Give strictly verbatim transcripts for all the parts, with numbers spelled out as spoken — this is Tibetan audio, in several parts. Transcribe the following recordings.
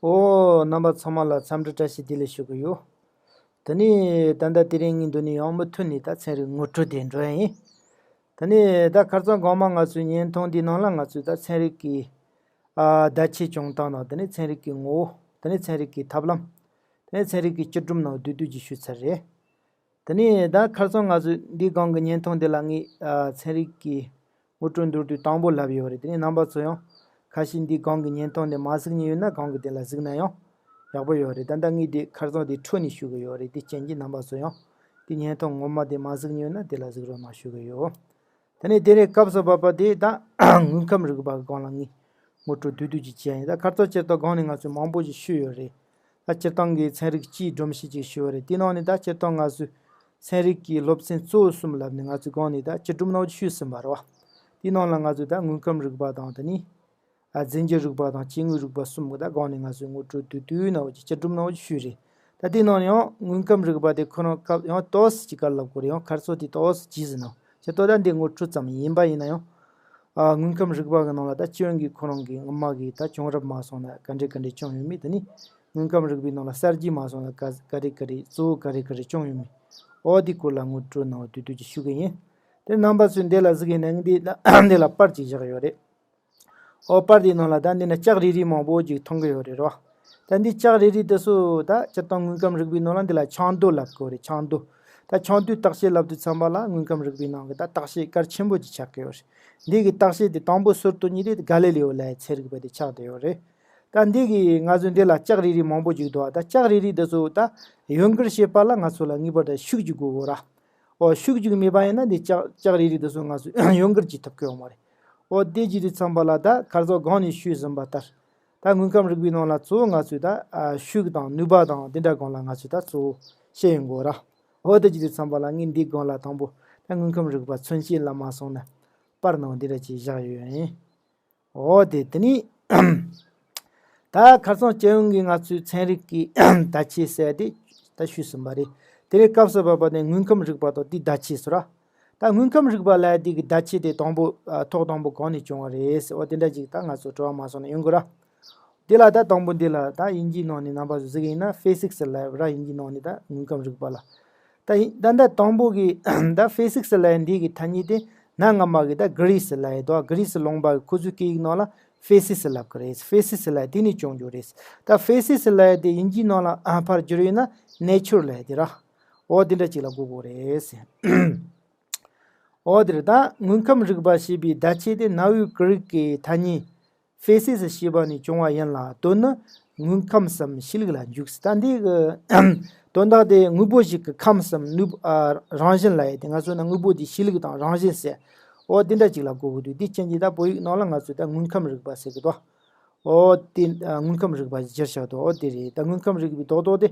ཨོ། རྣམ་པ་ཚང་མ་ལ་འཚམས་འདྲི་བཀྲ་ཤིས་བདེ་ལེགས་ཞུ་གི་ཡོད། དེ་ནས་ད་ལྟ་དེ་རིང་ངའི་མདུན་ནས་ཡང་མུ་མཐུད་ནས་ད་ཚན་རིག་ངོ་སྤྲོད་དེ་འགྲོ་ཡ་ཡིན། དེ་ནས་ད་ཁ་རྩང་གོང་མ་ང་ཚོའི་བརྙན་ཐུང་འདིའི་ནང་ལ་ང་ཚོས་ད་ཚན་རིག་གི་ཨ་བརྡ་ཆད་བྱུང་སྟངས་དང་། དེ་ནས་ཚན་རིག་གི་ངོ་བོ། དེ་ནས་ཚན་རིག་གི་ཐབས་ལམ། དེ་ནས་ཚན་རིག་གི་བཅུད་སྒྲོམ་ནང་བསྡུས་བསྡུས་ཀྱིས་ཞུས་ཚར་རེད། དེ་ནས་ད་ཁ་རྩང་ང་ཚོས་འདིའི་སྒང་གི་བརྙན་ཐུང་འདི་ལ་ངས་ཨ་ཚན་རིག་གི་ངོ་སྤྲོད་མདོར་བསྡུས་དང་པོ་ལབ་ཡོད་རེད། དེ་ནས་རྣམ་པ་ཚོ་ཡང་ཁ་ཤས་འདིའི་སྒང་གི་བརྙན་ཐུང་འདི་མ་གཟིགས་མྱོང་ཡོད་ན་སྒང་གི་དེ་ལ་གཟིགས་ན་ཡང་ཡག་པོ་ཡོད་རེད། ད་ལྟ་ངས་འདི་ཁ་རྩང་འདི་འཕྲོས་ནས་ཞུ་གི་ཡོད་རེད། དེ་རྐྱེན་གྱིས་རྣམ་པ་ཚོ་ཡང་འདི་བརྙན་ཐུང་ངོ་མ་དེ་མ་གཟིགས་མྱོང་ཡོད་ན་དེ་ལ་གཟིགས་རོགས་གནང་ཞུ་གི་ཡོད། དེ་ནས་དེ་རིང་སྐབས་སུ་བབས་པ་དེ་ད་དངོས་ཁམས་རིག་པ་གི་སྒང་ལ་ངས་ངོ་སྤྲོད་བསྡུས་བསྡུས་ཀྱིས་བྱས་ཡིན། ད་ཁ་རྩང་སྤྱིར་བཏང་སྒང་ནས་ང་ཚོས་མང་པོ་ཞིག་ཞུས་ཡོད་རེད། ད་སྤྱིར་བཏང་གི་ཚན་རིག་སྤྱིའི་སྒྲོམ་གཞི་ཅིག་ཞུས་ཡོད་རེད། དེའི་ནང་ནས་ད་སྤྱིར་བཏང་ང་ཚོས་ཚན་རིག་གི་སློབ་ཚན་གཙོ་བོ་གསུམ་ལབ་ནས་ང་ཚོས་སྒང་ནས་ད་བཅུད་སྒྲོམ་ནང་ཞུས་ཟིན་པ་རེད་བ། དེའི་ནང་ལ་ང་ཚོས་ད་དངོས་ཁམས་རིག་པ་དང་། དེ་ནས་ཨ་རྫས་འགྱུར་རིག་པ་དང་སྐྱེ་དངོས་རིག་པ་གསུམ་གི་ད་སྒང་ནས་ང་ཚོས་ངོ་སྤྲོད་བསྡུས་བསྡུས་ནང་བཅུད་སྒྲོམ་ནང་ཞུས་རེད། ད་དེའི་ནང་ནས་ཡང་དངོས་ཁམས་རིག་པ་དེ་ཁོ་རང་སྐབས་ཡང་ཏོག་ཙམ་ཅིག་ག་ལབ་དགོས་རེད། ཡང་ཁ་རྩང་དེ་ཏོག་ཙམ་ཇི་ཟིན་ནང་ཇི་ལྟར་ད་འདི་ངོ་སྤྲོད་ཙམ་ཡིན་པ་ཡིན་ན་ཡང་། ཨ་དངོས་ཁམས་རིག་པ་གི་ནང་ལ་ད་སྤྱི་ཡོངས་ཀྱི་ཁོ་རང་གི་སྔོན་མ་གི་ད་བྱུང་རབས་མ་སོང་ན་ག་འདྲས་ག་འདྲས་བྱུང་ཡོད་མེད། དེ་ནས་དངོས་ཁམས་རིག་པའི་ནང་ལ་གསར་བརྗེ་མ་སོང་ན་ག་ག་རེ་ག་རེ་གཙོ་བོ་ག་རེ་ག་རེ་བྱུང་ཡོད་མེད། འོ་དེའི་སྐོར་ལ་ངོ་སྤྲོད་གནང་བ་བསྡུས་བསྡུས་ཀྱིས་ཞུ་གི་ཡིན། དེ་རྣམ་པ་ཚོས་འདི་ལ་གཟིགས་ཡིན་ན་འདི་ལ་འདི་ལ་པར་ཅིག་བཞག་ཡོད་རེད། འོ་པར་དེའི་ནང་ལ་ད་འདི་ན་ལྕགས་རིལ་རིལ་མང་པོ་ཅིག་མཐོང་གི་ཡོད་རེད་རོ། ད་འདི་ལྕགས་རིལ་རིལ་དེ་ཚོ་ད་སྤྱིར་བཏང་དངོས་ཁམས་རིག་པའི་ནང་ལ་འདི་ལ་ཆང་དུག་ལབ་དགོས་རེད། ཆང་དུག་ད་ཆང་དུག་བརྟག་དཔྱད་ལབ་དུས་ཙམ་པ་ལ་དངོས་ཁམས་རིག་པའི་ནང་གི་ད་བརྟག་དཔྱད་གལ་ཆེན་པོ་ཅིག་ཆགས་ཀྱི་ཡོད་རེད། འདི་གི་བརྟག་དཔྱད་དེ་དང་པོ་ཟུར་དུ་གཉེར་དེ་ག་ལེ་ལེའོ་ལབ་ཡའི་ཚན་རིག་པ་དེ་ཆགས་བསྡད་ཡོད་རེད། ད་འདི་གི་ང་ཚོ་འདི་ལ་ལྕགས་རིལ་རིལ་མང་པོ་ཅིག་འདུག་ད་ལྕགས་རིལ་རིལ་དེ་ཚོ་ད་ཡོན་བཀུར་བྱེད་པ་ལ་ང་ཚོ་ལ་ངེས་པར་དུ་ཤུགས་རྒྱུག་དགོས་གོ་ར། འོ་ཤུགས་རྒྱུག་མེད་པ་ཡིན་ན་འདི་ལྕགས་ལྕགས་རིལ་རིལ་དེ་ཚོ་ང་ཚོས་ཡོན་བཀུར་བྱེད་ཐུབ་ཀྱི་ཡོད་མ་རེད། འོ་དེ་བྱེད་དུས་ཙམ་པ་ལ་ད་ཁ་རྩང་སྒང་ནས་ཞུས་ཟིན་པ་ལྟར། ད་དངོས་ཁམས་རིག་པའི་ནང་ལ་གཙོ་བོ་ང་ཚོས་ད་ཨ་ཤུགས་དང་ནུས་པ་དང་དེ་འདྲ་སྒང་ལ་ང་ཚོས་ད་གཙོ་བོ་བཤད་ཡོང་གོ་ར། འོ་དེ་བྱེད་དུས་ཙམ་པ་ལ་ངས་འདིའི་སྒང་ལ་དང་པོ་ད་དངོས་ཁམས་རིག་པ་མཚོན་བྱེད་ལ་མ་སོང་ན་པར་ནང་འདི་འདྲ་ཅིག་བཞག་ཡོད་ཡིན། འོ་དེ་དེ་ནི། ད་ཁ་རྩང་སྤྱི་ཡོངས་ཀྱི་ང་ཚོའི་ཚན་རིག་གི་བརྡ་ཆད་ཟེར་དེ་ད་ཞུས་ཟིན་པ་རེད། དེ་ནས་སྐབས་སུ་བབས་པ་ནས་དངོས་ཁམས་རིག་པ་དང་དེའི་བརྡ་ཆད་ཟེར་ར། ད་དངོས་ཁམས་རིག་པ་ལབ་ཡ་དེ་གི་བརྡ་ཆད་དེ་དང་པོ་ཨ་ཐོག་དང་པོ་གང་ནས་བྱུང་བ་རེད་ཟེར། འོ་དེ་འདྲ་ཅིག་ད་ང་ཚོ་དྲི་བ་མ་སོང་ན་ཡོང་གི་ར། དེ་ལ་ད་དང་པོ་འདི་ལ་ད་དབྱིན་ཇིའི་ནང་ནས་རྣམ་པ་ཚོ་གཟིགས་ཡིན་ན་ཕི་སིག་སི་ལབ་ཡ་ར། དབྱིན་ཇིའི་ནང་ནས་ད་དངོས་ཁམས་རིག་པ་ལ། ད་ཡིན་ད་ལྟ་དང་པོ་གི་ད་ཕི་སིག་སི་ལབ་ཡ་འདི་གི་ཐ་སྙད་དེ་གནའ་སྔ་མ་གི་ད་གྷི་རི་སི་ལབ་ཡ་དོ། གྷི་རི་སི་ལུང་པ་གི་ཁོ་ཚོའི་སྐད་ཡིག་ནང་ལ་ཕི་སིག་སི་ལབ་གི་རེད། ཕི་སིག་སི་ལབ་ཡ་དེ་ནས་བྱུང་རྒྱུ་རེད། ད་ཕི་སིག་སི་ལབ་ཡ་དེ་དབྱིན་ཇིའི་ནང་ལ་ཨ་ཕར་བསྒྱུར་ཡིན་ན་ནེ་ཅར་ལབ་ཡ་དེ་ར། འོ་དེ་འདྲ་ཅིག་ལ་གོ་དགོས་རེད། འོ་དེ་རེད། ད་དངོས་ཁམས་རིག་པ་ཞེས་པའི་བརྡ་ཆད་དེ་གནའ་བོའི་གྷི་རིག་གི་ཐ་སྙད་ཕེ་སིས་ཞེས་པ་ནས་བྱུང་བ་ཡིན་ལ། དོན་ནི་དངོས་ཁམས་སམ་གཤིས་ལུགས་ལ་འཇུག་ཟེར། ད་འདི་གི་དོན་དག་དེ་དངོས་པོ་ཞིག་གི་ཁམས་སམ་ནུས་ཨ་རང་བཞིན་ལབ་ཡ་དེ། ང་ཚོ་ནི་དངོས་པོ་དེའི་གཤིས་ལུགས་དང་རང་བཞིན་ཟེར། འོ་དེ་འདྲ་ཅིག་ལ་གོ་དགོས་འདུག་དེ་རྐྱེན་གྱིས་ད་བོད་ཡིག་ནང་ལ་ང་ཚོས་ད་དངོས་ཁམས་རིག་པ་ཟེར་གི་འདུག་འོ་དེ་ཨ་དངོས་ཁམས་རིག་པ་ཞེས་བསྒྱུར་བཞག་འདུག་འོ་དེ་རེད། ད་དངོས་ཁམས་རིག་པའི་རྡོག་རྡོག་དེ།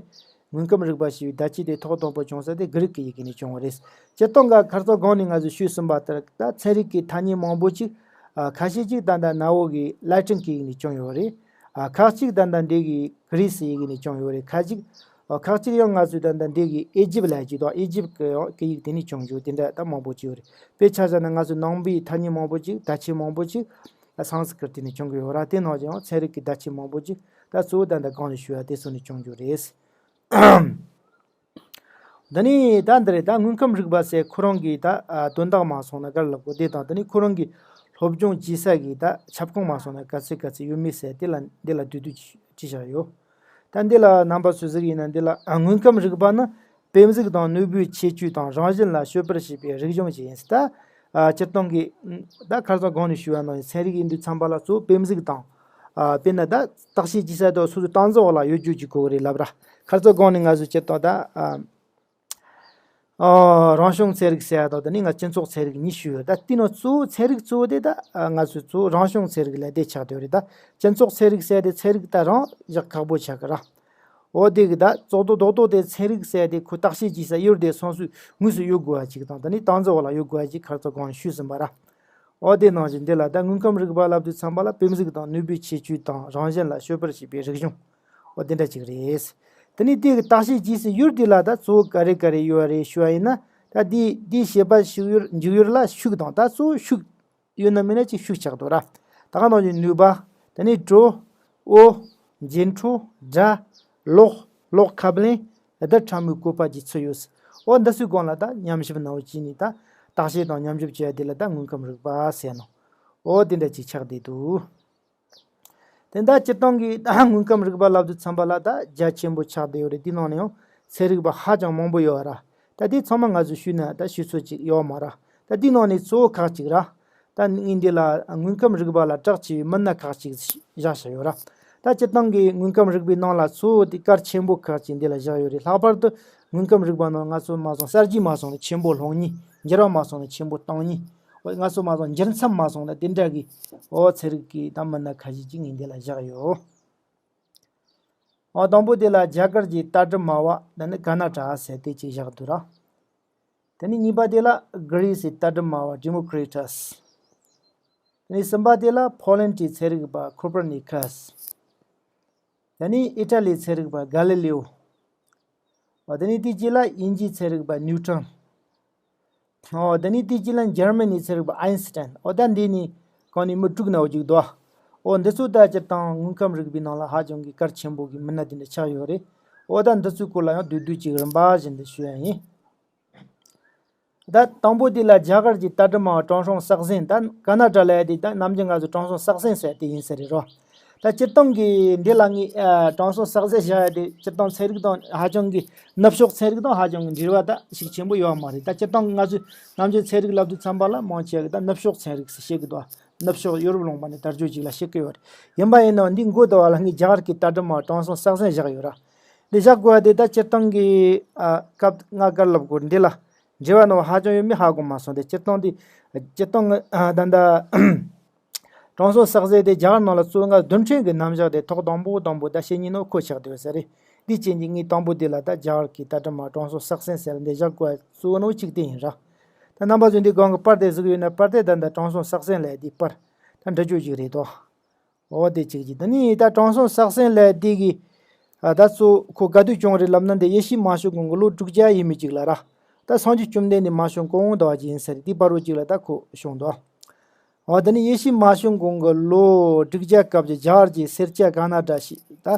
དངོས་ཁམས་རིག་པ་ཞེས་པའི་བརྡ་ཆད་དེ་ཐོག་དང་པོ་བྱུང་ས་དེ་གྷི་རིག་གི་ཡི་གེ་ནས་བྱུང་བ་རེད། སྤྱིར་བཏང་གི་ཁ་རྩང་སྒང་ནས་ང་ཚོས་ཞུས་ཟིན་པ་ལྟར་ད་ཚན་རིག་གི་ཐ་སྙད་མང་པོ་ཅིག་ཨ་ཁ་ཤས་ཅིག་ད་ལྟ་གནའ་བོ་གི་ལ་ཏིན་གི་ཡི་གེ་ནས་བྱུང་ཡོད་རེད། ཨ་ཁག་ཅིག་ད་ལྟ་འདི་གི་གྷི་རི་སི་ཡི་གེ་ནས་བྱུང་ཡོད་རེད། ཁ་ཅིག་ཨ་ཁག་ཅིག་ཡང་ང་ཚོས་ད་ལྟ་འདི་གི་ཨེ་ཇིབ་ལབ་ཅིག་དང་ཨེ་ཇིབ་གི་ཡང་སྐད་ཡིག་དེ་ནས་བྱུང་རྒྱུ་དེ་འདྲ་ད་མང་པོ་ཅིག་ཡོད་རེད། དཔེ་ཆ་བཞག་ན་ང་ཚོས་ནང་པའི་ཐ་སྙད་མང་པོ་ཅིག་བརྡ་ཆད་མང་པོ་ཅིག་ཨ་སཾ་སྐྲྀ་ཏ་ནས་བྱུང་གི་ཡོད་ར། དེ་ནང་བཞིན་ཡང་ཚན་རིག་གི་བརྡ་ཆད་མང་པོ་ཅིག་ད་གཙོ་བོ་ད་ལྟ་གོང་ནས་ཞུས་པ་དེ་ཚོ་ནས་བྱུང་རྒྱུ་རེད། འདི་ནི་ད་འདི་རེད། ད་དངོས་ཁམས་རིག་པ་ཟེར་ཁོ་རང་གི་ད་ཨ་དོན་དག་མ་སོང་ན་ག་རེ་ལབ་དགོས་དེ་དང་། དེ་ནི་ཁོ་རང་གི་སློབ་སྦྱོང་བྱེད་ས་གི་ད་ཁྱབ་ཁོངས་མ་སོང་ན་ག་ཚོད་ག་ཚོད་ཡོད་མེད་ཟེར་དེ་ལ་འདི་ལ་བསྡུས་བསྡུས་ཅིག་བཞག་ཡོད། ད་འདི་ལ་རྣམ་པ་ཚོས་གཟིགས་ཡིན་ན་འདི་ལ་ཨ་དངོས་ཁམས་རིག་པ་ནི་དཔེ་གཟུགས་དང་ནོར་བུའི་ཁྱད་ཆོས་དང་རང་བཞིན་ལ་དཔྱོད་པར་བྱེད་པའི་རིག་གཞུང་ཞིག་ཡིན་ཟེར། ད་ཨ་སྤྱིར་བཏང་གི་ད་ཁ་རྩང་སྒང་ནས་ཞུས་པ་ནང་བཞིན་ཚན་རིག་ཡིན་དུས་ཙམ་པ་ལ་གཙོ་བོ་དཔེ་གཟུགས་དང་། ཨ་དཔེར་ན་ད་བརྟག་དཔྱད་བྱེད་ས་དང་སོ་སོའི་སྟངས་འཛིན་འོག་ལ་ཡོད་རྒྱུ་ཅིག་དགོས་ཀྱི་རེད་ལབ་ར། ཁ་རྩང་སྒང་ནས་ང་ཚོས་སྤྱིར་བཏང་ད་ཨ་ཨ་རང་བྱུང་ཚན་རིག་ཟེར་ཡ་དང་དེ་ནས་ང་སྤྱི་ཚོགས་ཚན་རིག་གཉིས་ཞུས་ཡོད། ད་དེའི་ནང་གཙོ་བོ་ཚན་རིག་གཙོ་བོ་དེ་ད་ཨ་ང་ཚོས་གཙོ་བོ་རང་བྱུང་ཚན་རིག་ལ་དེ་ཆགས་བསྡད་ཡོད་རེད། ད་སྤྱི་ཚོགས་ཚན་རིག་ཟེར་དེ་ཚན་རིག་ད་རང་བཞག་ཁག་པོ་ཆགས་ཀྱི་ར། འོ་དེ་གི་ད་གཙོ་རྡོག་རྡོག་རྡོག་དེ་ཚན་རིག་ཟེར་དེ་ཁོ་བརྟག་དཔྱད་བྱེད་ས་ཡུལ་དེ་སོ་སོའི་དངོས་སུ་ཡོད་དགོས་པ་ཅིག་དང་། དེ་ནས་སྟངས་འཛིན་འོག་ལ་ཡོད་དགོས་པ་ཅིག་ཁ་རྩང་སྒང་ནས་ཞུས་ཟིན་པ་ར། འོ་དེ་ནང་བཞིན་འདི་ལ་ད་དངོས་ཁམས་རིག་པ་ལབ་དུས་ཙམ་པ་ལ་དཔེ་གཟུགས་དང་ནོར་བུའི་ཁྱད་ཆོས་དང་རང་བཞིན་ལ་དཔྱོད་པར་བྱེད་པའི་རིག་གཞུང་། འོ་དེ་འདྲ་ཅིག་རེད། དེ་ནས་དེ་གི་བརྟག་དཔྱད་བྱེད་སའི་ཡུལ་དེ་ལ་ད་གཙོ་བོ་ག་རེ་ག་རེ་ཡོད་རེད་ཞུ་བ་ཡིན་ན། ད་དེ་དེའི་བྱེད་པ་ཞིག་ཡུལ་འཇུག་ཡུལ་ལ་ཤུགས་དང་། ད་གཙོ་བོ་ཤུགས་ཡོད་ན་མེད་ན་ཅིག་ཤུགས་ཆགས་འདུག་ར། ད་ག་ནང་བཞིན་ནུས་པ། དེ་ནས་དྲོད། འོ། འགྱེད་འཕྲོ། སྒྲ། ཀློག་ཀློག་ཁ་བརྡ། བརྡ་ཕྲ་མོའི་བཀོད་པ་བཅས་ཚུད་ཡོད། འོ་འདི་ཚོའི་སྒང་ལ་ད་ཉམས་ཞིབ་གནང་བ་བྱས་ནས་ད་བརྟག་དཔྱད་དང་ཉམས་ཞིབ་བྱས་དེ་ལ་ད་དངོས་ཁམས་རིག་པ་ཟེར་ནོ། འོ་དེ་འདྲ་ཅིག་ཆགས་བསྡད་འདུག་དེ་ད་སྤྱིར་བཏང་གི་ད་དངོས་ཁམས་རིག་པ་ལབ་དུས་ཙམ་པ་ལ་ད་རྒྱ་ཆེན་པོ་ཆགས་བསྡད་ཡོད་རེད། དེའི་ནང་ནས་ཡང་ཚན་རིག་པ་ཧ་ཅང་མང་པོ་ཡོད་ར། ད་དེ་ཚང་མ་ང་ཚོས་ཞུས་ན་ད་ཞུ་ཚོད་ཅིག་ཡོད་མ་ར། ད་དེའི་ནང་ནས་གཙོ་བོ་ཁག་ཅིག་ར། ད་ངས་འདི་ལ་དངོས་ཁམས་རིག་པ་ལ་གྲགས་ཆེ་བའི་མི་སྣ་ཁག་ཅིག་བཞག་བཞག་ཡོད་ར། ད་སྤྱིར་བཏང་གི་དངོས་ཁམས་རིག་པའི་ནང་ལ་གཙོ་བོ་དེ་གལ་ཆེན་པོ་ཁག་ཅིག་འདི་ལ་བཞག་ཡོད་རེད། ལྷག་པར་དུ་དངོས་ཁམས་རིག་པ་ནང་ང་ཚོ་མ་སོང་གསར་བརྗེ་མ་སོང་ན་ཆེན་པོ་སློང་མཁན། འགྱུར་བ་མ་སོང་ན་ཆེན་པོ་གཏོང་མཁན། ང་ཚོ་མ་སོང་འགྱུར་མཚམས་མ་སོང་ན་དེ་འདྲ་གི་འོ་ཚན་རིག་གི་ད་མི་སྣ་ཁ་ཤས་ཅིག་ངས་འདི་ལ་བཞག་ཡོད། འོ་དང་པོ་དེ་ལ་རྒྱ་གར་གྱི་ལྟ་གྲུབ་སྨྲ་བ་ད་ནི་ཀ་ན་ཌ་ཟེར་དེ་ཅིག་བཞག་འདུག་ར། དེ་ནས་གཉིས་པ་དེ་ལ་གྷི་རི་སི་ལྟ་གྲུབ་སྨྲ་བ་ཌི་མོ་ཀྲི་ཊས། དེ་ནས་གསུམ་པ་དེ་ལ་ཕོ་ལན་གྱི་ཚན་རིག་པ་ཁོ་པར་ནི་ཁས། དེ་ནས་ཨི་ཊ་ལིའི་ཚན་རིག་པ་ག་ལི་ལེའོ། འོ་དེ་ནས་དེའི་རྗེས་ལ་དབྱིན་ཇིའི་ཚན་རིག་པ་ནིའུ་ཊོན། འོ་དེ་ནས་དེའི་རྗེས་ལ་འཇར་མ་ནིའི་ཚན་རིག་པ་ཨའིན་སི་ཊན། འོ་ད་འདི་ནི་གང་ནི་མི་དྲུག་ན་འོ་ཅིག་འདུག་འོ་འདི་ཚོ་ད་སྤྱིར་བཏང་དངོས་ཁམས་རིག་པའི་ནང་ལ་ཧ་ཅང་གི་གལ་ཆེན་པོ་གི་མི་སྣ་དེ་འདྲ་ཆགས་ཡོད་རེད། འོ་ད་འདི་ཚོའི་སྐོར་ལ་ཡང་བསྡུས་བསྡུས་ཅིག་རིམ་པ་བཞིན་དུ་ཞུ་ཡ་ཡིན། ད་དང་པོ་དེ་ལ་རྒྱ་གར་གྱི་ལྟ་གྲུབ་སྨྲ་བ་དྲང་སྲོང་སག་སེན། ད་ཀ་ན་ཌ་ལ་ཡ་དེ་ད་ནམ་རྒྱུན་ང་ཚོ་དྲང་སྲོང་སག་སེན་ཟེར་དེ་ཡིན་ས་རེད་རོ། ད་སྤྱིར་བཏང་གི་འདི་ལ་ངས་ཨ་དྲང་སྲོང་སག་སེན་བཞག་ཡ་དེ་སྤྱིར་བཏང་ཚན་རིག་དང་ཧ་ཅང་གི་ནུབ་ཕྱོགས་ཚན་རིག་དང་ཧ་ཅང་གི་འབྲེལ་བ་ད་ཞིག་ཆེན་པོ་ཡོད་མ་རེད། ད་སྤྱིར་བཏང་ང་ཚོས་ནམ་རྒྱུན་ཚན་རིག་ལབ་དུས་ཙམ་པ་ལ་མང་ཆེ་གི་ད་ནུབ་ཕྱོགས་ཚན་རིག་ཟེར་བཤད་གི་འདུག་ནུབ་ཕྱོགས་ཡོ་རོབ་ལུང་པ་ནས་དར་རྒྱས་ཅིག་ལ་བཤད་གི་ཡོད་རེད། ཡིན་པ་ཡིན་ནའང་འདི་མགོ་དོ་བ་ལ་ངས་རྒྱ་གར་གྱི་ལྟ་གྲུབ་སྨྲ་བ་དྲང་སྲོང་སག་སེན་བཞག་ཡོད་ར། འདི་བཞག་དགོས་པ་དེ་ད་སྤྱིར་བཏང་གི་ཨ་སྐབས་ང་ག་རེ་ལབ་དགོས་འདི་ལ་འབྲེལ་བ་ནོར་ཧ་ཅང་ཡོད་མེད་ཧ་གོ་མ་སོང་། དེ་སྤྱིར་བཏང་དེ་སྤྱིར་བཏང་ཨ་ད་ད་དྲང་སྲོང་སག་སེན་དེ་རྒྱ་གར་ནང་ལ་གཙོ་བོ་ང་རྡུལ་ཕྲན་གྱི་རྣམ་གཞག་དེ་ཐོག་དང་པོ་དང་པོ་ད་བཤད་མཁན་ནོ་ཁོ་ཆགས་བསྡད་ཡོད་ས་རེད། འདི་ཅན་གྱི་ངས་དང་པོ་དེ་ལ་ད་རྒྱ་གར་གྱི་ལྟ་གྲུབ་སྨྲ་བ་དྲང་སྲོང་སག་སེན་ཟེར་ལ་འདི་བཞག་དགོས་པ་གཙོ་བོ་ནོ་གཅིག་དེ་ཡིན་ར། ད་རྣམ་པ་ཚོས་འདི་སྒང་གི་པར་དེ་གཟིགས་ཡོད་ན་པར་དེ་ད་ད་དྲང་སྲོང་སག་སེན་ལ་འདི་པར་ད་འདྲ་བརྗོད་ཅིག་རེད་དོ། འོ་དེ་གཅིག་གཅིག་ད་ནི་ད་དྲང་སྲོང་སག་སེན་ལབ་དེ་གི་ཨ་ད་གཙོ་ཁོ་ག་དུས་བྱུང་རེད་ལབ་ན་འདི་ཡེ་ཤུའི་མ་བྱོན་གོང་གི་ལོ་དྲུག་བརྒྱ་ཡས་མས་ཅིག་ལ་ར། ད་སངས་རྒྱས་བཅོམ་ལྡན་འདས་མ་བྱོན་གོང་ཟླ་བ་ཅིག་ཡིན་ས་རེད། དེའི་བར་རོ་ཅིག་ལ་ད་ཁོ་བྱུང་འདུག་འོ་ད་ནི་ཡེ་ཤུའི་མ་བྱོན་གོང་གི་ལོ་དྲུག་བརྒྱ་སྐབས་ཀྱི་རྒྱ་གར་གྱི་སེར་སྐྱ་ཀ་ན་ཌ་ཞིག་ད།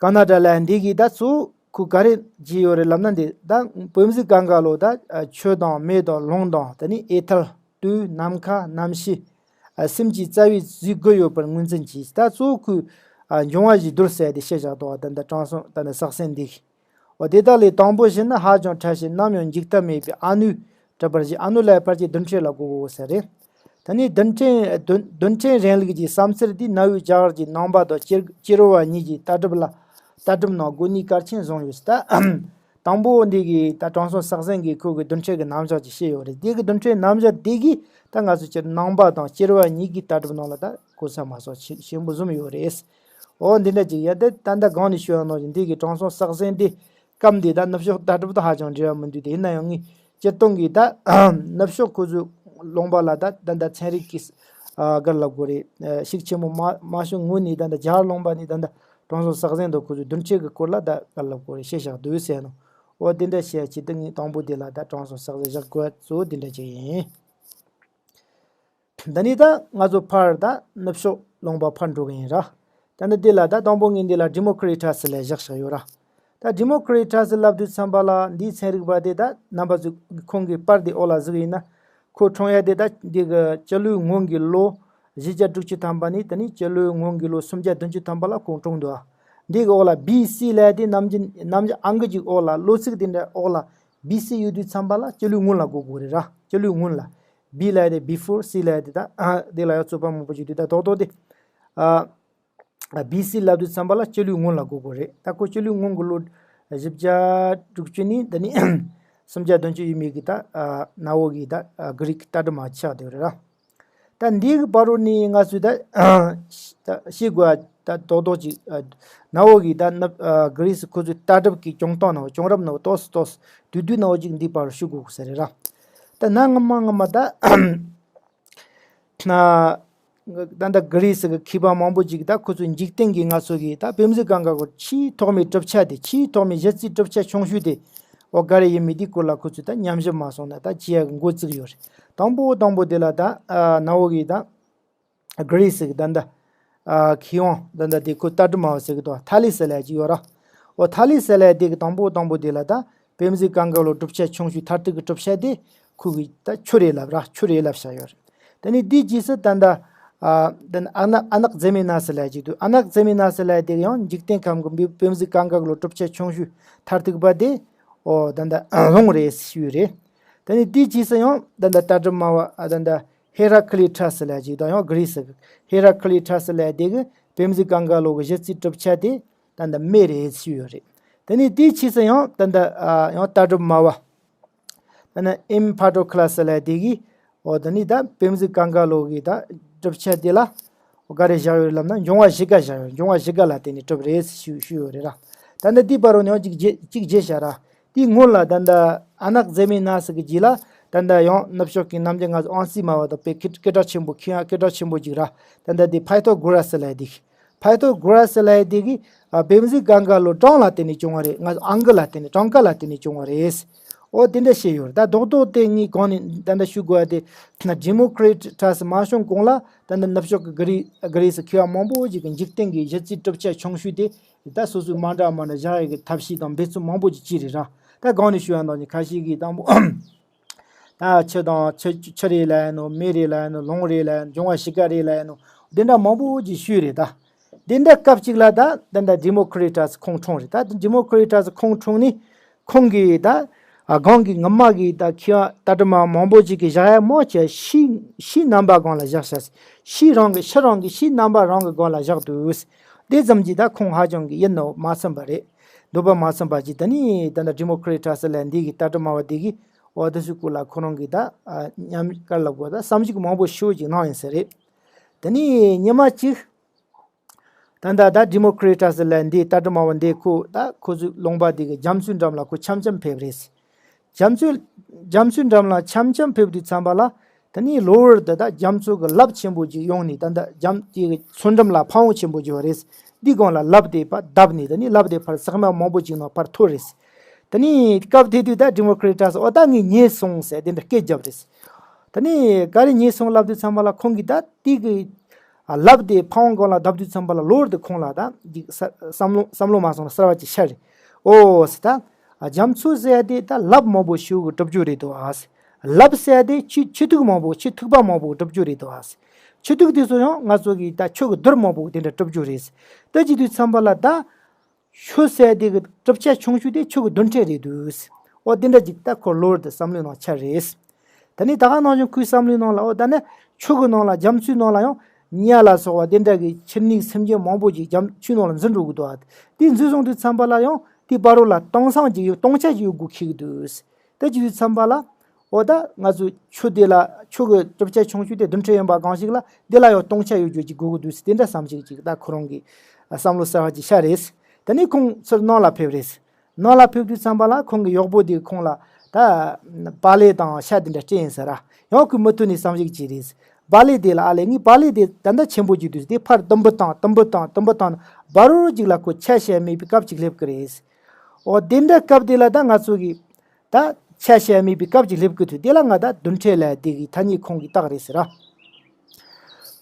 ཀ་ན་ཌ་ལ་འདི་གི་ད་གཙོ་ཁོ་ག་རེ་བྱས་ཡོད་རེད་ལབ་ན་འདི་ད་བིམ་གཟུགས་གང་ག་ལོ་ད་ཆུ་དང་མེ་དང་རླུང་དང་དེ་ནི་ཨེ་ཐལ་དུས་ནམ་མཁའ་གནམ་གཤིས་སེམས་ཀྱི་རྩ་བའི་གཟུགས་དགུ་ཡོད་པར་ངོས་འཛིན་གྱིས། ད་གཙོ་ཁོས་འབྱུང་བ་བཞིའི་རྡུལ་ཟེར་དེ་བཤད་བཞག་འདུག་ད་འདི་དྲང་སྲོང་ད་འདི་སག་སེན་འདི་གི་འོ་དེ་དག་ལས་དང་པོ་བཤད་ན་ཧ་ཅང་ཕྲ་ཞིང་ནམ་ཡང་འཇིག་ཐབས་མེད་པའི་ཨ་ནུས་གྲུབ་པར་བཞེད། ཨ་ནུ་ལ་ཕལ་ཆེར་རྡུལ་ཕྲན་ལ་གོ་དགོས་ས་རེད། ད་ནི་རྡུལ་ཕྲན་རྡུལ་རྡུལ་ཕྲན་རིང་ལུགས་ཀྱི་བསམ་ཚུལ་འདི་གནའ་བོའི་རྒྱ་གར་གྱི་ནང་པ་དང་སྐྱེ་སྐྱེ་རུ་བ་གཉིས་ཀྱི་ལྟ་གྲུབ་ལ་ལྟ་གྲུབ་ནང་གོ་གནས་གལ་ཆེན་བཟུང་ཡོད། ད་དང་པོ་འདི་གི་ད་དྲང་སྲོང་སག་སེན་གྱིས་ཁོ་གི་རྡུལ་ཕྲན་གྱི་རྣམ་གཞག་ཅིག་བཤད་ཡོད་རེད། འདི་གི་རྡུལ་ཕྲན་རྣམ་གཞག་འདི་གིས་ད་ང་ཚོ་སྤྱིར་ནང་པ་དང་སྐྱེ་རུ་བ་གཉིས་ཀྱི་ལྟ་གྲུབ་ནང་ལ་ད་གོ་ས་མ་སོགས་ཆེ་ཆེན་པོ་བཟུང་ཡོད་རེད། འོ་འདི་འདྲ་ཅིག་ཡ་ད་ད་ལྟ་གོང་ནས་ཞུས་པ་ནང་བཞིན་འདི་གི་དྲང་སྲོང་སག་སེན་འདི་སྐབས་འདི་ད་ནུབ་ཕྱོགས་ལྟ་གྲུབ་དང་ཧ་ཅང་འབྲེལ་བ་མི་འདུག་དེ་ཡིན་ན་ཡང་ངས་སྤྱིར་བཏང་གི་ད་ནུབ་ཕྱོགས་ཁོ་ཚོའི་ལུང་པ་ལ་ད་ད་ལྟ་ཚན་རིག་གི་ཨ་ག་རེ་ལབ་དགོས་རེད། ཤུགས་ཆེན་པོ་མ་མ་བྱུང་སྔོན་ནས་ད་ལྟ་རྒྱ་གར་ལུང་པ་ནས་ད་ལྟ་དྲང་སྲོང་སག་སེན་དང་ཁོ་ཚོའི་རྡུལ་ཕྲན་གྱི་སྐོར་ལ་ད་ག་རེ་ལབ་དགོས་རེད། བཤད་བཞག་འདུག་ཟེར་ནོ། འོ་དེ་འདྲ་བཤད་ཆེད་དུ་ངས་དང་པོ་དེ་ལ་ད་དྲང་སྲོང་སག་སེན་བཞག་དགོས་གཙོ་བོ་དེ་འདྲ་ཅིག་ཡིན། འདི་ནི་ད་ང་ཚོ་ཕར་ད་ནུབ་ཕྱོགས་ལུང་པ་ཕར་འགྲོ་གི་ཡིན་ར། ད་ནི་འདི་ལ་ད་དང་པོ་ངས་འདི་ལ་ཌི་མོ་ཀྲི་ཊས་ལབ་བཞག་བཞག་ཡོད་ར། ད་ཌི་མོ་ཀྲི་ཊས་ལབ་དུས་ཙམ་པ་ལ་འདིའི་ཚན་རིག་པ་དེ་ད་རྣམ་པ་ཚོས་ཁོང་གི་པར་དེ་འོག་ལ་གཟིགས་ཡིན་ན། ཁོ་འཁྲུངས་ཡ་དེ་ད་འདི་གི་སྤྱི་ལོའི་སྔོན་གྱི་ལོ་བཞི་བརྒྱ་དྲུག་ཅུ་ཐམ་པ་ནས་ད་ནི་སྤྱི་ལོའི་སྔོན་གྱི་ལོ་སུམ་བརྒྱ་བདུན་ཅུ་ཐམ་པ་ལ་ཁོང་འཁྲུངས་འདུག་འདི་གི་འོག་ལ་བི་སི་ལབ་དེ་ནམ་རྒྱུན་ནམ་རྒྱུན་ཨང་ཀི་ཅིག་འོག་ལ་ལོ་ཚིགས་དེ་འདྲ་འོག་ལ་བི་སི་ཡོད་དུས་ཙམ་པ་ལ་སྤྱི་ལོའི་སྔོན་ལ་གོ་དགོས་རེད་ར། སྤྱི་ལོའི་སྔོན་ལ། བི་ལབ་དེ་བི་ཕོར། སི་ལབ་དེ་ད་ཨ་དེ་ལ་ཡང་རྩོད་པ་མང་པོ་ཞིག་འདུག་ད་རྡོག་རྡོག་དེ་ཨ་བི་སི་ལབ་དུས་ཙམ་པ་ལ་སྤྱི་ལོའི་སྔོན་ལ་གོ་དགོས་རེད། ད་ཁོ་སྤྱི་ལོའི་སྔོན་གྱི་ལོ་བཞི་བརྒྱ་དྲུག་ཅུ་ནས་ད་ནི་སུམ་བརྒྱ་བདུན་ཅུ་ཡས་མས་ཀྱི་ད་ཨ་གནའ་བོ་གི་ད་ཨ་གྷི་རིག་ལྟ་གྲུབ་མ་ཆགས་བསྡད་རེད་ར། ད་འདི་གི་བར་རོ་ནས་ང་ཚོས་ད་ད་ཤེས་དགོས་ད་རྡོག་རྡོག་ཅིག་ཨ་གནའ་བོ་གི་ད་ནབ་ཨ་གྷི་རི་སི་ཁོ་ཚོའི་ལྟ་གྲུབ་ཀྱི་སྐྱོང་སྟངས་ནང་སྐྱོང་རབས་ནང་ཏོག་ཙམ་ཏོག་ཙམ་བསྡུས་བསྡུས་ནང་ཅིག་འདི་བར་རོ་ཞུ་དགོས་ས་རེད་ར། ད་ན་ངོ་མ་ངོ་མ་ད་ན་ད་ད་གྷི་རི་སི་གི་མཁས་པ་མང་པོ་ཅིག་ད་ཁོ་ཚོའི་འཇིག་རྟེན་གྱི་ང་ཚོ་གི་ད་བེམ་གཟུགས་གང་ག་གི་ཆེས་ཐོག་མའི་གྲུབ་ཆ་དེ་ཆེས་ཐོག་མའི་གཞི་རྩའི་གྲུབ་ཆ་ཆུང་ཤོས་དེ་འོ་ག་རེ་ཡིན་མིན་དེའི་སྐོར་ལ་ཁོ་ཚོས་ད་ཉམས་ཞིབ་མ་སོང་ན་ད་བྱེད་ཡག་གི་འགོ་བཙུགས་ཡོད་རེད། དང་པོ་དང་པོ་དེ་ལ་ད་ཨ་གནའ་བོ་གི་ད་གྷི་རི་སི་གི་ད་ད་ ཨ་མཁས་དབང་ད་ལྟ་དེ་ཁོ་ལྟ་གྲུབ་སྨྲ་བ་ཟེར་གི་འདུག་ཐ་ལི་ཟེར་ལབ་ཅིག་ཡོད་ར། འོ་ཐ་ལི་ཟེར་ལབ་དེ་གི་དང་པོ་དང་པོ་དེ་ལ་ད་པེམ་ཟི་ཀང་ཀ་ལོ་གྲུབ་ཆ་ཆུང་ཤོས་མཐར་ཐུག་གི་གྲུབ་ཆ་དེ་ཁོ་གི་ད་ཆུ་རེད་ལབ་ར། ཆུ་རེད་ལབ་བྱ་ཡོད་རེད། དེ་ནས་དེའི་རྗེས་སུ་ད་ལྟ་ཨ་ད་ཨ་ན་ཨ་ནག་ཛེ་མི་ན་ཟེར་ལབ་ཅིག་འདུག་ཨ་ནག་ཛེ་མི་ན་ཟེར་ལབ་དེ་གི་ཡང་འཇིག་རྟེན་ཁམས་ཀྱི་པེམ་ཟི་ཀང་ཀ་ལོ་གྲུབ་ཆ་ཆུང་ཤོས་མཐར་ཐུག་པ་དེ་འོ་ད་ལྟ་ལོང་རེད་ཞུས་རེད། དེ་ནས་དེའི་རྗེས་སུ་ཡང་ད་ལྟ་ལྟ་གྲུབ་སྨྲ་བ་ཨ་ད་ལྟ་ཧེ་ར་ཁི་ལི་ཁྲ་སི་ལབ་ཅིག་དང་ཡང་གྷི་རི་སི་གི་ཧེ་ར་ཁི་ལི་ཁྲ་སི་ལབ་དེ་གི་པེམ་ཟི་ཀང་ཀ་ལོ་གི་གཞི་རྩའི་གྲུབ་ཆ་དེ་ད་ལྟ་མེ་རེད་ཞུས་ཡོད་རེད། དེ་ནས་དེའི་རྗེས་སུ་ཡང་ད་ལྟ་ཨ་ཡང་ལྟ་གྲུབ་སྨྲ་བ་ད་ནི་ཨེམ་ཕ་ཏོ་ཁི་ལ་སི་ལབ་དེ་གི་འོ་ད་ནི་ད་པེམ་ཟི་ཀང་ཀ་ལོ་གི་ད་གྲུབ་ཆ་དེ་ལ་འོ་ག་རེ་བཞག་ཡོད་ལབ་ན་འབྱུང་བ་བཞི་ཀ་བཞག་ཡོད། འབྱུང་བ་བཞི་ཀ་ལ་བརྟེན་ནས་གྲུབ་རེད་ཞུ་ཞུས་ཡོད་རེད་ར། ད་ནི་དེའི་བར་རུ་ནས་ཡང་གཅིག་བརྗེ་གཅིག་བརྗེ་བྱ་ར། དེའི་སྔོན་ལ་ད་ལྟ་ཨ་ནག་ཛེ་མི་ན་སི་གི་རྗེས་ལ་ད་ལྟ་ཡང་ནུབ་ཕྱོགས་ཀྱི་རྣམ་རྒྱལ་ང་ཚོ་ཨང་སི་མ་བ་དང་དཔེ་སྐད་སྐད་གྲགས་ཆེན་པོ་མཁས་དབང་སྐད་གྲགས་ཆེན་པོ་ཅིག་ར། ད་ལྟ་དེ་ཕའི་ཐོ་གོ་ར་སི་ལབ་དེ་གི་ཕའི་ཐོ་གོ་ར་སི་ལབ་དེ་གི་ཨ་པེམ་ཟི་ཀང་ཀ་ལོ་གྲངས་ལ་བརྟེན་ནས་བྱུང་བ་རེད། ང་ཚོ་ཨང་ཀི་ལ་བརྟེན་ནས་གྲངས་ཀ་ལ་བརྟེན་ནས་བྱུང་བ་རེད། འོ་དེ་འདྲ་བཤད་ཡོད་རེད། ད་རྡོག་རྡོག་དེ་ངས་གོང་ནས་ད་ལྟ་ཞུ་དགོས་པ་དེ་ན་ཌི་མོ་ཀྲེ་ཊི་སི་མ་བྱུང་གོང་ལ་ད་ལྟ་ནུབ་ཕྱོགས་ཀྱི་གྷི་རི་གྷི་རི་སི་མཁས་པ་མང་པོ་ཞིག་གིས་འཇིག་རྟེན་གྱི་གཞི་རྩའི་གྲུབ་ཆ་ཆུང་ཤོས་དེ་ད་སོ་སོའི་མ་འདྲ་མ་འདྲ་བཞག་ཡག་གི་ཐབས་ཤེས་དང་འབད་བརྩོན་མང་པོ་ཅིག་བྱས་རེད་ར། ད་གོང་ནས་ཞུ་ཡ་ནང་བཞིན་ཁ་ཤས་ཀྱིས་དང་པོ་ད་ཆུ་དང་ཆུ་ཆུ་རེད་ལབ་ཡ་ནོ། མེ་རེད་ལབ་ཡ་ནོ། ལོང་རེད་ལབ་ཡ་ནོ། འབྱུང་བ་བཞི་ཀ་རེད་ལབ་ཡ་ནོ། དེ་འདྲ་མང་པོ་ཅིག་ཞུས་རེད་ད། དེ་འདྲ་སྐབས་གཅིག་ལ་ད་ད་ད་ཌི་མོ་ཀྲེ་ཊི་སི་ཁོང་འཁྲུངས་རེད། ད་ཌི་མོ་ཀྲེ་ཊི་སི་ཁོང་འཁྲུངས་ནས་ཁོང་གིས་ད་ཨ་གོང་གི་སྔ་མ་གི་ད་མཁས་པ་ལྟ་གྲུབ་སྨྲ་བ་མང་པོ་ཅིག་གིས་བཞག་ཡ་མང་ཆེ་བ་ཕྱིའི་ཕྱིའི་རྣམ་པ་སྒང་ལ་བཞག་ཤག་ཕྱིའི་རང་གི་ཕྱི་རང་གི་ཕྱིའི་རྣམ་པ་རང་གི་སྒང་ལ་བཞག་འདུག་དེ་ཙམ་གྱིས་ད་ཁོང་ཧ་ཅང་གི་ཡིད་ནོར་མ་ཚིམ་པ་རེད། འདོད་པ་མ་ཚིམ་པ་ཅིག་ད་ནི་ད་ལྟ་ཌི་མོ་ཀྲེ་ཊི་སི་ལབ་འདི་གི་ལྟ་གྲུབ་སྨྲ་བ་འདི་གིས་འོ་དེ་ཚོའི་སྐོར་ལ་ཁོ་རང་གིས་ད་ཨ་ཉམས་ག་རེ་ལབ་དགོས། ད་བསམ་གཞིག་མང་པོ་ཞེ་པོ་ཅིག་གནང་ཡིན་ས་རེད། དེ་ནས་ཉི་མ་གཅིག་ད་ལྟ་ད་ཌི་མོ་ཀྲེ་ཊི་སི་ལབ་འདི་ལྟ་གྲུབ་སྨྲ་བ་འདི་ཁོ་ད་ཁོ་ཚོའི་ལུང་པ་འདི་གི་རྒྱ་མཚོའི་འགྲམ་ལ་ཁོ་འཆམ་འཆམ་ཕེབས་རེད། རྒྱ་མཚོའི་རྒྱ་མཚོའི་འགྲམ་ལ་འཆམ་འཆམ་ཕེབས་དུས་ཙམ་པ་ལ་དེ་ནས་གློ་བུར་དུ་ད་རྒྱ་མཚོ་གི་རླབས་ཆེན་པོ་ཅིག་ཡོང་ནས་ད་ལྟ་རྒྱ་མཚོ་གི་མཚོ་འགྲམ་ལ་ཕ་བོང་ཆེན་པོ་ཅིག་ཡོད་རེད། འདི་སྒང་ལ་རླབས་དེ་ཕར་བརྡབས་ནས་དེ་ནས་རླབས་དེ་ཕར་ཟག་མ་མང་པོ་ཅིག་ནང་ཕར་འཐོར་རེད། དེ་ནས་སྐབས་དེ་དུས་ད་ཌི་མོ་ཀྲེ་ཊི་སི་འོ་ད་ངས་རྙེད་སོང་ཟེར་དེ་འདྲ་སྐད་བརྒྱབ་རེད། དེ་ནས་ག་རེ་རྙེད་སོང་ལབ་དུས་ཙམ་པ་ལ་ཁོང་གིས་ད་དེ་གི་ཨ་རླབས་དེ་ཕ་བོང་སྒང་ལ་བརྡབས་དུས་ཙམ་པ་ལ་གློ་བུར་དུ་ཁོང་ལ་ད་འདི་ས་བསམ་བློ་བསམ་བློ་མ་སོང་ན་གསར་བ་ཅིག་ཤར་རེད། ཨོ་ཟེར་ད། ཨ་རྒྱ་མཚོ་ཟེར་ཡ་དེ་ད་རླབས་མང་པོ་ཞེ་པོ་གི་གྲུབ་རྒྱུ་རེད་འདུག་ཨ། རླབས་ཟེར་ཡ་དེ་ཆུ་ཆུ་ཐིགས་མང་པོ་ཆུ་ཐིགས་པ་མང་པོ་གི་གྲུབ་རྒྱུ་རེད་འདུག་ཨ། ཆུ་ཐིགས་དེ་ཚོ་ཡང་ང་ཚོ་གི་ད་ཆུ་གི་རྡུལ་མང་པོ་དེ་འདྲ་གྲུབ་རྒྱུ་རེད། ད་ཅི་དུས་ཙམ་པ་ལ་ད། ཆུ་ཟེར་དེ་གི་གྲུབ་ཆ་ཆུང་ཤོས་དེ་ཆུ་གི་རྡུལ་ཕྲན་རེད་འདུག་ཨོ་དེ་འདྲ་ཅིག་ད་ཁོ་གློ་བུར་དུ་བསམ་བློའི་ནང་འཆར་རེད། ད་ནི་ད་ག་ནང་བཞིན་ཁོའི་བསམ་བློའི་ནང་ལ་ཨོ་ད་ནི་ཆུ་གི་ནང་ལ་རྒྱ་མཚོའི་ནང་ལ་ཡང་ཉ་ལ་སོགས་པ་དེ་འདྲ་གི་ཕྱི་ནས་སེམས་ཅན་མང་པོ་ཅིག་རྒྱ་མཚོའི་ནང་ལ་འཛུལ་འགྲོ་གི་འདུག་ཨ། དེ་འཛུལ་སོང་དུས་ཙམ་པ་ལ་ཡང་དེ་བར་རོ་ལ་སྟོང་སང་ཅིག་ཡོད་སྟོང་ཆ་ཅིག་ཡོད་དགོས་ཁེལ་གི་འདུག་ད་ཅི་དུས་ཙམ་པ་ལ། ཨོ་ད་ང་ཚོ་ཆུ་དེ་ལ་ཆུ་གི་གྲུབ་ཆ་ཆུང་ཤོས་དེ་རྡུལ་ཕྲན་ཡིན་པ་གང་ཞིག་ལ་དེ་ལ་ཡང་སྟོང་ཆ་ཡོད་རྒྱུ་ཅིག་དགོས་ཀྱི་འདུག་ཟེར་དེ་འདྲ་བསམ་གཞིག་ཅིག་ད་ཁོ་རང་གི་བསམ་བློ་གསར་བ་ཅིག་ཤར་རེད། དེ་ནས་ཁོང་ཚུར་ནང་ལ་ཕེབས་རེད། ནང་ལ་ཕེབས་དུས་ཙམ་པ་ལ་ཁོང་གི་གཡོག་པོ་དེས་ཁོང་ལ་ད་བག་ལེབ་དང་ཤ་དེ་འདྲ་སྤྲད་ཡིན་ཟེར་ར། ཡང་ཁོས་མུ་མཐུད་ནས་བསམ་གཞིག་བྱས་རེད། བག་ལེབ་དེ་ལ་ཨ་ལས་ངས་བག་ལེབ་དེ་ད་ལྟ་ཆེན་པོ་ཅིག་འདུག་དེ་ཕར་དུམ་བུ་བཏང་དུམ་བུ་བཏང་དུམ་བུ་བཏང་ནས་བར་རོ་ཅིག་ལ་ཁོ་ཆ་ཤས་མེད་པའི་སྐབས་ཅིག་སླེབས་ཀྱི་རེད། ཨོ་དེ་འདྲ་སྐབས་དེ་ལ་ད་ང་ཚོ་གི་ད་ཆ་ཤས་མེད་པའི་སྐབས་ཅིག་སླེབས་ཀྱི་འདུག་དེ་ལ་ང་ད་རྡུལ་ཕྲན་ལབ་དེ་གི་ཐ་སྙད་ཁོང་གིས་བཏགས་རེད་ཟེར་ར།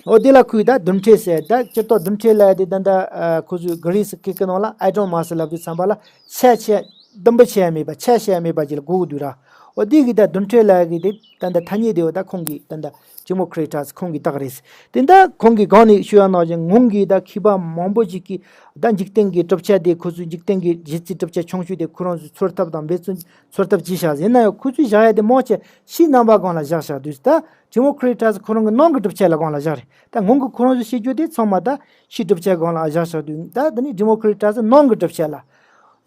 ཨོ་དེ་ལ་ཁོས་ད་རྡུལ་ཕྲན་ཟེར་ད་སྤྱིར་བཏང་རྡུལ་ཕྲན་ལབ་དེ་ད་ད་ཨ་ཁོ་ཚོས་གྷི་རི་སི་སྐད་ཀྱི་ནང་ལ་ཨེ་ཊོམ་མ་ཟེར་ལབ་དུས་ཙམ་པ་ལ་ཆ་ཤས་དུམ་བུ་ཆ་ཤས་མེད་པ་ཆ་ཤས་མེད་པ་ཅིག་ལ་གོ་གི་འདུག་ར། ཨོ་དེ་གི་ད་རྡུལ་ཕྲན་ལབ་གི་དེ་ད་ད་ཐ་སྙད་དེ་འོ་ད་ཁོང་གིས་ད་ད་ཌི་མོ་ཀྲེ་ཊི་སི་ཁོང་གིས་བཏགས་རེད། དེ་ད་ཁོང་གིས་གང་ནས་ཞུ་ཡ་ནང་བཞིན་ངོམ་གི་ད་མཁས་པ་མང་པོ་ཞིག་གིས་ད་འཇིག་རྟེན་གྱི་གྲུབ་ཆ་དེ་ཁོ་ཚོའི་འཇིག་རྟེན་གྱི་གཞི་རྩའི་གྲུབ་ཆ་ཆུང་ཤོས་དེ་ཁོ་རང་ཚོའི་འཚོལ་ཐབས་དང་འབད་བརྩོན་འཚོལ་ཐབས་བྱས་བཞག་ཡིན་ན་ཡང་ཁོ་ཚོས་བཞག་ཡ་དེ་མང་ཆེ་ཕྱིའི་རྣམ་པ་སྒང་ལ་བཞག་བཞག་དུས་ད་ཌི་མོ་ཀྲེ་ཊི་སི་ཁོ་རང་གི་ནང་གི་གྲུབ་ཆ་ལ་སྒང་ལ་བཞག་རེད། ད་སྔོན་གྱི་ཁོ་རང་ཚོས་བཤད་རྒྱུ་དེ་ཚང་མ་ད་ཕྱིའི་གྲུབ་ཆ་སྒང་ལ་བཞག་བཞག་དུས་ད་དེ་ནི་ཌི་མོ་ཀྲེ་ཊི་སི་ནང་གི་གྲུབ་ཆ་ལ་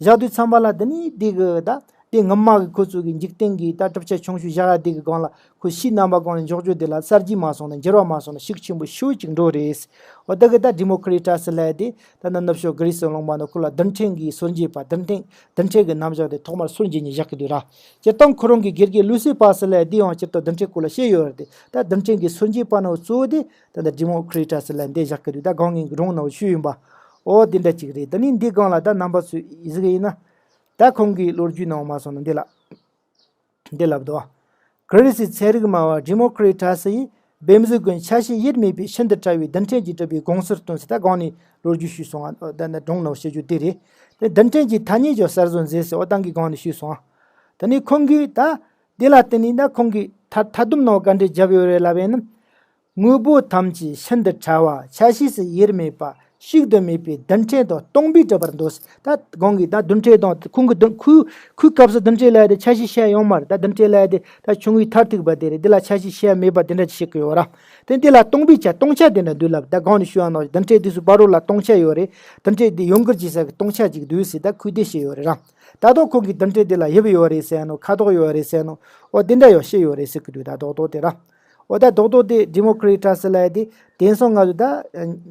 བཞག་དུས་ཙམ་པ་ལ་དེ་ནི་དེ་གི་ད། དེ་སྔོན་མ་གི་ཁོ་ཚོ་གི་འཇིག་རྟེན་གྱི་ད་གྲུབ་ཆ་ཆུང་ཤོས་བཞག་ཡ་དེ་གི་སྒང་ལ་ཁོ་ཕྱིའི་རྣམ་པ་སྒང་ལ་འཇོག་རྒྱུ་དེ་ལ་གསར་བརྗེ་མ་སོང་ན་འགྱུར་བ་མ་སོང་ན་ཤུགས་ཆེན་པོ་ཤུགས་ཅིག་འགྲོ་རེད། འོ་ད་གི་ད་ཌི་མོ་ཀྲེ་ཊི་སི་ལབ་དེ་ད་ནི་ནུབ་ཕྱོགས་གྷི་རི་སི་ལུང་པ་ནི་ཁོ་ལ་རྡུལ་ཕྲན་གྱི་སོར་འབྱེད་པ་རྡུལ་ཕྲན་རྡུལ་ཕྲན་གྱི་རྣམ་གཞག་དེ་ཐོག་མར་སོར་འབྱེད་ནས་བཞག་གི་འདུག་ར། སྤྱིར་བཏང་ཁོ་རང་གི་དགེ་རྒན་ལུ་སི་པ་སི་ལབ་དེ་ཡང་སྤྱིར་བཏང་རྡུལ་ཕྲན་སྐོར་ལ་བཤད་ཡོད་རེད་དེ་ད་རྡུལ་ཕྲན་གྱི་སོར་འབྱེད་པ་ནི་གཙོ་བོ་དེ་ད་ད་ཌི་མོ་ཀྲེ་ཊི་སི་ལབ་འདི་བཞག་གི་འདུག་ད་གོང་ངས་སྒྲུང་ནང་ཞུས་ཡིན་པ། འོ་དེ་འདྲ་ཅིག་རེད། ད་ནི་འདི་སྒང་ལ་ད་རྣམ་པ་ཚོས་གཟིགས་ཡིན་ན། ད་ཁོང་གི་ལོ་རྒྱུས་ནང་མ་སོང་ན་འདི་ལ། འདི་ལབ་འདུག་གྷི་རི་སིའི་ཚན་རིག་སྨྲ་བ་ཌི་མོ་ཀྲེ་ཊི་སི་ཡིས་ བེམ་གཟུགས་ཀུན་ཆ་ཤས་དབྱེར་མེད་པའི་ཤིན་ཏུ་ཕྲ་བའི་རྡུལ་ཕྲན་གྱིས་གྲུབ་པའི་དགོངས་ཟོན་སྟོན་ཟེར། ད་གོང་ནས་ལོ་རྒྱུས་ཞུས་སོང་ང་། ད་ནི་སྒྲུང་ནང་བཤད་རྒྱུ་དེ་རེད། དེ་རྡུལ་ཕྲན་གྱི་ཐ་སྙད་ཀྱང་གསལ་བཟོ་མཛད་ཟེར། འོ་ད་གིན་གོང་ནས་ཞུས་སོང་ང་། དེ་ནས་ཁོང་གིས་ད་དེ་ལ་བརྟེན་ནས་ད་ཁོང་གིས་མཐའ་མཐའ་སྡོམ་ནང་ག་འདྲས་བརྒྱབ་ཡོད་རེད་ལབ་ཡིན་ན། དངོས་པོ་ཐམས་ཅད་ཤིན་ཏུ་ཕྲ་བ། ཆ་ཤས་སུ་དབྱེར་མེད་པ། བཤིག་ཏུ་མེད་པའི་རྡུལ་ཕྲན་དང་སྟོང་པས་གྲུབ་པར་འདོད། ད་གོང་གི་ད་རྡུལ་ཕྲན་དང་ཁོང་གི་རྡུལ་ཁོའི་ཁོའི་སྐབས་སུ་རྡུལ་ཕྲན་ལབ་ཡ་དེ་ཆ་ཤས་བཤད་ཡོད་མ་རེད། ད་རྡུལ་ཕྲན་ལབ་ཡ་དེ་ད་ཆུང་ངུའི་མཐར་ཐུག་པ་དེ་རེད། དེ་ལ་ཆ་ཤས་བཤད་མེད་པ་དེ་འདྲ་ཅིག་བཤད་ཀྱི་ཡོད་ར། དེ་འདི་ལ་སྟོང་པའི་ཆ་སྟོང་ཆ་དེ་འདྲ་འདུག་ལབ། ད་གོང་ནས་ཞུས་པ་ནང་བཞིན་རྡུལ་ཕྲན་དེ་ཚོའི་བར་རོ་ལ་སྟོང་ཆ་ཡོད་རེད། རྡུལ་ཕྲན་དེ་ཡོངས་གྲུབ་ཀྱི་ས་གི་སྟོང་ཆ་ཅིག་འདུག་ཟེར། ད་ཁོས་དེ་བཤད་ཡོད་རེད་ར། ད་དུང་ཁོང་གིས་རྡུལ་ཕྲན་དེ་ལ་དབྱིབས་ཡོད་རེད་ཟེར་ནོ། ཁ་དོག་ཡོད་རེད་ཟེར་ནོ། འོ་དེ་འདྲ་ཡང་བཤད་ཡོད་རེད་ཟེར་གི་འདུག། ད་རྡོག་རྡོག་དེ་ར། འོ་ད་རྡོག་རྡོག་དེ་ཌི་མོ་ཀྲི་ཊ་སི་ལབ་ཡ་དེ་དེང་སང་ང་ཚོ་ད་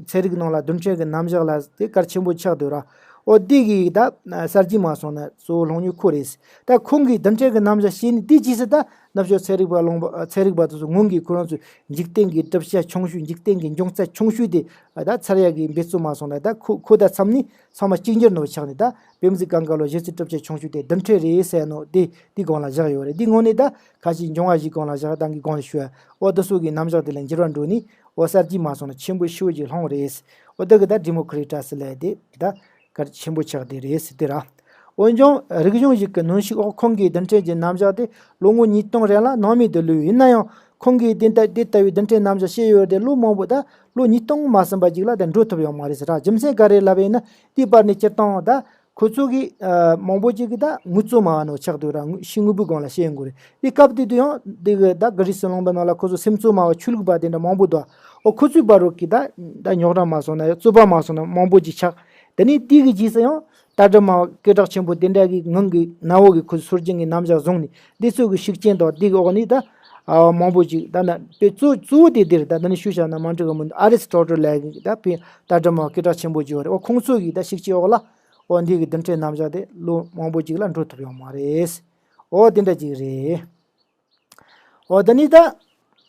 ཚན་རིག་ནང་ལ་རྡུལ་ཕྲན་གྱི་རྣམ་གཞག་ལ་དེ་གལ་ཆེན་པོ་ཆགས་འདུག་ར། འོ་དེ་གི་ད་གསར་བརྗེ་མ་སོང་ན་གཙོ་བོ་སློང་མྱོང་ཁོ་རེད། ད་ཁོང་གིས་རྡུལ་ཕྲན་གྱི་རྣམ་གཞག་བཤད་ནས་དེ་རྗེས་སུ་ད་ནུབ་ཕྱོགས་ཚན་རིག་པ་སློང་པ་ཚན་རིག་པ་དེ་ཚོ་སྔོན་གྱི་ཁོ་རང་ཚོའི་འཇིག་རྟེན་གྱི་གྲུབ་ཆ་ཆུང་ཤོས། འཇིག་རྟེན་གྱི་འབྱུང་རྩ་ཆུང་ཤོས་དེ་ད་ཚར་ཡ་གི་འབད་རྩོལ་མ་སོང་ན། ད་ཁོ་ཁོ་ད་མཚམས་ནས་ཚང་མ་གཅིག་གྱུར་ནོ་ཆགས་ནས། ད་བེམ་གཟུགས་གང་ག་ལོ་གཞི་རྩའི་གྲུབ་ཆ་ཆུང་ཤོས་དེ་རྡུལ་ཕྲན་རེད་ཟེར་ནོ་དེ་དེ་སྒང་ལ་བཞག་ཡོད་རེད། དེ་དངོས་གནས་ད་ཁ་ཤས་འབྱུང་བ་བཞིའི་སྒང་ལ་བཞག་སྟངས་ཀྱི་སྒང་ལ་ཞུ་ཡ། འོ་དེ་ཚོ་གི་རྣམ་གཞག་དེ་ལ་འགྱུར་བ་འགྲོ་ནས་འོ་གསར་བརྗེ་མ་སོང་ན་ཆེན་པོ་ཞེ་པོ་ཅིག་སློང་རེད། འོ་དེ་གི་ད་ཌི་མོ་ཀྲི་ཊ་སི་ལབ་ཡ་དེ་ད་གལ་ཆེན་པོ་ཆགས་བསྡད་རེད་ཟེར་དེ་ར། འོན་ཀྱང་རིག་གཞུང་ཞིག་གི་གནོན་ཤུགས་འོག་ཁོང་གིས་རྡུལ་ཕྲན་གྱི་རྣམ་གཞག་དེ་ལོ་ངོ་ཉིས་སྟོང་རིང་ལ་སྣང་མེད་དུ་ལུས། ཡིན་ན་ཡང་ཁོང་གིས་དེ་ལྟ་དེ་ལྟ་བུའི་རྡུལ་ཕྲན་རྣམ་གཞག་བཤད་ཡོད་དེ་ལོ་མང་པོ་ད་ལོ་ཉིས་སྟོང་མ་ཟིན་པ་ཅིག་ལ་ད་འགྲོ་ཐུབ་ཡོད་མ་རེད་ཟེར་ར། རྒྱུ་མཚན་ག་རེ་ལབ་ཡིན་ན་དེའི་བར་ནས་སྤྱིར་བཏང་ད་ཁོ་ཚོ་གིས་ཨ་མང་པོ་ཅིག་གིས་ད་ངོ་ཚོད་མ་བ་ནོ་ཆགས་འདུག་ར། ཕྱི་དངོས་པོའི་སྒང་ལ་བཤད་ཡོང་གི་རེད། དེ་སྐབས་དེ་དུས་ཡང་དེ་གི་ད་གྷི་རི་སི་ལུང་པ་ནང་ལ་ཁོ་ཚོ་སེམས་ཚོར་མ་བ་ཆོས་ལུགས་པ་དེ་འདྲ་མང་པོ་འདུག། ཨོ་ཁོ་ཚོའི་བར་རོ་གི་ད་ད་རྙོག་དྲ་མ་སོང་ན་རྩོད་པ་མ་སོང་ན་མང་པོ་ཅིག་ཆགས། དེ་ནས་དེ་གི་རྗེས་སུ་ཡང་ལྟ་གྲུབ་མ་བ་སྐད་གྲགས་ཆེན་པོ་དེ་འདྲ་གི་ངང་གི་གནའ་བོ་གི་ཁོ་ཚོ་སྲོལ་རྒྱུན་གྱི་རྣམ་གཞག་བཟུང་ནས་འདི་ཚོ་གི་ཤུགས་རྐྱེན་དང་དེ་གི་འོག་ནས་ད་ཨ་མང་པོ་ཅིག་ད་ན་དཔེ་གཙོ་གཙོ་བོ་དེ་དེ་རེད། ད་ད་ནི་ཞུ་བྱ་ན་མ་འགྲིག་གི་མི་འདུག། ཨ་རི་སི་ཊོ་ཊལ་ལབ་གི་ད་དཔེ་ལྟ་གྲུབ་མ་བ་སྐད་གྲགས་ཆེན་པོ་ཅིག་ཡོད་རེད། ཨོ་ཁོང་ཚོ་གི་ད་ཤུགས་རྐྱེན་འོག་ལ། འོ་འདི་གི་རྡུལ་ཕྲན་རྣམ་གཞག་དེ་ལོ་མང་པོ་ཅིག་ལ་འགྲོ་ཐུབ་ཡོད་མ་རེད། འོ་དེ་འདྲ་ཅིག་རེད། འོ་ད་ནི་ད་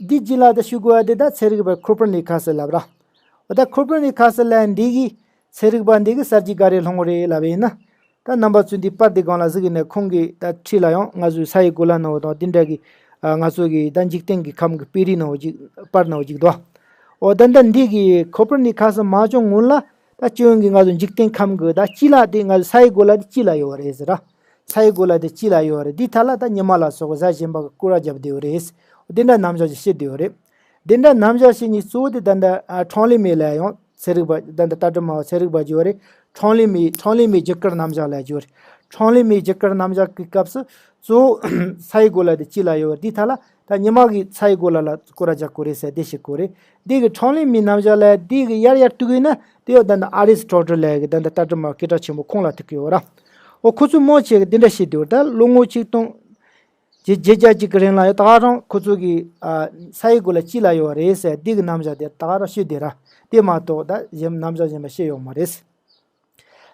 འདི་རྗེས་ལ་ད་ཞུ་དགོས་པ་དེ་ད་ཚན་རིག་པ་ཁོ་པར་ནི་ཁ་སི་ལབ་ར། འོ་ད་ཁོ་པར་ནི་ཁ་སི་ལབ་འདི་གི་ཚན་རིག་པ་འདི་གི་གསར་བརྗེ་ག་རེ་སློང་རེད་ལབ་ཡིན་ན། ད་རྣམ་པ་ཚོས་འདི་པར་འདི་སྒང་ལ་གཟིགས་ཡིན་ན་ཁོང་གི་ད་འཁྲིས་ལ་ཡང་ང་ཚོའི་ས་ཡི་གོ་ལ་ནང་དང་འདི་འདྲ་གི་ང་ཚོ་གི་ད་འཇིག་རྟེན་གྱི་ཁམས་ཀྱི་དཔེ་རིས་ནང་ཅིག་པར་ནང་ཅིག་འདུག། འོ་ད་ད་འདི་གི་ཁོ་པར་ནི་ཁ་སི་མ་བྱུང་སྔོན་ལ། ད་སྤྱི་ཡོངས་ཀྱི་ང་ཚོ་འཇིག་རྟེན་ཁམས་ཀྱི་ད་དཀྱིལ་ལ་དེ་ང་ཚོ་ས་ཡི་གོ་ལ་དེ་དཀྱིལ་ལ་ཡོད་རེད་ཟེར་ར། ས་ཡི་གོ་ལ་དེ་དཀྱིལ་ལ་ཡོད་རེད། དེའི་ཐད་ལ་ད་ཉི་མ་ལ་སོགས་པ་གཟའ་གཞན་པ་གི་སྐོར་ར་བརྒྱབ་བསྡད་ཡོད་རེད། དེ་འདྲ་རྣམ་གཞག་ཅིག་བཤད་བསྡད་ཡོད་རེད། དེ་འདྲ་རྣམ་གཞག་བཤད་མཁན་གཙོ་བོ་དེ་ད་ལྟ་ཁྲང་ལི་མེ་ལབ་ཡང་ཚན་རིག་པ་ད་ལྟ་ལྟ་གྲུབ་མ་བ་ཚན་རིག་པ་ཅིག་ཡོད་རེད། ཁྲང་ལི་མེ་ཁྲང་ལི་མེ་རྒྱུ་སྐར་རྣམ་གཞག་ལབ་ཅིག་ཡོད་རེད། ཁྲང་ལི་མེ་རྒྱུ་སྐར་རྣམ་གཞག་གི་སྐབས་སུ་གཙོ་བོ་ས་ཡི་གོ་ལ་དེ་དཀྱིལ་ལ་ཡོད་རེད། དེའི་ཐད་ལ་ད་ཉི་མ་གི་ས་ཡི་གོ་ལ་ལ་སྐོར་ར་རྒྱག་གི་རེད་ཟེར་དེ་བཤད་གི་རེད། དེ་གི་ཁྲང་ལི་མེ་རྣམ་གཞག་ལ་དེ་གི་ཡར་ཡར་གཏུག་གི་ན་དེ་ཡོད་ད་ནི་ཨ་རི་སི་ཊོ་ཊལ་ལབ་གི་ད་ནི་ལྟ་གྲུབ་མ་སྐད་གྲགས་ཆེན་པོ་ཁོང་ལ་ཐུག་གི་ཡོད་ར། འོ་ཁོ་ཚོས་མང་ཆེ་གི་དེ་འདྲ་བཤད་དེ་ཡོད་རེད། ད་ལོ་ངོ་ཆིག་སྟོང་བརྒྱད་བརྒྱད་བརྒྱ་གཅིག་གི་རིང་ལ་ཡང་ད་ག་རང་ཁོ་ཚོ་གི་ཨ་ས་ཡི་གོ་ལ་དཀྱིལ་ལ་ཡོད་རེད་ཟེར་དེ་གི་རྣམ་གཞག་དེ་ད་ག་རང་བཤད་དེ་ར། དེ་མ་གཏོགས་ད་གཞན་རྣམ་གཞག་གཞན་པ་བཤད་ཡོད་མ་རེད།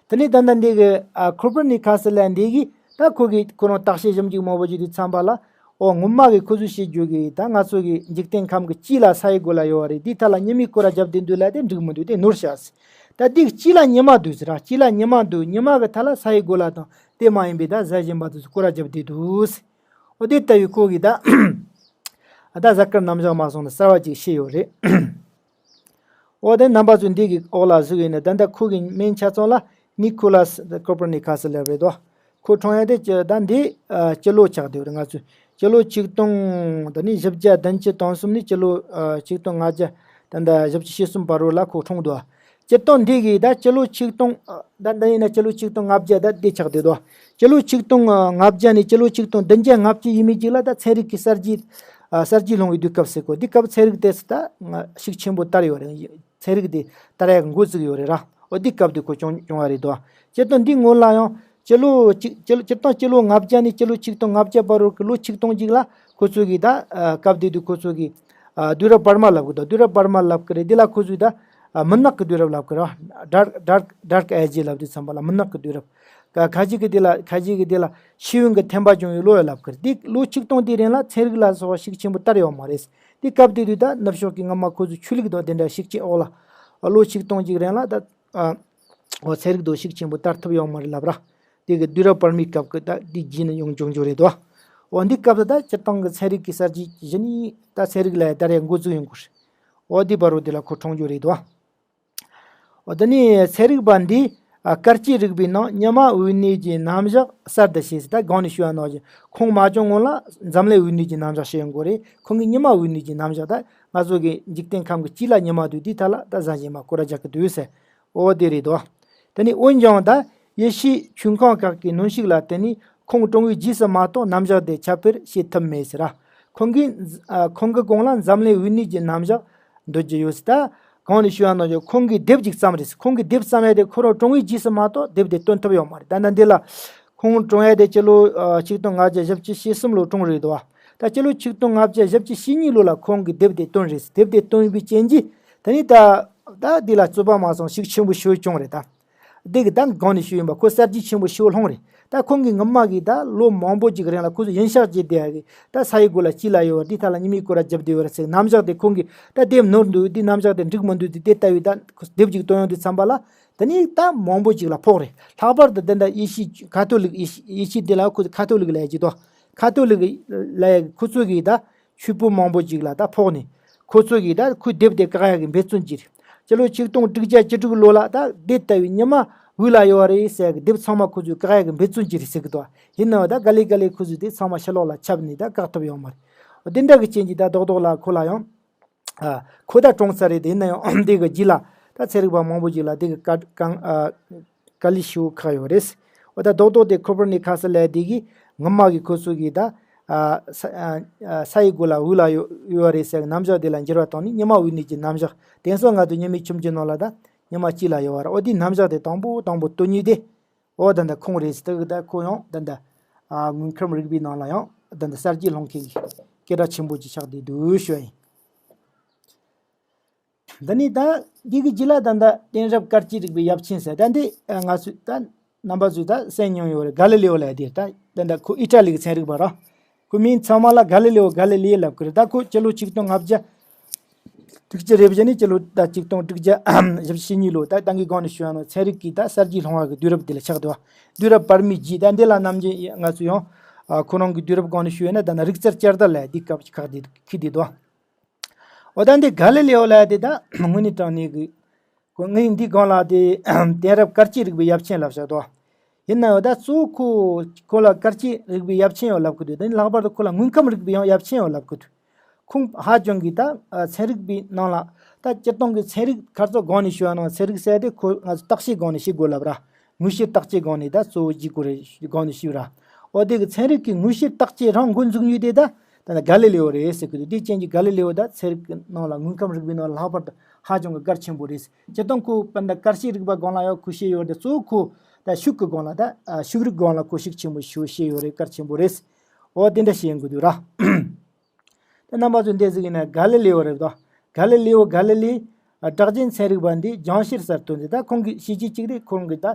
དེ་ནས་ད་ལྟ་འདི་གི་ཨ་ཁོ་པར་ནི་ཁ་སི་ལབ་འདི་གིས་ད་ཁོ་གི་ཁོ་རང་བརྟག་དཔྱད་ཞིབ་འཇུག་མང་པོ་བྱེད་དུས་ཙམ་པ་ལ། ཨོ་སྔོན་མ་གི་ཁོ་ཚོས་བཤད་རྒྱུ་གི་ད་ང་ཚོ་གི་འཇིག་རྟེན་ཁམས་ཀྱི་དཀྱིལ་ལ་ས་ཡི་གོ་ལ་ཡོད་རེད། དེའི་ཐད་ལ་ཉི་མས་སྐོར་ར་བརྒྱབ་བསྡད་འདུག་ལབ་དེ་འགྲིག་མི་འདུག། དེ་ནོར་ཤག་ཟེར། ད་འདི་གི་དཀྱིལ་ལ་ཉི་མ་འདུག་ཟེར་ར། དཀྱིལ་ལ་ཉི་མ་འདུག། ཉི་མ་གི་ཐད་ལ་ས་ཡི་གོ་ལ་དང་དེ་མ་ཡིན་པའི་ད་གཟའ་གཞན་པ་དེ་ཚོ་སྐོར་ར་བརྒྱབ་བསྡད་འདུག་ཟེར། ཨོ་དེ་ལྟ་བུའི་ཁོ་གི་ད་ད་གཟའ་སྐར་རྣམ་གཞག་མ་སོང་ན་གསར་བ་ཅིག་ཤེས་ཡོད་རེད། འོ་དེ་རྣམ་པ་ཚོས་འདི་གི་འོག་ལ་གཟིགས་ཡིན་ན་ད་ལྟ་ཁོ་གི་མིང་ཆ་ཚང་ལ་ནི་ཁོ་ལ་སི་ཀོ་པར་ནི་ཁ་སི་ལབ་རེད་དོ། ཁོ་འཁྲུངས་ཡ་དེ་ཅི་ད་འདི་ཨ་སྤྱི་ལོ་ཆགས་བསྡད་ཡོད་རེད། ང་ཚོས་སྤྱི་ལོ་ཆིག་སྟོང་ད་ནི་བཞི་བརྒྱ་བདུན་ཅུ་དོན་གསུམ་ནས་སྤྱི་ལོ་ཨ་ཆིག་སྟོང་ལྔ་བརྒྱ་ད་ད་བཞི་བཅུ་ཞེ་གསུམ་བར་རོ་ལ་ཁོ་འཁྲུངས་འདུག། སྤྱིར་བཏང་འདི་གི་ད་སྤྱི་ལོ་ཆིག་སྟོང་ཨ་ད་ད་ཡིན་ན་སྤྱི་ལོ་ཆིག་སྟོང་ལྔ་བརྒྱ་ད་དེ་ཆགས་བསྡད་འདུག། སྤྱི་ལོ་ཆིག་སྟོང་ལྔ་བརྒྱ་ནས་སྤྱི་ལོ་ཆིག་སྟོང་བདུན་བརྒྱ་ལྔ་བཅུ་ཡས་མས་ཅིག་ལ་ད་ཚན་རིག་གི་གསར་བརྗེ་ཨ་གསར་བརྗེ་སློང་བའི་དུས་སྐབས་ཟེར་གོ། དེ་སྐབས་ཚན་རིག་དེ་ད་ཤུགས་ཆེན་པོ་དར་ཡོད་རེད། ཚན་རིག་དེ་དར་ཡག་འགོ་བཙུགས་ཡོད་རེད་ར། འོ་དེ་སྐབས་དེ་ཁོ་བྱུང་བྱུང་བ་རེད་དོ། སྤྱིར་བཏང་འདི་སྔོན་ལ་ཡང་སྤྱི་ལོ་གཅིག་སྤྱི་ལོ་སྤྱིར་བཏང་སྤྱི་ལོ་ལྔ་བརྒྱ་ནས་སྤྱི་ལོ་ཆིག་སྟོང་ལྔ་བརྒྱ་བར་རོ་གི་ལོ་ཆིག་སྟོང་ཅིག་ལ་ཁོ་ཚོ་གིས་ད་ཨ་སྐབས་དེ་དུས་ཁོ་ཚོ་གིས་ཨ་དུས་རབས་བར་མ་ལབ་གི་དོ། དུས་རབས་བར་མ་ལབ་གི་རེད། འདི་ལ་ཁོ་ཚོས་ད་ཨ་མུན་ནག་གི་དུས་རབས་ལབ་གི་ར། ཌར་ཌར་ཌར་ཨེ་ཇི་ལབ་དུས་ཙམ་པ་ལ་མུན་ནག་གི་དུས་རབས། ཁ་ཁ་ཅིག་གིས་དེ་ལ་ཁ་ཅིག་གིས་དེ་ལ་ཤེས་ཡོན་གྱི་ཐན་པ་བྱུང་བའི་ལོ་ཡ་ལབ་གི་རེད། འདི་ལོ་ཆིག་སྟོང་དེའི་རིང་ལ་ཚན་རིག་ལ་སོགས་པ་ཤུགས་ཆེན་པོ་དར་ཡོད་མ་རེད། དེ་སྐབས་དེ་དུས་ད་ནུབ་ཕྱོགས་ཀྱི་སྔ་མ་ཁོ་ཚོའི་ཆོས་ལུགས་དང་དེ་འདྲ་ཤུགས་ཆེན་འོག་ལ་ལོ་ཆིག་སྟོང་ཅིག་རིང་ལ་ད་ཨ་འོ་ཚན་རིག་དང་ཤུགས་ཆེན་པོ་དར་ཐུབ་ཡོད་མ་རེད་ལབ་ར། དེ་གི་དུས་རབས་བར་མའི་སྐབས་ཀྱི་ད་དེ་རྗེས་ནས་ཡོང་བྱུང་བྱུང་རེད་དོ། འོ་འདི་སྐབས་སུ་ད་སྤྱིར་བཏང་གི་ཚན་རིག་གི་གསར་བརྗེ་བཞི་ནི་ད་ཚན་རིག་ལ་ད་རེས་འགོ་འཛུགས་ཡོང་གི་རེད། འོ་འདི་བར་རུ་འདི་ལ་ཁོ་འཁྲུངས་རྒྱུ་རེད་དོ། འོ་ད་ནི་ཚན་རིག་པ་འདི་ཨ་སྐར་སྐྱེས་རིག་པའི་ནང་ཉི་མ་འོད་གནས་ཀྱི་རྣམ་གཞག་གསར་དུ་ཤེས་ཟེར། ད་གོང་ནས་ཞུས་པ་ནང་བཞིན་ཁོང་མ་བྱུང་སྔོན་ལ་འཛམ་གླིང་འོད་གནས་ཀྱི་རྣམ་གཞག་ཤེས་ཡོང་གི་རེད། ཁོང་གིས་ཉི་མ་འོད་གནས་ཀྱི་རྣམ་གཞག་ད་ང་ཚོ་གི་འཇིག་རྟེན་ཁམས་ཀྱི་དཀྱིལ་ལ་ཉི་མ་འདུག་དེའི་ཐད་ལ་ད་གཟའ་ཞིག་མ་སྐོར་ར་རྒྱག་གི་འདུག་ཟེར། འོ་དེ་རེད་དོ། དེ་ནི་འོན་ཀྱང་ད་ཡེ་ཤུའི་ཆོས་ཁང་ཁག་གི་གནོན་ཤུགས་ལ་བརྟེན་ནས་ཁོང་གྲོངས་པའི་རྗེས་སུ་མ་གཏོགས་རྣམ་གཞག་དེ་ཁྱབ་སྤེལ་བྱེད་ཐུབ་མེད་ཟེར། ཁོང་གིས་ཨ་ཁོང་གི་གོང་ལ་འཛམ་གླིང་འོད་གནས་ཀྱི་རྣམ་གཞག་འདོད་ཀྱི་ཡོད་ཟེར། ད་གོང་ནས་ཞུས་པ་ནང་བཞིན་ཁོང་གིས་དེབ་ཅིག་བརྩམས་རེད་ཟེར། ཁོང་གིས་དེབ་བརྩམས་ཡ་དེ་ཁོ་རང་གྲོངས་པའི་རྗེས་སུ་མ་གཏོགས་དེབ་དེ་བཏོན་ཐུབ་ཡོད་མ་རེད། ད་ནི་འདི་ལ་ཁོང་གྲོངས་ཡ་དེ་སྤྱི་ལོ་ཨ་ཆིག་སྟོང་ལྔ་བརྒྱ་བཞི་བཅུ་ཞེ་གསུམ་ལོ་གྲོངས་རེད་དོ། ད་སྤྱི་ལོ་ཆིག་སྟོང་ལྔ་བརྒྱ་བཞི་བཅུ་ཞེ་གཉིས་ལོ་ལ་ཁོང་གིས་དེབ་དེ་བཏོན་རེད་ཟེར། དེབ་དེ་བཏོན་པའི་རྐྱེན་གྱིས་དེ་ནི་ད་ད་འདི་ལ་རྩོད་པ་མ་སོང་ཤུགས་ཆེན་པོ་ཞིག་བྱུང་རེད་ད། འདི་གི་ད་གོང་ནས་ཞུས་ཡིན་པ་ཁོ་གསར་བརྗེ་ཆེན་པོ་ཞིག་སློང་རེད། ད་ཁོང་གིས་སྔོན་མ་གི་ད་ལོ་མང་པོ་ཅིག་རིང་ལ་ཁོ་ཚོ་ཡིན་ཤག་ཅིག་བསྡད་ཡ་གི་ད་ས་ཡི་གོ་ལ་སྐྱིད་ལ་ཡོད་བ་འདི་ཐ་ལ་ཉི་མའི་སྐོར་ར་རྒྱབ་བསྡད་ཡོད་ར་ཟེར། རྣམ་གཞག་དེ་ཁོང་གིས་ད་དེབ་ནོར་འདུག་འདི་རྣམ་གཞག་དེ་འགྲིག་མི་འདུག་འདི་དེ་ལྟ་བུའི་ད་དེབ་ཅིག་བཏོན་ཡོང་དུས་ཙམ་པ་ལ་དེ་ནི་ད་མང་པོ་ཅིག་ལ་ཕོག་རེད། ལྷག་པར་དུ་དེ་འདྲ་ཡེ་ཤུ་ཁ་ཐོ་ལིག་ཡེ་ཤུ་ཡེ་ཤུ་དེ་ལ་ཁོ་ཁ་ཐོ་ལིག་ལ་ཡ་ཅིག་དོ། ཁ་ཐོ་ལིག་ལ་ཡ་ཁོ་ཚོ་གིས་ད་ཆོས་པ་མང་པོ་ཅིག་ལ་ད་ཕོག་ནས་ཁོ་ཚོ་གིས་ད་ཁོའི་དེབ་དེ་བཀག་ཡག་གི་འབད་བརྩོན་བྱས་རེད། སྤྱི་ལོ་ཆིག་སྟོང་དྲུག་བརྒྱ་བཅུ་དྲུག་ལོ་ལ་ད་དེ་ལྟ་བུའི་ཉི་མ་འོད་ལ་ཡོད་རེད་ཟེར་གི་དེབ་ཚང་མ་ཁོ་ཚོས་བཀག་ཡག་གི་འབད་བརྩོན་བྱས་རེད་ཟེར་གི་འདུག་ཡིན་ནའང་ད་ག་ལེ་ག་ལེ་ཁོ་ཚོས་དེ་ཚང་མ་ཕྱི་ལོགས་ལ་ཁྱབ་ནས་ད་བཀག་ཐུབ་ཡོད་མ་རེད། འོ་དེ་འདྲ་གི་རྐྱེན་གྱིས་ད་རྡོག་རྡོག་ལ་ཁོ་ལ་ཡང་ཨ་ཁོ་ད་གྲོངས་ཚར་རེད། དེ་ཡིན་ན་ཡང་དེ་གི་རྗེས་ལ་ད་ཚན་རིག་པ་མང་པོ་ཅིག་ལ་དེ་གི་བཀའ་བཀའ་ཨ་དཀའ་ལས་ཞེ་པོ་ཁག་ཡོད་རེད། འོ་ད་རྡོག་རྡོག་དེ་ཁོ་པར་ནི་ཁ་སི་ལབ་དེ་གིས་སྔོན་མ་གི་ཁོ་ཚོ་གིས་ད་ཨ་ས་ཨ་ཨ་ས་ཡི་གོ་ལ་འོད་ལ་ཡོད་ཡོད་རེད་ཟེར་གི་རྣམ་གཞག་དེ་ལ་འགྱུར་བ་བཏང་ནས་ཉི་མ་འོད་གནས་ཀྱི་རྣམ་གཞག་དེང་སང་ང་ཚོ་ཉི་མའི་ཁྱིམ་གྱི་ནང་ལ་ད་ཉི་མ་དཀྱིལ་ལ་ཡོད་པ་རེད། འོ་དེའི་རྣམ་གཞག་དེ་དང་པོ་དང་པོ་བཏོན་མཁན་དེ། འོ་ད་ལྟ་ཁོང་རེད་ཟེར། ད་ད་ཁོ་ཡང་ད་ལྟ་ཨ་དངོས་ཁམས་རིག་པའི་ནང་ལ་ཡང་ད་ལྟ་གསར་བརྗེ་སློང་མཁན་གྱི་སྐད་གྲགས་ཆེན་པོ་ཅིག་ཆགས་བསྡད་འདུག་ཞུ་བ་ཡིན། འདི་ནི་ད་འདི་གི་རྗེས་ལ་ད་ལྟ་གཏན་རབས་སྐར་དཔྱད་རིག་པའི་ཡབ་ཆེན་ཟེར་ད་འདི་ང་ཚོས་ད་རྣམ་པ་ཚོས་ད་གསན་མྱོང་ཡོད་རེད། ག་ལི་ལེའོ་ལབ་དེ་ད་ད་ལྟ་ཁོ་ཨི་ཊ་ལི་གི་ཚན་རིག་པ་ར། ཁོའི་མིང་ཚང་མ་ལ་ག་ལི་ལེའོ་ག་ལི་ལེ་ལབ་ཀྱི་རེད། ད་ཁོ་སྤྱི་ལོ་ཆིག་སྟོང་ལྔ་བརྒྱ་དྲུག་ཅུ་རེ་བཞི་ནས་སྤྱི་ལོ་ད་ཆིག་སྟོང་དྲུག་བརྒྱ་བཞི་བཅུ་ཞེ་གཉིས་ལོ་ད་ད་གིན་གོང་ནས་ཞུས་པ་ནང་ཚན་རིག་གི་ད་གསར་བརྗེ་སློང་བ་གི་དུས་རབས་དེ་ལ་ཆགས་འདུག་དུས་རབས་བར་མའི་རྗེས་ད་འདི་ལ་ནམ་རྒྱུན་ང་ཚོས་ཡང་ཨ་ཁོ་རང་གི་དུས་རབས་གོང་ནས་ཞུས་ཡོད་ན་ད་ན་རིག་རྩལ་བསྐྱར་དར་ལ་འདི་སྐབས་ཁག་འདི་ཁི་འདི་འདུག་འོ་ད་འདི་ག་ལི་ལེའོ་ལ་དེ་ད་དངོས་གནས་དྲང་གནས་གི་ཁོ་ངས་འདི་སྒང་ལ་དེ་གཏན་རབས་སྐར་དཔྱད་རིག་པའི་ཡབ་ཆེན་ལབ་བཞག་འདུག་ཡིན་ན་ཡང་ད་གཙོ་བོ་ཁོ་ཁོ་ལ་སྐར་དཔྱད་རིག་པའི་ཡབ་ཆེན་ཡང་ལབ་གི་འདུག་དེ་ནི་ལྷག་པར་དུ་ཁོ་ལ་དངོས་ཁམས་རིག་པའི་ཡང་ཡབ་ཆེན་ཡང་ལབ་གི་འདུག་ཁོང་ཧ་ཅང་གི་ད་ཨ་ཚན་རིག་པའི་ནང་ལ་ད་སྤྱིར་བཏང་གི་ཚན་རིག་ཁ་རྩང་སྒང་ནས་ཞུ་བ་ནང་ཚན་རིག་ཟེར་དེ་ཁོ་ང་ཚོ་བརྟག་དཔྱད་སྒང་ནས་ཤེས་དགོས་ལབ་ར། དངོས་བཤེར་བརྟག་དཔྱད་སྒང་ནས་ད་གཙོ་བོ་ཇི་དགོས་རེད་སྒང་ནས་ཞུས་ར། འོ་དེ་གི་ཚན་རིག་གི་དངོས་བཤེར་བརྟག་དཔྱད་རང་འགོ་འཛུགས་མྱོང་དེ་ད་ད་ནི་ག་ལི་ལེའོ་རེད་ཟེར་གི་འདུག་དེ་རྐྱེན་གྱིས་ག་ལི་ལེའོ་ད་ཚན་རིག་གི་ནང་ལ་དངོས་ཁམས་རིག་པའི་ནང་ལ་ལྷག་པར་དུ་ཧ་ཅང་གི་གལ་ཆེན་པོ་རེད། སྤྱིར་བཏང་ཁོ་དཔེར་ན་སྐར་དཔྱད་རིག་པ་སྒང་ལ་ཡང་ཁོ་ཤེས་ཡོད་རེད། གཙོ་བོ་ཁོ་ད་ཤུགས་ཀྱི་སྒང་ལ་ད་ཨ་ཤུགས་རིག་སྒང་ལ་ཁོ་ཤུགས་ཆེན་པོ་ཞེ་པོ་ཤེས་ཡོད་རེད། གལ་ཆེན་པོ་རེད། འོ་དེ་འདྲ་ཤེས་ཡོང་གི་འདུག་ར། ད་རྣམ་པ་ཚོས་འདི་གཟིགས་ཡིན་ན་ག་ལི་ལེའོ་རེད་དོ། ག་ལི་ལེའོ་ག་ལི་ལི་ཨ་གྲགས་ཅན་ཚན་རིག་པ་འདི་སྦྱང་བཤེར་གསར་གཏོད་འདི་ད་ཁོང་གི་ཤེས་བྱེད་ཅིག་རེད། ཁོང་གི་ད་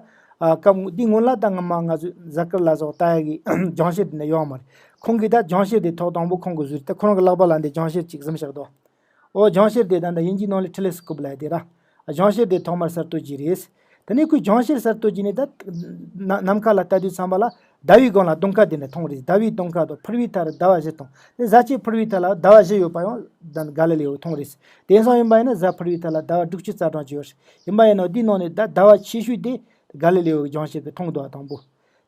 ཨ་སྐབས་འདི་སྔོན་ལ་ད་སྔ་མ་ང་ཚོས་གཟའ་སྐར་ལ་སོགས་ལྟ་ཡ་གི་སྦྱང་བཤེར་འདི་འདྲ་ཡོད་མ་རེད། ཁོང་གི་ད་སྦྱང་བཤེར་འདི་ཐོག་དང་པོ་ཁོང་གི་བཟོས་རེད། ད་ཁོ་རང་གི་ལག་པ་ལ་འདི་སྦྱང་བཤེར་ཅིག་བཟུང་བཞག་འདུག་འོ་སྦྱང་བཤེར་དེ་ད་ལྟ་དབྱིན་ཇིའི་ནང་ལ་ཊེ་ལེ་སི་ཀོབ་ལབ་དེ་ར། སྦྱང་བཤེར་དེ་ཐོག་མར་གསར་གཏོད་བྱས་རེད། དེ་ནས་ཁོས་སྦྱང་བཤེར་གསར་གཏོད་བྱས་ནས་ད་ན་ནམ་མཁའ་ལ་ལྟ་དུས་ཙམ་པ་ལ་ཟླ་བའི་སྒང་ལ་གདོང་ཁ་དེ་འདྲ་མཐོང་རེད། ཟླ་བའི་གདོང་ཁ་དང་ཕུར་བུའི་མཐའ་རུ་ཟླ་བ་བཞི་མཐོང་། དེ་གཟའ་སྐར་ཕུར་བུའི་མཐའ་ལ་ཟླ་བ་བཞི་ཡོད་པ་ཡང་ད་ག་ལི་ལེའོ་མཐོང་རེད། དེང་སང་ཡིན་པ་ཡིན་ན་གཟའ་ཕུར་བུའི་མཐའ་ལ་ཟླ་བ་དྲུག་ཅུ་རྩ་གྲངས་ཅིག་ཡོད་རེད། ཡིན་པ་ཡིན་ན་འདིའི་ནང་ནས་ད་ཟླ་བ་ཆེ་ཤོས་དེ་ག་ལི་ལེའོ་གི་སྦྱང་བཤེར་གྱིས་མཐོང་འདུག་པ་དང་པོ།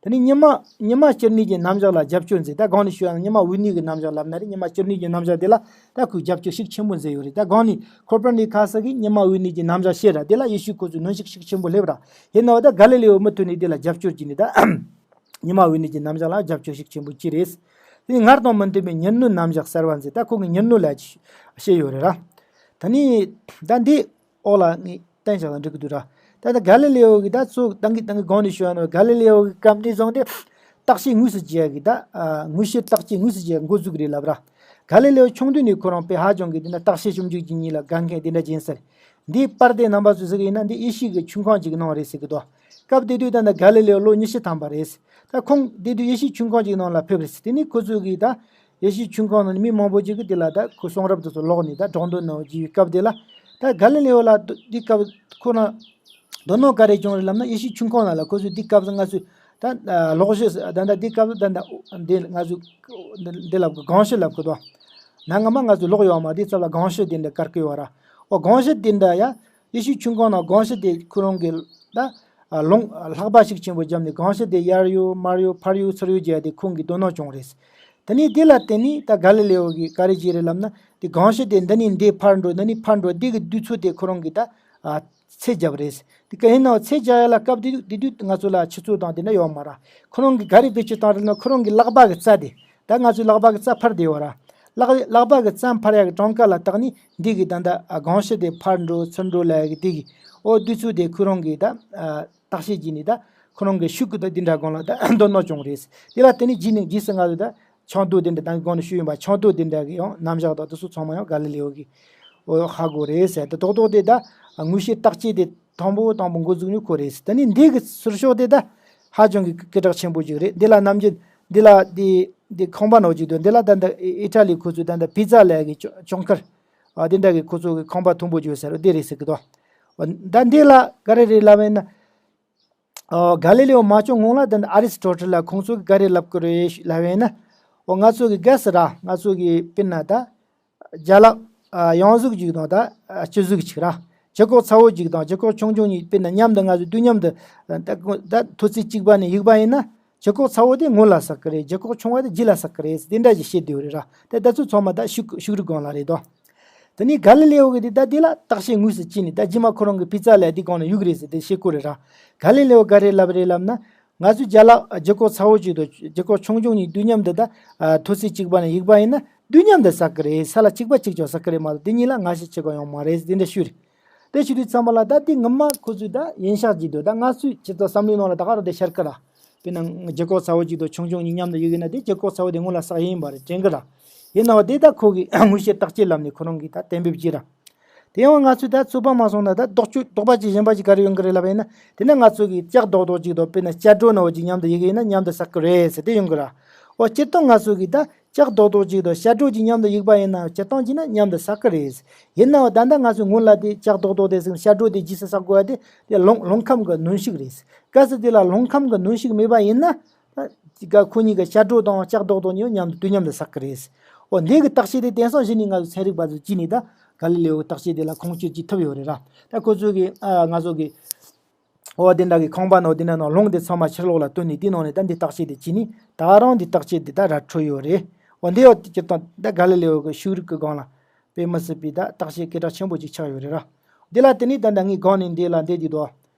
དེ་ནས་ཉི་མ་ཉི་མ་སྐྱེ་གནས་ཀྱི་རྣམ་གཞག་ལ་རྒྱབ་སྐྱོར་མཛད། ད་གོང་ནས་ཞུས་པ་ནང་ཉི་མ་འོད་གནས་ཀྱི་རྣམ་གཞག་ལབ་ན་རེད། ཉི་མ་སྐྱེ་གནས་ཀྱི་རྣམ་གཞག་དེ་ལ་ད་ཁོས་རྒྱབ་སྐྱོར་ཤུགས་ཆེན་པོ་མཛད་ཡོད་རེད། ད་གོང་ནས་ཁོ་པར་ནི་ཁ་སི་གིས་ཉི་མ་འོད་གནས་ཀྱི་རྣམ་གཞག་བཤད་ར་དེ་ལ་ཡེ་ཤུ་ཁོ་ཚོས་གནོན་ཤུགས་ཤུགས་ཆེན་པོ་སླེབས་ར། ཡིན་ནའང་ད་ག་ལི་ལེའོ་མུ་མཐུད་ནས་དེ་ལ་རྒྱབ་སྐྱོར་བྱས་ནས་ད་ཉི་མ་འོད་གནས་ཀྱི་རྣམ་གཞག་ལ་རྒྱབ་སྐྱོར་ཤུགས་ཆེན་པོ་བྱས་རེད། དེ་ནས་སྔར་དང་མི་མཐུན་པའི་ཉི་སྣོད་རྣམ་གཞག་གསར་བ་མཛད། ད་ཁོ་གིས་ཉི་སྣོད་ལ་བཤད་ཡོད་རེད་ར། ད་ནི་ད་འདི་འོག་ལ་ངས་བསྟན་བཞག་ན་འགྲིག་གི་འདུག་ར། ད་ལྟ་ག་ལི་ལེའོ་གིས་ད་གཙོ་ད་གིན་ད་གིན་གོང་ནས་ཞུས་པ་ནང་ག་ལི་ལེའོ་གི་སྐབས་འདི་བཟུང་སྟེ་བརྟག་དཔྱད་དངོས་སུ་བྱེད་ཡ་གི་ད་ཨ་དངོས་བཤེར་བརྟག་དཔྱད་དངོས་སུ་བྱེད་ཡ་འགོ་འཛུགས་རེད་ལབ་ར། ག་ལི་ལེའོ་ཆུང་དུས་ནས་ཁོ་རང་དཔེ་ཧ་ཅང་གི་འདི་འདྲ་བརྟག་དཔྱད་ཞིབ་འཇུག་གི་གཉིས་ལ་དགའ་མཁན་དེ་འདྲ་ཅིག་ཡིན་ས་རེད། འདིའི་པར་དེ་རྣམ་པ་ཚོས་གཟིགས་ཡིན་ན་འདི་ཡེ་ཤུ་གི་ཆུང་ཁང་ཅིག་གི་ནང་རེད་ཟེར་གི་འདུག་སྐབས་དེ་དུས་ད་ལྟ་ག་ལི་ལེའོ་ལོ་ཉི་ཤུ་ཐམ་པ་རེད། ད་ཁོང་དེ་དུས་ཡེ་ཤུའི་ཆུང་ཁང་ཅིག་ནང་ལ་ཕེབས་རེད། དེ་ནས་ཁོ་ཚོ་གིས་ད་ཡེ་ཤུའི་ཆུང་ཁང་ནང་ནས་མི་མང་པོ་ཅིག་གིས་དེ་ལ་ད་ཁོའི་གསུང་རབ་དེ་ཚོ་ཀློག་ནས་ད་སྒྲོག་འདོན་གནང་བ་བྱས་པའི་སྐབས་དེ་ལ་ད་ག་ལི་ལེའོ་ལ་དེ་སྐབས་ཁོ་ན་དོ་སྣང་ག་རེ་བྱུང་རེད་ལབ་ན། ཡེ་ཤུའི་ཆུང་ཁང་ནང་ལ་ཁོ་ཚོས་དེ་སྐབས་སུ་ང་ཚོས་ ད་ལོག་ཤི་ད་ད་འདི་སྐབས་ད་ད་འདི་ང་ཚོ་འདི་ལབ་གི་གང་ཤི་ལབ་གི་དོ། ན་ང་མ་ང་ཚོ་ལོག་ཡོང་མ་འདི་ཙམ་ལ་གང་ཤི་དེ་འདྲ་དཀར་གི་ཡོད་ར། ཨོ་གང་ཤི་དེ་འདྲ་ཡ། ཡེ་ཤུ་ཆུང་གང་ན་གང་ཤི་དེ་ཁོ་རང་གི་ད་ལུང་ལྷག་པ་ཞིག་ཆེན་པོ་བརྒྱབ་ནས་གང་ཤི་དེ་ཡར་ཡོད་མར་ཡོད་ཕར་ཡོད་ཚུར་ཡོད་བྱས་ཏེ་ཁོང་གིས་དོ་སྣང་བྱུང་རེད། དེ་ནས་དེ་ལ་བརྟེན་ནས་ད་ག་ལི་ལེའོ་གིས་ག་རེ་བྱས་རེད་ལབ་ན། དེ་གང་ཤི་དེ་འདི་ནས་འདི་ཕར་འགྲོ་འདི་ནས་ཕར་འགྲོ་འདི་གི་དུས་ཚོད་དེ་ཁོ་རང་གིས་ད་ཚད་བརྒྱབ་རེད། དེ་ག་ཡིན་ནའང་ཚད་བརྒྱབ་ཡ་ལ་སྐབས་དེ་དུས་དེ་དུས་ང་ཚོ་ལ་ཆུ་ཚོད་དང་དེ་འདྲ་ཡོད་མ་ར། ཁོ་རང་གིས་ག་རེ་བེད་སྤྱོད་བཏང་རེད་ན་ཁོ་རང་གི་ལག་པ་གི་རྩ་དེ། ད་ང་ཚོའི་ལག་པ་གི་རྩ་འཕར་བསྡད་ཡོད་ར། ལག་ལག་པ་གི་རྩ་འཕར་ཡ་གི་གྲངས་ཀ་ལ་བརྟགས་ནས་འདི་གི་ད་ད་གང་ཤི་དེ་ཕར་འགྲོ་ཚུར་འགྲོ་ལབ་ཡ་གི་དེ་གི་ཨོ་དུས་ཚོད་དེ་ཁོ་རང་གིས་ད་བརྟག་དཔྱད་བགྱིས་ནས་ད་ཁོ་རང་གི་ཤུགས་ཀྱིས་ད་འདི་འདྲ་སྒང་ལ་ད་དོ་སྣང་བྱུང་རེད། དེ་ལ་བརྟེན་ནས་རྗེས་ནས་རྗེས་སུ་ང་ཚོ་ད་ཆང་དུ་དེ་འདྲ་ད་གོང་ནས་ཞུས་ཡིན་པ་ཆང་དུ་དེ་འདྲ་གི་ཡང་རྣམ་གཞག་དང་དེ་ཚོ་ཚང་མ་ཡང་ག་ལི་ལེའོ་གིས་ཨོ་ཧ་གོ་རེད་ཟེར། ད་རྡོག་རྡོག་དེ་ད་དངོས་བཤེར་བརྟག་དཔྱད་དེ་དང་པོ་དང་པོ་འགོ་འཛུགས་ནས་ཁོ་རེད་ཟེར། ད་ནི་འདི་གི་ཟུར་ཤོག་དེ་ད་ཧ་ཅང་གི་སྐད་གྲགས་ཆེན་པོ་ཅིག་རེད། འདི་ལ་ནམ་རྒྱུན་འདི་ལ་འདི་འདི་ཁང་པ་ནང་ཅིག་འདུག་འདི་ལ་ད་ད་ཨི་ཊ་ལི་ཁོ་ཚོས་ད་ད་པི་ཛ་ལབ་གི་ཅོ་ཅོང་ཁར་ཨ་དེ་འདྲ་གི་ཁོ་ཚོ་གི་ཁང་པ་མཐོན་པོ་ཅིག་ཟེར་རོ་དེ་རེད་ཟེར་གི་འདུག་ཨ་ད་འདི་ལ་ག་རེ་རེད་ལབ་ཡིན་ན། ཨོ་ག་ལི་ལེའོ་མ་བྱུང་སྔོན་ལ་དེ་འདྲ་ཨ་རི་སི་ཊོ་ཊལ་ལ་ཁོང་ཚོ་གིས་ག་རེ་ལབ་ཀྱི་རེད་ལབ་ཡིན་ན། ཨོ་ང་ཚོ་གི་གེ་སི་ར་ང་ཚོ་གི་དཔེར་ན་ད་རྒྱ་ལག་ཨ་ཡང་གཟུགས་གཅིག་དང་ད་ཨ་སྤྱི་གཟུགས་གཅིག་ར། ལྗིད་ཁོག་ཚ་བོ་གཅིག་དང་ལྗིད་ཁོག་ཆུང་ཆུང་གཉིས་དཔེར་ན་མཉམ་དུ་ང་ཚོ་དུས་མཉམ་དུ་ད་ད་མཐོ་ཚད་གཅིག་པ་ནས་གཡུག་པ་ཡིན་ན། ལྗིད་ཁོག་ཚ་བོ་དེ་སྔོན་ལ་ཟག་གི་རེད། ལྗིད་ཁོག་ཆུང་བ་དེ་རྗེས་ལ་ཟག་གི་རེད། དེ་འདྲ་ཞིག་བཤད་བསྡད་ཡོད་རེད་ར། དེ་ད་ཚོ་ཚང་མ་ད་ཤུགས་ཤུགས་རིག་སྒང་ལ་རེད་དོ། དེ་ནས་ག་ལི་ལེའོ་གིས་དེ་ད་དེ་ལ་བརྟག་དཔྱད་དངོས་སུ་བྱས་ནས་ད་རྗེས་མ་ཁོ་རང་གི་པི་ཛ་ལབ་དེ་སྒང་ལ་གཡུག་རེད་ཟེར་དེ་བཤད་ཀྱི་རེད་ར། ག་ལི་ལེའོ་ག་རེ་ལབ་རེད་ལབ་ན། ང་ཚོའི་རྒྱ་ལག་ལྗིད་ཁོག་ཚ་བོ་གཅིག་དང་ལྗིད་ཁོག་ཆུང་ཆུང་གཉིས་དུས་མཉམ་དུ་ད་མཐོ་ཚད་གཅིག་པ་ནས་གཡུག་པ་ཡིན་ན་དུས་མཉམ་དུ་ཟག་གི་རེད། ས་ལ་གཅིག་པ་གཅིག་ཀྱང་ཟག་གི་རེད་མ་གཏོགས་དེ་གཉིས་ལ་ངར་ཤས་ཆེ་ག་ཡོང་མ་རེད་དེ་འདྲ་ཤོད་རེད། དེ་བྱེད་དུས་ཚང་མ་ལ་ད་དེ་ངོ་མ་ཁོ་ཚོས་ད་ཡིན་ཤག་བགྱིས་འདུག་ད་ང་ཚོས་སྤྱིར་བཏང་བསམ་བློའི་ནང་ལ་ད་ག་རང་དེ་ཤར་གི་ར། དཔེར་ན་ལྗིད་ཁོག་ཚ་བོ་གཅིག་དང་ཆུང་ཆུང་གཉིས་མཉམ་དུ་གཡུག་ཡིན་ན་དེ་ལྗིད་ཁོག་ཚ་བོ་དེ་སྔོན་ལ་ཟག་ཡིན་པ་རེད་དྲན་གི་ར། ཡིན་ནའང་དེ་ད་ཁོ་གིས་དངོས་བཤེར་བརྟག་དཔྱད་ལམ་ནས་ཁོ་རང་གིས་ད་གཏན་འབེབས་བགྱིས་ར། དེ་ཡང་ང་ཚོས་ད་རྩོད་པ་མ་སོང་ན་ད་ལྡོག་ཕྱོགས་ལྡོག་པ་ཅིག་གཞན་པ་ཅིག་ག་རེ་ཡོང་གི་རེད་ལབ་ཡིན་ན། དེ་ནས་ང་ཚོ་གིས་ལྕགས་རྡོག་རྡོག་ཅིག་དང་དཔེར་ན་སྐྱ་གྲོ་ནང་བཞིན་མཉམ་དུ་གཡུག་ཡིན་ན་མཉམ་དུ་ཟག་གི་རེད་ཟེར་དེ་ཡོང་གི་ར། འོ་སྤྱིར་བཏང་ང་ཚོ་གིས་ད་ལྕགས་རྡོག་རྡོག་ཅིག་དང་སྐྱ་གྲོ་ཅིག་མཉམ་དུ་གཡུག་པ་ཡིན་ན་སྤྱིར་བཏང་བྱས་ན་མཉམ་དུ་ཟག་གི་རེད། ཡིན་ནའང་ད་ལྟ་ང་ཚོས་སྔོན་ལ་དེ་ལྕགས་རྡོག་རྡོག་དེ་ཟེར་སྐྱ་གྲོ་དེ་རྗེས་སུ་ཟག་དགོས་པ་དེ་དེ་རླུང་རླུང་ཁམས་ཀྱི་གནོན་ཤུགས་རེད། གལ་སྲིད་དེ་ལ་རླུང་ཁམས་ཀྱི་གནོན་ཤུགས་མེད་པ་ཡིན་ན། ད་ཁོ་གཉིས་ཀྱི་སྐྱ་གྲོ་དང་ལྕགས་རྡོག་རྡོག་གཉིས་མཉམ་དུ་དུས་མཉམ་དུ་ཟག་གི་རེད། འོ་འདི་གི་བརྟག་དཔྱད་དེ་དེང་སང་གཞི་ནས་ང་ཚོ་ཚན་རིག་པ་ཚོས་བགྱིས་ནས་ད་ག་ལི་ལེའོ་གི་བརྟག་དཔྱད་དེ་ལ་ཁུངས་སྐྱེལ་བྱེད་ཐུབ་ཡོད་རེད་ར། ད་ཁོ་ཚོ་གི་ཨ་ང་ཚོ་གི་འོ་དེ་འདྲ་གི་ཁང་པ་ནང་དེ་འདྲ་ནང་རླུང་དེ་ཚང་མ་ཕྱི་ལོགས་ལ་བཏོན་ནས་དེའི་ནང་ནས་ད་འདི་བརྟག་དཔྱད་དེ་བྱས་ནས་ད་རང་འདི་བརྟག་དཔྱད་དེ་ད་ར་འཕྲོད་ཡོད་རེད། འོ་འདི་ཡང་སྤྱིར་བཏང་ད་ག་ལི་ལེའོ་གི་ཤུགས་རིག་གི་སྒང་ལ་དཔེ་མི་སྲིད་པའི་ད་བརྟག་དཔྱད་སྐད་གྲགས་ཆེན་པོ་ཅིག་ཆགས་ཡོད་རེད་ར། འདི་ལ་དེ་ནས་ད་ལྟ་ངས་སྒང་ནས་འདི་ལ་འདི་འདི་དོ།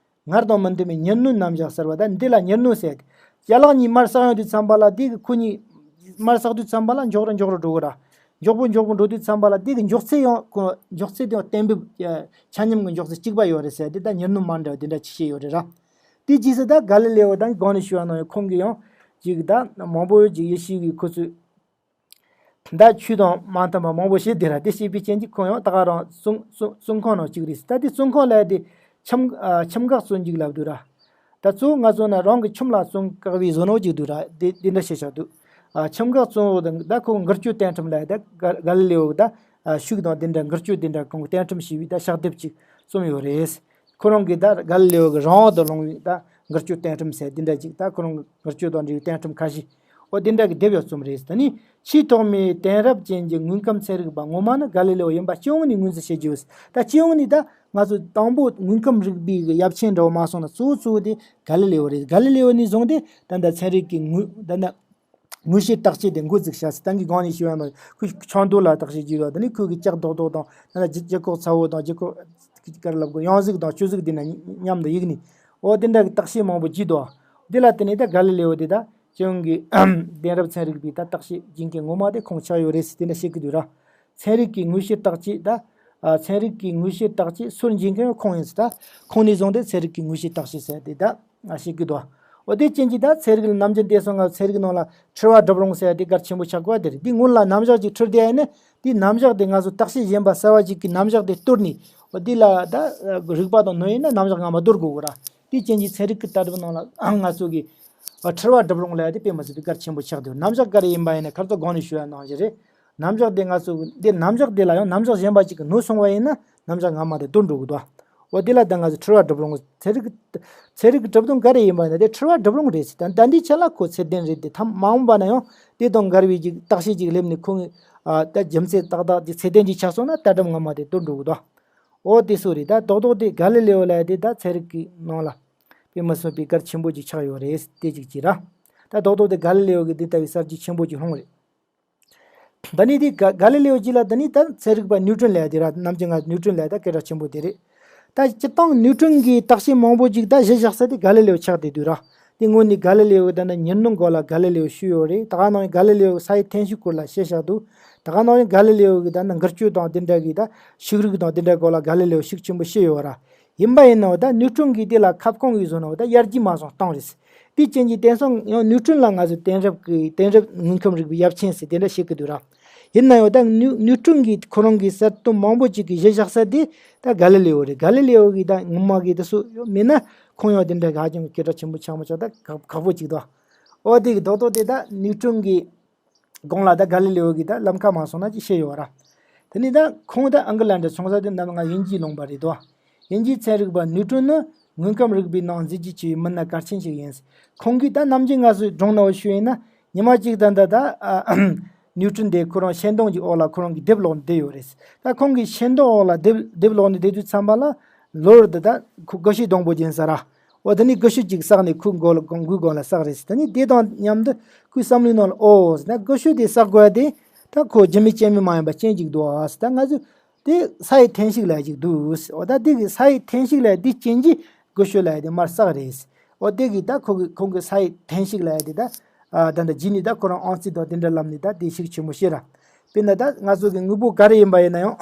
སྔར་དང་མི་མཐུན་པའི་ཉི་སྣོད་རྣམ་གཞག་ཟེར་བ་ད་འདི་ལ་ཉི་སྣོད་ཟེར། ཅ་ལག་གཉིས་མར་ཟག་ཡོང་དུས་ཙམ་པ་ལ་འདི་གི་ཁོ་གཉིས་མར་ཟག་དུས་ཙམ་པ་ལ་མགྱོགས་རུ་མགྱོགས་རུ་འགྲོ་གི་ར། མགྱོགས་པོ་མགྱོགས་པོ་འགྲོ་དུས་ཙམ་པ་ལ་འདི་གི་མགྱོགས་ཚད་ཡང་ཁོ་མགྱོགས་ཚད་དེ་ཡང་གཏན་འབེབས་ཆ་མཉམ་གི་མགྱོགས་ཚད་གཅིག་པ་ཡོད་རེད་ཟེར་དེ་ད་ཉི་སྣོད་མ་འདྲ་བ་དེ་འདྲ་ཅིག་བཤད་ཡོད་རེད་ར། དེ་རྗེས་སུ་ད་ག་ལི་ལེའོ་དང་སྒང་ནས་ཞུས་པ་ནང་བཞིན་ཁོང་གིས་ཡང་ཅིག་ད་མང་པོ་ཅིག་ཡེ་ཤུ་གི་ཁོ་ཚོས། ད་ཆོས་དང་མ་མཐུན་པ་མང་པོ་བཤད་དེ་ར་དེ་བཤད་པའི་རྐྱེན་གྱིས་ཁོང་ཡང་ད་ག་རང་བཙོན་བཙོན་བཙོན་ཁང་ནང་བཅུག་རེད། ད་དེ་བཙོན་ཁང་ལ་དེ་ཁྱིམ་ཨ་ཁྱིམ་འགག་བཙོན་འཇུག་ལབ་འདུག་ར། ད་གཙོ་བོ་ང་ཚོ་ན་རང་གི་ཁྱིམ་ལ་བཙོན་བཀག་པའི་བཟོ་ནོ་ཅིག་འདུག་ར། དེ་དེ་འདྲ་བཤད་བཞག་འདུག་ཨ་ཁྱིམ་འགག་བཙོན་འོག་ཏུ་ད་ཁོ་འགུལ་སྐྱོད་བསྟན་ཁྲིམས་ལབ་ད་ག་ག་ལི་ལེའོ་ད་ཨ་ཤུགས་དང་དེ་འདྲ་འགུལ་སྐྱོད་དེ་འདྲ་གང་བསྟན་ཁྲིམས་ཞེས་པའི་ད་ཕྱག་དེབ་ཅིག་རྩོམ་ཡོད་རེད། ཁོ་རང་གིས་ད་ག་ལི་ལེའོ་གི་རང་དབང་དུ་ལུང་བའི་ད་འགུལ་སྐྱོད་བསྟན་ཁྲིམས་ཟེར་འདི་འདྲ་ཅིག་ད་ཁོ་རང་གི་འགུལ་སྐྱོད་དང་འབྲེལ་བའི་བསྟན་ཁྲིམས་ཁ་ཤས། འོ་འདི་འདྲ་གི་དེབ་ཡང་རྩོམ་རེད། ད་ནི་ཆེས་ཐོག་མའི་དེང་རབས་ཅན་གྱི་དངོས་ཁམས་ཚན་རིག་པ་ངོ་མ་ནི་ག་ལི་ལེའོ་ཡིན་པ་སྤྱི་ཡོངས་ནས་ངོས་འཛིན་བྱེད་རྒྱུ་ཡོད། ད་སྤྱི་ཡོངས་ནས་ད་ང་ཚོ་དང་པོ་དངོས་ཁམས་རིག་པའི་གི་ཡབ་ཆེན་འདྲ་བོ་མ་སོང་ན་གཙོ་བོ་གཙོ་བོ་དེ་ག་ལི་ལེའོ་རེད། ག་ལི་ལེའོ་ནས་བཟུང་སྟེ་ད་ལྟ་ཚན་རིག་གི་དངོས་ད་ལྟ་དངོས་བཤེར་བརྟག་དཔྱད་དེ་འགོ་བཙུགས་བྱ་སྲིད། ད་གིན་གོང་ནས་ཞུས་པ་ནང་ཁོས་ཆང་དུག་ལ་བརྟག་དཔྱད་བགྱིས་ཡོད། ད་ནི་ཁོས་གི་ལྕགས་རྡོག་རྡོག་དང་ད་ལྟ་ལྗིད་ལྗིད་ཁོག་ཚ་བོ་དང་ལྗིད་ཁོག་ག་རེ་ལབ་དགོས་ཡང་གཟུགས་དང་སྤྱི་གཟུགས་དེ་འདྲ་མཉམ་དུ་གཡུགས་ནས་འོ་དེ་འདྲ་གི་བརྟག་དཔྱད་མང་པོ་བགྱིས་འདུག་དེ་ལ་བརྟེན་ནས་ད་ག་ལི་ལེའོ་དེ་ད་སྤྱི་ཡོངས་ཀྱི་དེང་རབས་ཚན་རིག་པའི་ད་བརྟག་དཔྱད་བགྱིད་མཁན་ངོ་མ་དེ་ཁོང་ཆགས་ཡོད་རེད་ཟེར་དེ་འདྲ་བཤད་ཀྱི་འདུག་ར། ཚན་རིག་གི་དངོས་བཤེར་བརྟག་དཔྱད་ད། ཨ་ཚན་རིག་གི་དངོས་བཤེར་བརྟག་དཔྱད་སྲོལ་འབྱེད་མཁན་ཁོང་ཡིན་ཟེར། ད་ཁོང་ནས་བཟུང་སྟེ་ཚན་རིག་གི་དངོས་བཤེར་བརྟག་དཔྱད་ཟེར་དེ་ད་ང་ཤེས་ཀྱི་འདུག་འོ་དེ་རྐྱེན་གྱིས་ད་ཚན་རིག་ལ་ནམ་རྒྱུན་བསྡད་སོང་ང་ཚན་རིག་ནང་ལ་འཁྲུལ་བ་སྒྲུབ་རུང་ཟེར་དེ་གལ་ཆེན་པོ་ཆགས་དགོས་པ་དེ་རེད། དེ་སྔོན་ལ་རྣམ་གཞག་ཅིག་འཁྲུལ་བསྡད་ཡིན་ན་དེ་རྣམ་གཞག་དེ་ང་ཚོ་བརྟག་དཔྱད་གཞན་པ་གསར་བ་ཅིག་གིས་རྣམ་གཞག་དེ་གཏོར་ནས་འོ་དེ་ལ་ད་རིག་པ་དང་ནོར་ཡིན་ན་རྣམ་གཞག་སྔ་མ་འདོར་དགོས་གོ་ར། དེ་རྐྱེན་གྱིས་ཚན་རིག་གི་ལྟ་གྲུབ་ནང་ལ་ང་ཚོ་གི་འཁྲུལ་བ་སྒྲུབ་རུང་ལ་དེ་དཔེ་མི་སྲིད་པའི་གལ་ཆེན་པོ་ཆགས་འདུག་རྣམ་གཞག་ག་རེ་ཡིན་པ་ཡིན་ན་ཁ་རྩང་གོང་ནས་ཞུ་ཡ་ནང་བཞིན་རེད། རྣམ་གཞག་དེ་ང་ཚོ་འདི་རྣམ་གཞག་དེ་ལ་ཡང་རྣམ་གཞག་གཞན་པ་ཅིག་གིས་ནོར་སོང་བ་ཡིན་ན་རྣམ་གཞག་སྔ་མ་དེ་སྡུག་འགྲོ་གི་འདུག་འོ་དེ་ལ་ད་ང་ཚོ་འཁྲུལ་བ་སྒྲུབ་རུང་། ཚན་རིག་ཚན་རིག་གི་གྲུབ་དོན་ག་རེ་ཡིན་པ་ཡིན་ན་དེ་འཁྲུལ་བ་སྒྲུབ་རུང་རེད་ཟེར། ད་ད་འདི་ཆ་ལ་ཁོ་ཚད་ལྡན་རེད་དེ། ཐམ་མ་འོངས་པ་ན་ཡང་དེ་དང་འགལ་བའི་ཅིག་བརྟག་དཔྱད་ཅིག་སླེབས་ནས་ཁོ་ངས་ཨ་ད་རྒྱུ་མཚན་ཏག་ཏག་ཅིག་ཚད་ལྡན་ཅིག་ཆགས་སོང་ན་ལྟ་གྲུབ་སྔ་མ་དེ་དོར་འགྲོ་གི་འདུག་འོ་དེ་སོ་རེད། ད་རྡོག་རྡོག་དེ་ག་ལི་ལེའོ་ལབ་ཡ་དེ་ད་ཚན་རིག་གི་ནང་ལ་དཔེ་མི་སྲིད་པའི་གལ་ཆེན་པོ་ཅིག་ཆགས་ཡོད་རེད། དེ་གཅིག་གཅིག་ར། ད་རྡོག་རྡོག་དེ་ག་ལི་ལེའོ་གི་འདི་ལྟ་བུའི་གསར་བརྗེ་ཆེན་པོ་ཅིག་སློང་རེད། ད་ནི་དེ་ག་ག་ལི་ལེའོ་གཅིག་ལ་ད་ནི་ད་ཚན་རིག་པ་ནིའུ་ཀྲོན་ལབ་ཡ་དེ་ར། ནམ་རྒྱུན་ང་ནིའུ་ཀྲོན་ལབ་ཡ་ད་སྐད་གྲགས་ཆེན་པོ་དེ་རེད། ད་སྤྱིར་བཏང་ནིའུ་ཀྲོན་གྱི་བརྟག་དཔྱད་མང་པོ་ཅིག་ད་གཞི་བཞག་ས་དེ་ག་ལི་ལེའོ་ཆགས་བསྡད་དུས་ར། དེ་སྔོན་ནས་ག་ལི་ལེའོ་གི་ད་ནི་ཉེར་སྣོན་སྐོར་ལ་ག་ལི་ལེའོ་ཞུས་ཡོད་རེད། ད་ག་ནང་ག་ལི་ལེའོ་ས་ཡི་འཐེན་ཤུགས་སྐོར་ལ་བཤད་བཞག་འདུག་ད་ག་ནང་ག་ལི་ལེའོ་གི་ད་ནི་འགུལ་སྐྱོད་དང་དེ་འདྲ་གི་ད་ཤུགས་རིག་དང་དེ་འདྲ་སྐོར་ལ་ག་ལི་ལེའོ་ཤུགས་ཆེན་པོ་བཤད་ཡོད་ར། ཡིན་པ་ཡིན་ནའང་ད་ནིའུ་ཀྲོན་གྱིས་དེ་ལ་ཁ་སྐོང་གིས་བཟོས་ནའང་ད་ཡར་རྒྱས་མ་སོང་བཏང་རེད། དེའི་རྐྱེན་གྱིས་དེང་སང་ཡང་ནིའུ་ཀྲོན་ལ་ང་ཚོས་དེང་རབས་ཀྱི་དེང་རབས་དངོས་ཁམས་རིག་པའི་ཡབ་ཆེན་ཟེར་དེ་འདྲ་བཤད་ཀྱི་འདུག་ར། ཡིན་ན་ཡང་ད་ནིའུ་ནིའུ་ཀྲོན་གྱིས་ཁོ་རང་གི་གསར་གཏོད་མང་པོ་ཅིག་གི་གཞི་བཞག་ས་དེ་ད་ག་ལི་ལེའོ་རེད། ག་ལི་ལེའོ་གིས་ད་ངོ་མ་གི་དེ་སུ་ཡོད་མེད་ན་ཁོང་ཡང་དེ་འདྲ་ཧ་ཅང་གི་སྐད་གྲགས་ཆེན་པོ་ཆགས་མ་ཆགས་ད་ཁག་ཁག་པོ་ཅིག་འདུག་འོ་དེ་གི་རྡོག་རྡོག་དེ་ད་ནིའུ་ཀྲོན་གྱི་དགོངས་ལ་ད་ག་ལི་ལེའོ་གིས་ད་ལམ་ཁ་མ་སོང་ན་ཅིག་བཤད་ཡོད་ར། དེ་ནས་ད་ཁོང་ད་ཨང་ཀི་ལན་ཌར་སོང་ས་དེ་ནམ་ང་དབྱིན་ཇིའི་ལུང་པ་རེད་དོ། དབྱིན་ཇིའི་ཚན་རིག་པ་ནིའུ་ཀྲོན་ནི་དངོས་ཁམས་རིག་པའི་ནང་གཟི་བརྗིད་ཆེ་བའི་མི་སྣ་གལ་ཆེན་ཞིག་ཡིན། ཁོང་གིས་ད་ནམ་རྒྱུན་ང་ཚོའི་སྒྲུང་ནང་ཞུས་ཡིན་ན་ཉི་མ་གཅིག་ད་ད་ད་ནིའུ་ཀྲོན་དེ་ཁོ་རང་ཤིང་སྡོང་གི་འོག་ལ་ཁོ་རང་གི་དེབ་ཀློག་ནས་བསྡད་ཡོད་རེད། ད་ཁོང་གིས་ཤིང་སྡོང་འོག་ལ་དེབ་དེབ་ཀློག་ནས་བསྡད་དུས་ཙམ་པ་ལ་ལོར་དུ་ད་ཁོ་དགུ་ཤོས་སྡོང་པོ་ཅིག་ཡིན་ས་ར། འོ་ད་ནི་དགུ་ཤོས་ཅིག་བསགས་ནས་ཁོའི་མགོ་ལ་མགོའི་སྒང་ལ་བསགས་རེད། ད་ནི་དེ་དང་མཉམ་དུ་ཁོའི་བསམ་བློའི་ནང་ལ་ཨོ་ད་དགུ་ཤོས་དེ་བསགས་དགོས་ཡ་དེ་ད་ཁོ་རྒྱུ་མེད་རྐྱེན་མེད་མ་ཡིན་པ་རྐྱེན་ཅིག་འདུག་ཨ། ད་ང་ཚོས་དེ་ས་ཡི་འཐེན་ཤུགས་ལབ་ཡ་ཅིག་འདུག་འོ་ད་དེ་གི་ས་ཡི་འཐེན་ཤུགས་ལབ་ཡ་དེ་རྐྱེན་གྱིས་དགུ་ཤོས་ལབ་ཡ་དེ་མར་བསགས་རེད། འོ་དེ་གི་ད་ཁོ་གི་ཁོང་གི་ས་ཡི་འཐེན་ཤུགས་ལབ་ཡ་དེ་ད་ཨ་ད་ད་རྗེས་ནས་ད་ཁོ་རང་ཨང་རྩིས་དང་དེ་འདྲ་ལམ་ནས་ད་དེ་ཤུགས་ཆེན་པོ་བཤད་ར། དཔེར་ན་ད་ང་ཚོ་གི་དངོས་པོ་ག་རེ་ཡིན་པ་ཡིན་ན་ཡང་།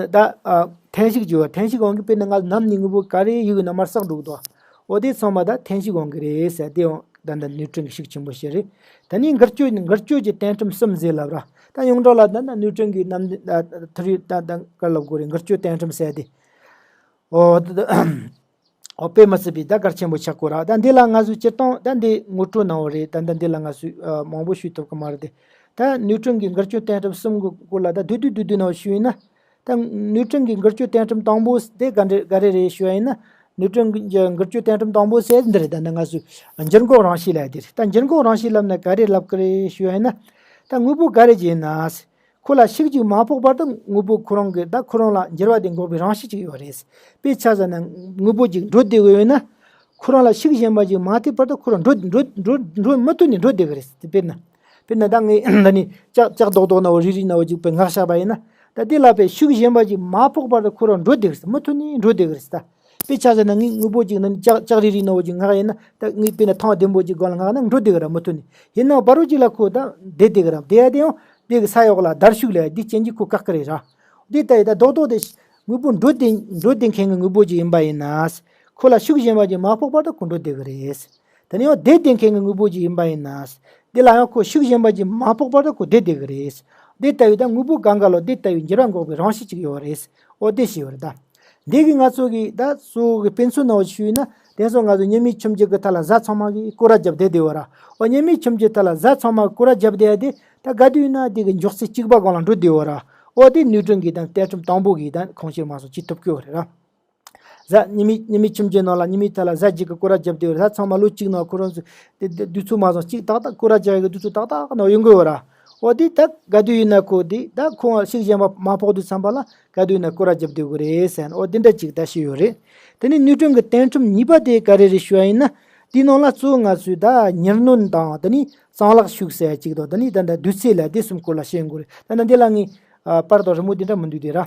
ད་ཨ་འཐེན་ཤུགས་ཀྱི་འོ་འཐེན་ཤུགས་འོང་གི། དཔེར་ན་ང་ནམ་ནས་དངོས་པོ་ག་རེ་ཡིན་ན་མར་བསགས་འགྲོ་གི་འདུག་འོ་དེ་ཚང་མ་ད་འཐེན་ཤུགས་འོང་གི་རེད་ཟེར། དེ་ཡང་ད་ད་ནིའུ་ཀྲོན་གྱི་ཤུགས་ཆེན་པོ་ཞིག་རེད། ད་ནི་འགུལ་སྐྱོད་འགུལ་སྐྱོད་ཀྱི་བརྟན་ཁྲིམས་གསུམ་ཟེར་ལབ་ར། ད་ཡོངས་གྲགས་ལ་ད་ད་ནིའུ་ཀྲོན་གྱི་རྣམ་ཨ་ཐུར་ཡུལ་ད་ད་ག་ལབ་དགོས་རེད། འགུལ་སྐྱོད་བརྟན་ཁྲིམས་ཟེར་དེ། འོ་ད་ད། འོ་དཔེ་མི་སྲིད་པའི་ད་གལ་ཆེན་པོ་ཆགས་ཀྱི་ཡོད་ར། ད་འདི་ལ་ང་ཚོས་སྤྱིར་བཏང་ད་འདི་ངོ་སྤྲོད་གནང་བ་རེད། ད་ད་འདི་ལ་ང་ཚོས་ཨ་མང་པོ་ཞུ་ཐུབ་ཀྱི་མ་རེད་དེ། ད་ནིའུ་ཀྲོན་གྱི་འགུལ་སྐྱོད་བརྟན་ཁྲིམས་གསུམ་གྱི་སྐོར་ལ་ད་བསྡུས་བསྡུས་བསྡུས་བསྡུས་ནང་ཞུས་ཡིན་ན། ད་ནིའུ་ཀྲོན་གྱི་འགུལ་སྐྱོད་བརྟན་ཁྲིམས་དང་པོ་དེ་ག་འདྲ་ག་རེ་རེད་ཞུ་ཡ་ཡིན་ན། ནིའུ་ཀྲོན་གྱི་འགུལ་སྐྱོད་བརྟན་ཁྲིམས་དང་པོ་ཟེར་འདི་རེད། ད་ནི་ང་ཚོས་འགྱུར་འགོག་རང་བཞིན་ལབ་ཡ་དེ་རེད། ད་འགྱུར་འགོག་རང་བཞིན་ལབ་ན་ག་རེ་ལབ་ཀྱི་རེད་ཞུ་ཡ་ཡིན་ན། ད་དངོས་པོ་ག་རེ་ཅིག་ཡིན་ན། ཁོ་ལ་ཤུགས་ཅིག་མ་ཕོག་བར་དུ་དངོས་པོ་ཁོ་རང་གི་ད་ཁོ་རང་ལ་འགྱུར་བ་དེ་འགོག་པའི་རང་བཞིན་ཅིག་ཡོད་རེད། དཔེ་ཆ་བཞག་ན་དངོས་པོ་ཅིག་འགྲོ་བསྡད་དགོས་ཡོད་ན། ཁོ་རང་ལ་ཤུགས་གཞན་པ་ཅིག་མ་ཐེབས་བར་དུ་ཁོ་རང་འགྲོ་འགྲོ་འགྲོ་འགྲོ་མུ་མཐུད་ནས་འགྲོ་བསྡད་ཀྱི་རེད། དཔེར་ན། དཔེར་ན་ད་ངས་ད་ནི་ལྕགས་ལྕགས་རྡོག་རྡོག་ནང་བ་རིལ་རིལ་ནང་བ་ཅིག་དཔེ་ངར་བཞག་པ་ཡིན་ན། ད་དེ་ལ་དཔེ་ཤུགས་གཞན་པ་ཅིག་མ་ཕོག་བར་དུ་ཁོ་རང་འགྲོ་བསྡད་ཀྱི་རེད། མུ་མཐུད་ནས་འགྲོ་བསྡད་ཀྱི་རེད་ད། དཔེ་ཆ་བཞག་ན་ངས་དངོས་པོ་ཅིག་ན་ནི་ལྕགས་ལྕགས་རིལ་རིལ་ནང་བ་ཅིག་ངར་ཡིན་ན། ད་ངས་དཔེར་ན་ཐང་ལྡེམ་པོ་ཅིག་སྒང་ལ་ངར་ན་འགྲོ་བསྡད་ཀྱི་རེད། མུ་མཐུད་ནས་ཡིན་ནའང་བར་དུ་ཅིག་ལ་ཁོ་ད་བསྡད་བསྡད་ཀྱི་རེད། བསྡད་ཡ་དེ་ཡང་དེ་གི་ས་འོག་ལ་བརྡར་ཤུགས་ལབ་ཡ་དེ་རྐྱེན་གྱིས་ཁོ་བཀག་གི་རེད་ར། འདི་ལྟ་ཡི་ད་རྡོག་རྡོག་དེ་དངོས་པོ་འགྲོ་བསྡད་འགྲོ་བསྡད་མཁན་གྱི་དངོས་པོ་ཅིག་ཡིན་པ་ཡིན་ན། ཁོ་ལ་ཤུགས་གཞན་པ་ཅིག་མ་ཕོག་བར་དུ་ཁོ་འགྲོ་བསྡད་ཀྱི་རེད། དེ་ནས་ཡང་བསྡད་བསྡད་མཁན་གྱི་དངོས་པོ་ཅིག་ཡིན་པ་ཡིན་ན། འདི་ལ་ཡང་ཁོ་ཤུགས་གཞན་པ་ཅིག་མ་ཕོག་བར་དུ་ཁོ་བསྡད་བསྡད་ཀྱི་རེད། འདི་ལྟ་ཡི་ད་དངོས་པོ་གང་ག་ལ་འདི་ལྟ་བུའི་འགྱུར་བ་འགོག་པའི་རང་བཞིན་ཅིག་ཡོད་རེད། འོ་དེ་ཞིག་ཡོད་རེད་ད། འདི་གི་ང་ཚོ་གི་ད་གཙོ་བོ་གི་དཔེ་མཚོན་ནང་ཞུས་ན། དེང་སང་ང་ཚོ་ཉི་མའི་ཁྱིམ་རྒྱུད་ཀྱི་ཐད་ལ་གཟའ་ཚང་མ་གི་སྐོར་ར་རྒྱབ་བསྡད་བསྡད་ཡོད་ར། འོ་ཉི་མའི་ཁྱིམ་རྒྱུད་ཐད་ལ་གཟའ་ཚང་མ་སྐོར་ར་རྒྱབ་བསྡད་ཡ་དེ། ད་ག་དུས་ཡིན་ན་དེ་གི་མགྱོགས་ཚད་གཅིག་པ་སྒང་ལ་འགྲོ་བསྡད་ཡོད་ར། འོ་དེ་ནིའུ་ཀྲོན་གྱི་ད་བརྟན་ཁྲིམས་དང་པོ་གི་ད་ཁོང་ཆེར་མ་སོང་ཅིག་ཐུབ་ཀྱི་ཡོད་རེད་ར། གཟའ་ཉི་མའི་ཉི་མའི་ཁྱིམ་རྒྱུད་ནང་ལ་ཉི་མའི་ཐད་ལ་གཟའ་གཅིག་གི་སྐོར་ར་རྒྱབ་བསྡད་ཡོད་ར། གཟའ་ཚང་མ་ལོ་གཅིག་ནང་ཁོ་རང་ཚོ་དེ་དེ་དུས་ཚོད་མ་སོང་ཅིག་ཏག་ཏག་སྐོར་ར་རྒྱག་ཡ་གི་དུས་ཚོད་ཏག་ཏག་ནང་ཡོང་གི་ཡོད་ར། འོ་དེ་ད་ག་དུས་ཡིན་ན་ཁོ་དེ་ད་ཁོང་ཤུགས་གཞན་པ་མ་ཕོག་དུས་ཙམ་པ་ལ་ག་དུས་ཡིན་ན་སྐོར་ར་རྒྱབ་བསྡད་དགོས་རེད་ཟེར་ནས། འོ་དེ་འདྲ་ཅིག་ད་ཞུས་ཡོད་རེད། དེ་ནས་ནིའུ་ཀྲོན་གྱི་བརྟན་ཁྲིམས་གཉིས་པ་དེ་ག་རེ་རེད་ཞུ་བ་ཡིན་ན། དེའི་ནང་ལ་གཙོ་བོ་ང་ཚོས་ད་ཉེར་སྣོན་དང་དེ་ནས་གཙང་ལྷག་ཤུགས་ཟེར་ཡ་ཅིག་དང་། དེ་ནས་ད་ད་བསྡུས་ཚད་ལབ་དེ་གསུམ་སྐོར་ལ་བཤད་དགོས་རེད། ད་ད་འདི་ལ་ངས་ཨ་པར་དང་རི་མོ་དེ་འདྲ་མི་འདུག་དེ་ར།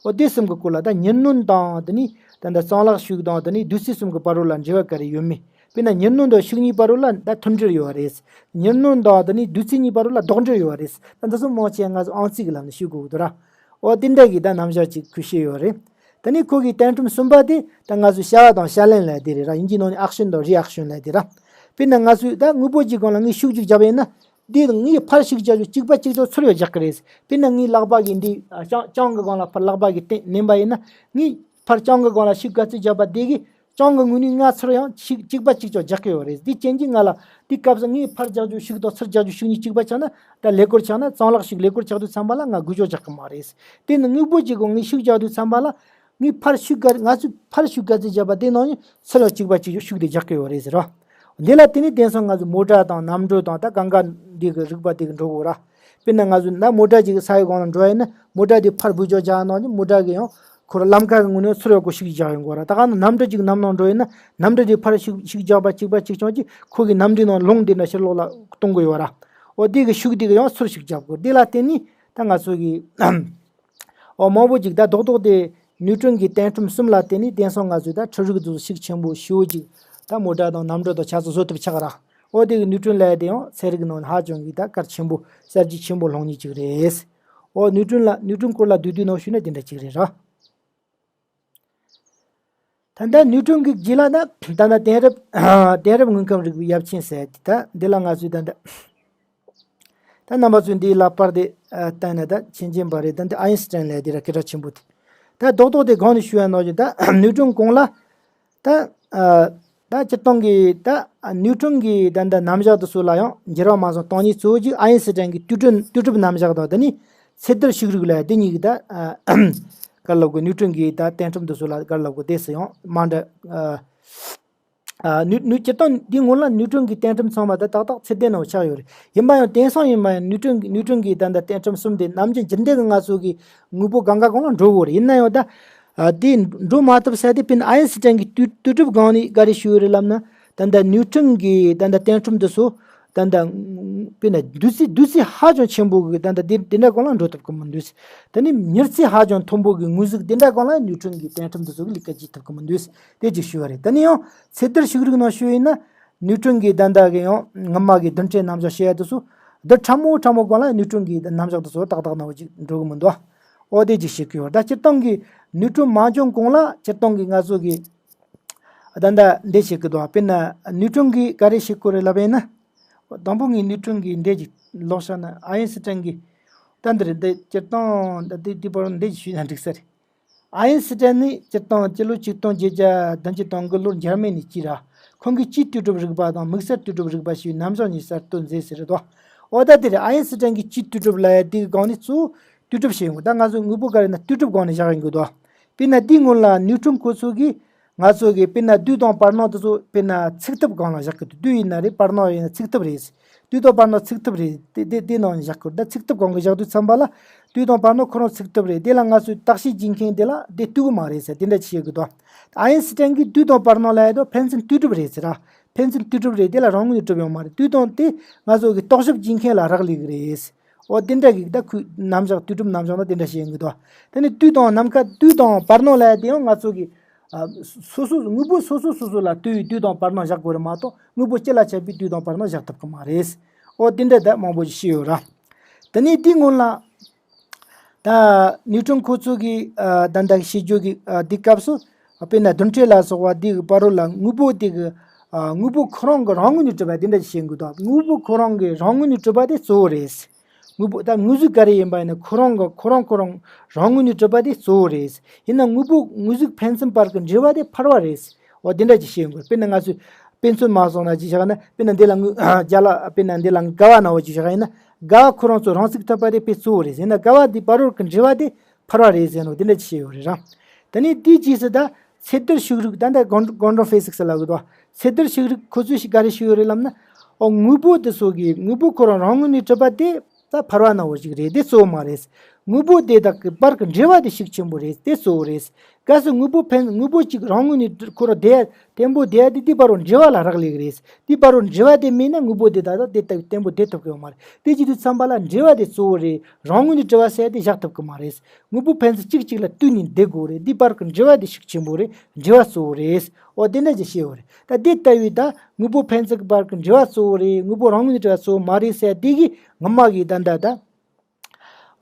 འོ་དེ་གསུམ་གྱི་སྐོར་ལ་ད་ཉེར་སྣོན་དང་དེ་ནས་ད་ད་གཙང་ལྷག་ཤུགས་དང་དེ་ནས་བསྡུས་ཚད་གསུམ་གྱི་བར་རོ་ལ་འབྲེལ་བ་ག་རེ་ཡོད་མེད། དཔེར་ན་ཉེར་སྣོན་དང་ཤུགས་གཉིས་བར་རོ་ལ་ད་མཐུན་འབྲེལ་ཡོད་རེད། ཉེར་སྣོན་དང་དེ་ནས་བསྡུས་ཚད་གཉིས་བར་རོ་ལ་ལྡོག་འབྲེལ་ཡོད་རེད། ད་འདི་ཚོ་མང་ཆེ་ང་ཚོ་ཨང་རྩིས་ཀྱི་ལམ་ནས་ཤེས་དགོས་ཀྱི་འདུག་ར། འོ་དེ་འདྲ་གི་ད་རྣམ་གཞག་ཅིག་ཁོས་བཤད་ཡོད་རེད། དེ་ནས་ཁོ་གི་བརྟན་ཁྲིམས་གསུམ་པ་དེ་ད་ང་ཚོས་བྱ་བ་དང་བྱ་ལན་ལབ་དེ་རེད་ར། དབྱིན་ཇིའི་ནང་ནས་ཨེག་ཤན་དང་རི་ཨེག་ཤན་ལབ་དེ་ར། དཔེར་ན་ང་ཚོས་ད་དངོས་པོ་གཅིག་སྒང་ལ་ངས་ཤུགས་གཅིག་བརྒྱབ་པ་ཡིན་ན། དེ་ངས་ཕར་ཤུགས་རྒྱག་རྒྱུ་གཅིག་པ་གཅིག་ཏུ་ཚུར་ཡང་རྒྱག་གི་རེད། དཔེར་ན་ངའི་ལག་པ་གི་འདི་ཨ་རྐྱང་རྐྱང་གི་སྒང་ལ་ཕར་ལག་པ་གི་སྟེང་མནན་པ་ཡིན་ན། ངས་ཕར་རྐྱང་གི་སྒང་ལ་ཤུགས་ག་ཚོད་བརྒྱབ་པ་དེ་གིས་རྐྱང་གི་ངོས་ནས་ང་ཚུར་ཡང་ཤུགས་གཅིག་པ་གཅིག་ཏུ་རྒྱག་གི་ཡོད་རེད། དེ་རྐྱེན་གྱིས་ང་ལ་དེའི་སྐབས་སུ་ངས་ཕར་རྒྱག་རྒྱུ་ཤུགས་དང་ཚུར་རྒྱག་རྒྱུ་ཤུགས་གཉིས་གཅིག་པ་ཆགས་ན། ད་ཀླད་ཀོར་ཆགས་ན། གཙང་ལྷག་ཤུགས་ཀླད་ཀོར་ཆགས་དུས་ཙམ་པ་ལ་ང་འགུལ་སྐྱོད་རྒྱག་གི་མ་རེད། དེ་ནི་དངོས་པོ་གཅིག་གི་ངས་ཤུགས་རྒྱག་དུས་ཙམ་པ་ལ། ངས་ཕར་ཤུགས་ག་ང་ཚོས་ཕར་ཤུགས་ག་ཚོད་བརྒྱབ་པ་དེ་ནང་བཞིན་ཚུར་ཡང་གཅིག་པ་གཅིག་ཤུགས་དེ་རྒྱག་གི་ཡོད་རེད་ཟེར་རོ། འདི་ལ་བརྟེན་ནས་དེང་སང་ང་ཚོས་མོ་ཊ་དང་གནམ་གྲུ་དང་ད་གང་ག་འདི་གི་རིག་པ་དེ་གི་འགྲོ་གི་ཡོད་ར། དཔེར་ན་ང་ཚོས་ད་མོ་ཊ་ཅིག་ས་ཡི་སྒང་ལ་འགྲོ་ཡ་ཡིན་ན་མོ་ཊ་དེ་ཕར་འབུད་ཕྱོགས་རྒྱག་ནང་བཞིན་མོ་ཊ་གི་ཡང་ཁོ་རང་ལམ་ཁ་གི་ངོས་ནས་ཚུར་ཡང་ཁོ་ཤུགས་རྒྱག་ཡོང་གི་ཡོད་ར། ད་ག་ནང་གནམ་གྲུ་ཅིག་གནམ་ནང་འགྲོ་ཡིན་ན་གནམ་གྲུ་དེ་ཕར་ཤུགས་ཤུགས་རྒྱག་པ་གཅིག་པ་གཅིག་རྐྱང་གཅིག་ཁོ་གི་གནམ་གྲུའི་ནང་རླུང་དེ་འདྲ་ཕྱིར་ལོག་ལ་གཏོང་གི་ཡོད་ར། འོ་དེ་གི་ཤུགས་དེ་གི་ཡང་ཚུར་ཤུགས་རྒྱག་དགོས། དེ་ལ་བརྟེན་ནས་ད་ང་ཚོ་གི་འོ་མང་པོ་ཅིག་ད་རྡོག་རྡོག་དེ་ནིའུ་ཊོན་གྱི་བརྟན་ཁྲིམས་གསུམ་ལ་བརྟེན་ནས་དེང་སང་ང་ཚོས་ད་འཕྲུལ་རིག་དེ་ཤུགས་ཆེན་པོ་ཞེ་པོ་ཅིག་ད་མོ་ཊ་དང་གནམ་གྲུ་དང་ཆ་ཚང་བཟོ་ཐུབ་ཆགས་ར། འོ་དེ་གི་ནིའུ་ཊོན་ལབ་ཡ་དེ་ཡང་ཚན་རིག་ནང་ཧ་ཅང་གི་ད་གལ་ཆེན་པོ་གསར་བརྗེ་ཆེན་པོ་སློང་མཁན་ཅིག་རེད། འོ་ནིའུ་ཊོན་ལ་ནིའུ་ཊོན་སྐོར་ལ་བསྡུས་བསྡུས་ནང་ཞུས་ན་དེ་འདྲ་ཅིག་རེད་ར། ད་ལྟ་ནིའུ་ཊོན་གྱི་རྗེས་ལ་ད་ད་ལྟ་དེང་རབས་དེང་རབས་དངོས་ཁམས་རིག་པའི་ཡབ་ཆེན་ཟེར་ཡ་དེ་ད་འདི་ལ་ང་ཚོས་ད་ལྟ་ད་རྣམ་པ་ཚོས་འདིའི་ལ་པར་དེ་ཨ་བལྟས་ན་ད་མཁྱེན་མཁྱེན་པ་རེད། ད་འདི་ཨ་ཡིན་སི་ཊན་ལབ་དེ་ར་སྐད་གྲགས་ཆེན་པོ་དེ། ད་རྡོག་རྡོག་དེ་གོང་ནས་ཞུས་པ་ནང་བཞིན་ད་ནིའུ་ཊོན་གོང་ལ་ད་ཨ་ད་སྤྱིར་བཏང་གི་ད་ནིའུ་ཊོན་གྱི་ད་ལྟ་རྣམ་གཞག་དེ་ཚོ་ལ་ཡང་འགྱུར་བ་མ་སོང་། སྟོང་ཉིད་གཙོ་བོ་གཅིག་ཨ་ཡིན་སི་ཊན་གྱི་དུས་ཀྲིན་དུས་གྲུབ་རྣམ་གཞག་དང་དེ་ནས་ཚད་ལྡན་ཤུགས་རིག་ལབ་དེ་གཉིས་ཀྱི་ད་ཨ་ག་རེ་ལབ་དགོས། ནིའུ་ཊོན་གྱི་ད་བརྟན་ཁྲིམས་དེ་ཚོ་ལ་ག་རེ་ལབ་དགོས། དེ་སུ་ཡང་མ་འདྲ་ཨ། ཨ་ནུས་ནུས་སྤྱིར་བཏང་འདིའི་སྔོན་ལ་ནིའུ་ཊོན་གྱི་བརྟན་ཁྲིམས་ཚང་མ་ད་ཏག་ཏག་ཚད་ལྡན་ནང་ཆགས་ཡོད་རེད། ཡིན་པ་ཡང་དེང་སང་ཡིན་པ་ཡང་ནིའུ་ཊོན་གྱི་ནིའུ་ཊོན་གྱི་ད་ལྟ་བརྟན་ཁྲིམས་གསུམ་དེ་ནམ་རྒྱུན་རྒྱུན་ལྡན་གྱི་ང་ཚོ་གི་དངོས་པོ་གང་ག་གང་ལ་འགྲོ་གི་ཡོད་རེད། ཡིན་ན་ཡང་ད་ཨ་དེ་འགྲོ་མ་ཐུབ་ས་དེ་དཔེར་ན་ཨ་ཡིན་སི་ཊན་གྱི་དུས་དུས་གྲུབ་སྒང་ནས་ག་རེ་ཞུས་ཡོད་རེད་ལབ་ན། ད་ལྟ་ནིའུ་ཊོན་གྱི་ད་ལྟ་བརྟན་ཁྲིམས་དེ་ཚོ་ད་ལྟ་དཔེར་ན་བསྡུར་ཚད་བསྡུར་ཚད་ཧ་ཅང་ཆེན་པོ་གི་ད་ལྟ་དེ་དེ་འདྲ་གང་ལ་འགྲོ་ཐུབ་ཀྱི་མི་འདུག། དེ་ནི་མྱུར་ཚད་ཧ་ཅང་མཐོན་པོ་གི་དངོས་གཟུགས་དེ་འདྲ་གང་ལ་ནིའུ་ཊོན་གྱི་བརྟན་ཁྲིམས་དེ་ཚོ་གི་ལས་ཀ་བྱེད་ཐུབ་ཀྱི་མི་འདུག། དེ་གཅིག་ཞུས་པ་རེད། དེ་ནས་ཡང་ཚད་ལྡན་ཤུགས་རིག་ནང་ཞུས་ཡིན་ན་ནིའུ་ཊོན་གྱི་ད་ལྟ་གི་ཡང་སྔ་མ་གི་རྡུལ་ཕྲན་རྣམ་གཞག་བཤད་ཡ་དེ་ཚོ་འདི་ཕྲ་མོ་ཕྲ་མོ་གང་ལ་ནིའུ་ཊོན་གྱི་རྣམ་གཞག་དེ་ཚོ་ཏག་ཏག་ནང་གཅིག་འགྲོ་གི་མི་འདུག། ཨོ་དེ་གཅིག་ཤེས་ཀྱི་ཡོད། ད་སྤྱིར་བཏང་གི་ནིའུ་ཊོན་མ་བྱུང་གོང་ལ་སྤྱིར་བཏང་གི་ང་ཚོ་གི་ད་ལྟ་འདི་བཤད་ཀྱི་འདུག། དཔེར་ན་ནིའུ་ཊོན་གྱིས་ག་རེ་བཤད་ཀྱི་རེད་ལབ་པ་ཡིན་ན། དང་པོ་ངས་ནིའུ་ཊོན་གྱི་འདི་ཅིག་ཀློག་བཞག་ན། ཨ་ཡིན་སི་ཊན་གྱིས་ད་འདིར་འདི་སྤྱིར་བཏང་ད་འདི་འདི་བར་འདི་ཞུས་ན་འགྲིག་ས་རེད། ཨ་ཡིན་སི་ཊན་ནི་སྤྱིར་བཏང་སྤྱི་ལོ་ཆིག་སྟོང་བརྒྱད་བརྒྱ་བདུན་ཅུ་དོན་དགུ་ལོར་འཇར་མ་ནི་སྐྱེས་ར། ཁོང་གིས་སྤྱིའི་དུས་གྲུབ་རིག་པ་དང་དམིགས་བསལ་དུས་གྲུབ་རིག་པ་ཞེས་རྣམ་གཞག་གཉིས་གསར་གཏོད་མཛད་ཟེར་རེད་དོ། འོ་ད་དེ་རེད། ཨ་ཡིན་སི་ཊན་གྱིས་སྤྱིའི་དུས་གྲུབ་ལབ་ཡ་དེའི་སྒང་ནས་གཙོ་བོ་དུས་གྲུབ་བཤད་ཡོང་གི། ད་ང་ཚོ་དངོས་པོ་ག་རེ་ན་དུས་གྲུབ་སྒང་ནས་བཞག་ཡོང་གི་འདུག། དཔེར་ན་དེའི་སྔོན་ལ་ནིའུ་ཊོན་ཁོ་ཚོ་གིས་ང་ཚོ་གི་དཔེར་ན་དུས་དང་བར་སྣང་དེ་ཚོ་དཔེར་ན་ཚིག་ཐིབས་སྒང་ལ་བཞག་གི་འདུག། དུས་ཡིན་ན་རེད། བར་སྣང་ཡིན་ན་ཚིག་ཐིབས་རེད། དུས་དང་བར་སྣང་ཚིག་ཐིབས་རེད། དེ་དེ་དེ་ནང་བཞག་གི་རེད། ད་ཚིག་ཐིབས་སྒང་གི་བཞག་དུས་ཙམ་པ་ལ་དུས་དང་བར་སྣང་ཁོ་རང་ཚིག་ཐིབས་རེད། དེ་ལ་ང་ཚོས་བརྟག་དཔྱད་བགྱིས་མཁན་དེ་ལ་དེ་ལྟོས་གི་མ་རེད་ཟེར་དེ་འདྲ་བྱེད་གི་འདུག། ཨ་ཡིན་སི་ཊན་གྱིས་དུས་དང་བར་སྣང་ལབ་ཡ་དེ་ཕན་ཚུན་དུས་གྲུབ་རེད་ཟེར་ར། ཕན་ཚུན་དུས་གྲུབ་རེད། དེ་ལ་རང་ངོས་ནས་གྲུབ་ཡོད་མ་རེད། དུས་དང་དེ་ང་ཚོ་གི་རྟོག་ཞིབ་བགྱིས་མཁན་ལ་རག་ལས་གི་རེད། འོ་དེ་འདྲ་གི་ད་ཁོས་རྣམ་གཞག་དུས་གྲུབ་རྣམ་གཞག་ན་དེ་འདྲ་བཤད་ཡོང་གི་འདུག། དེ་ནི་དུས་དང་ནམ་མཁའ་དུས་དང་བར་སྣང་ལབ་ཡ་དེ་ཡང་ང་ཚོ་གི་ཨ་སོ་སོ་དངོས་པོ་སོ་སོ་སོ་སོ་ལ་ལྟོས་པའི་དུས་དང་བར་སྣང་བཞག་དགོས་རེད་མ་གཏོགས་དངོས་པོ་སྤྱི་ལ་ཁྱབ་པའི་དུས་དང་བར་སྣང་བཞག་ཐུབ་ཀྱི་མ་རེད། འོ་དེ་འདྲ་ད་མང་པོ་ཞིག་བཤད་ཡོད་ར། དེ་ནས་དེའི་སྔོན་ལ་ད་ནིའུ་ཊོན་ཁོ་ཚོ་གི་ཨ་ད་ལྟ་བཤད་རྒྱུ་གི་ཨ་དེའི་སྐབས་སུ་དཔེར་ན་རྡུལ་ཕྲན་ལ་སོགས་པ་དེ་གི་བར་རོ་ལ་དངོས་པོ་དེ་གི་ཨ་དངོས་པོ་ཁོ་རང་གི་རང་ངོས་ནས་གྲུབ་པ་དེ་འདྲ་ཞིག་བཤད་གི་འདུག། དངོས་པོ་ཁོ་རང་གི་རང་ངོས་ནས་གྲུབ་པ་དེ་གཙོ་བོ་རེད། དངོས་པོ་ད་དངོས་གཟུགས་ག་རེ་ཡིན་པ་ཡིན་ན་ཁོ་རང་གི་ཁོ་རང་ཁོ་རང་རང་ངོས་ནས་གྲུབ་པ་དེ་གཙོ་བོ་རེད། ཡིན་ན་དངོས་པོ་དངོས་གཟུགས་ཕན་ཚུན་བར་གྱི་འབྲེལ་བ་དེ་ཕལ་བ་རེད། འོ་དེ་འདྲ་ཅིག་བཤད་ཡོང་གི་རེད། དཔེར་ན་ང་ཚོས་དཔེ་མཚོན་མ་སོང་ན་ཅིག་བཞག་ན་དཔེར་ན་འདི་ལ་དངོས་རྒྱ་ལ་དཔེར་ན་འདི་ལ་དགའ་བ་ན་འོ་ཅིག་བཞག་ཡིན་ན་དགའ་བ་ཁོ་རང་ཚོ་རང་ཚུགས་ཐུབ་པ་དེ་དཔེ་གཙོ་བོ་རེད། ཡིན་ན་དགའ་བ་དེ་བར་བར་གྱི་འབྲེལ་བ་དེ་ཕལ་བ་རེད་ཟེར་ནོ་དེ་འདྲ་ཅིག་བཤད་ཡོད་རེད་ར། དེ་ནས་དེའི་རྗེས་སུ་ད་ཚད་ལྡན་ཤུགས་རིག་ད་ལྟ་ཀོན་ཀོན་ཀྲོ་ཕི་ཟིག་སི་ལབ་གི་འདུག། ཚད་ལྡན་ཤུགས་རིག་ཁོ་ཚོས་ཞིག་ག་རེ་ཞུས་ཡོད་རེད་ལབ་ན། ཨོ་དངོས་པོ་དེ་ཚོ་གི་དངོས་པོ་ཁོ་རང་རང་ངོས་ནས་གྲུབ་པ་དེ་ད་ཕལ་བ་ན་འོ་ཞིག་རེད། དེ་གཙོ་བོ་མ་རེད། དངོས་པོ་དེ་དག་གི་བར་གྱི་འབྲེལ་བ་དེ་ཤུགས་ཆེན་པོ་རེད། དེ་གཙོ་བོ་རེད། གལ་སྲིད་དངོས་པོ་ཕན་དངོས་པོ་གཅིག་རང་ངོས་ནས་ཁོ་རང་བསྡད་བརྟན་པོ་བསྡད་དེ་དེ་བར་རུ་འབྲེལ་བ་ལ་རག་ལས་ཀྱི་རེད། དེ་བར་རུ་འབྲེལ་བ་དེ་མེད་ན་དངོས་པོ་དེ་ད་ལྟ་དེ་ལྟ་བུ་བརྟན་པོ་བསྡད་ཐུབ་ཀྱི་ཡོད་མ་རེད། དེ་བྱེད་དུས་ཙམ་པ་ལ་འབྲེལ་བ་དེ་གཙོ་བོ་རེད། རང་ངོས་ནས་འབྲེལ་བ་ཟེར་དེ་བཞག་ཐུབ་ཀྱི་མ་རེད། དངོས་པོ་ཕན་ཚུན་གཅིག་གཅིག་ལ་ལྟོས་ནས་བསྡད་དགོས་རེད། དེ་བར་གྱི་འབྲེལ་བ་དེ་ཤུགས་ཆེན་པོ་རེད། འབྲེལ་བ་གཙོ་བོ་རེད། འོ་དེ་འདྲ་ཅིག་བཤད་ཡོད་རེད། ད་དེ་ལྟ་བུའི་ད་དངོས་པོ་ཕན་ཚུན་གྱི་བར་གྱི་འབྲེལ་བ་གཙོ་བོ་རེད། དངོས་པོ་རང་ངོས་ནས་འབྲེལ་བ་གཙོ་བོ་མ་རེད་ཟེར་དེ་གི་སྔ་མ་གི་ད་ལྟ་ད།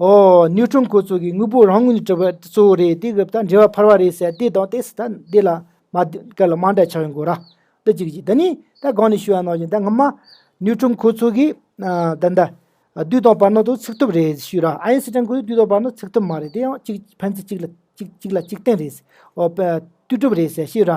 ཨོ་ནིའུ་ཊོན་ཁོ་ཚོ་གིས་དངོས་པོ་རང་ངོས་ནས་གྲུབ་པ་གཙོ་བོ་རེད། དེ་གི་ད་འབྲེལ་བ་ཕལ་བ་རེད་ཟེར་དེ་དང་དེ་ད་དེ་ལ་མ་ག་ལ་མ་འདྲ་ཆགས་ཡོང་གོ་ར། འདི་གཅིག་གཅིག་ད་ནི་ད་གོང་ནས་ཞུས་པ་ནང་བཞིན་ད་སྔ་མ་ནིའུ་ཊོན་ཁོ་ཚོ་གིས་ད་ད་དུས་དང་བར་སྣང་དེ་ཚིག་ཐིབས་རེད་ཞུས་ར། ཨ་ཡིན་སི་ཊན་ཁོ་ཚོས་དུས་དང་བར་སྣང་ཚིག་ཐིབས་མ་རེད། དེ་ཡང་གཅིག་ཕན་ཚུན་གཅིག་ལ་གཅིག་གཅིག་ལ་གཅིག་བརྟེན་རེད། ཨོ་དུས་གྲུབ་རེད་ཟེར་ཞུས་ར།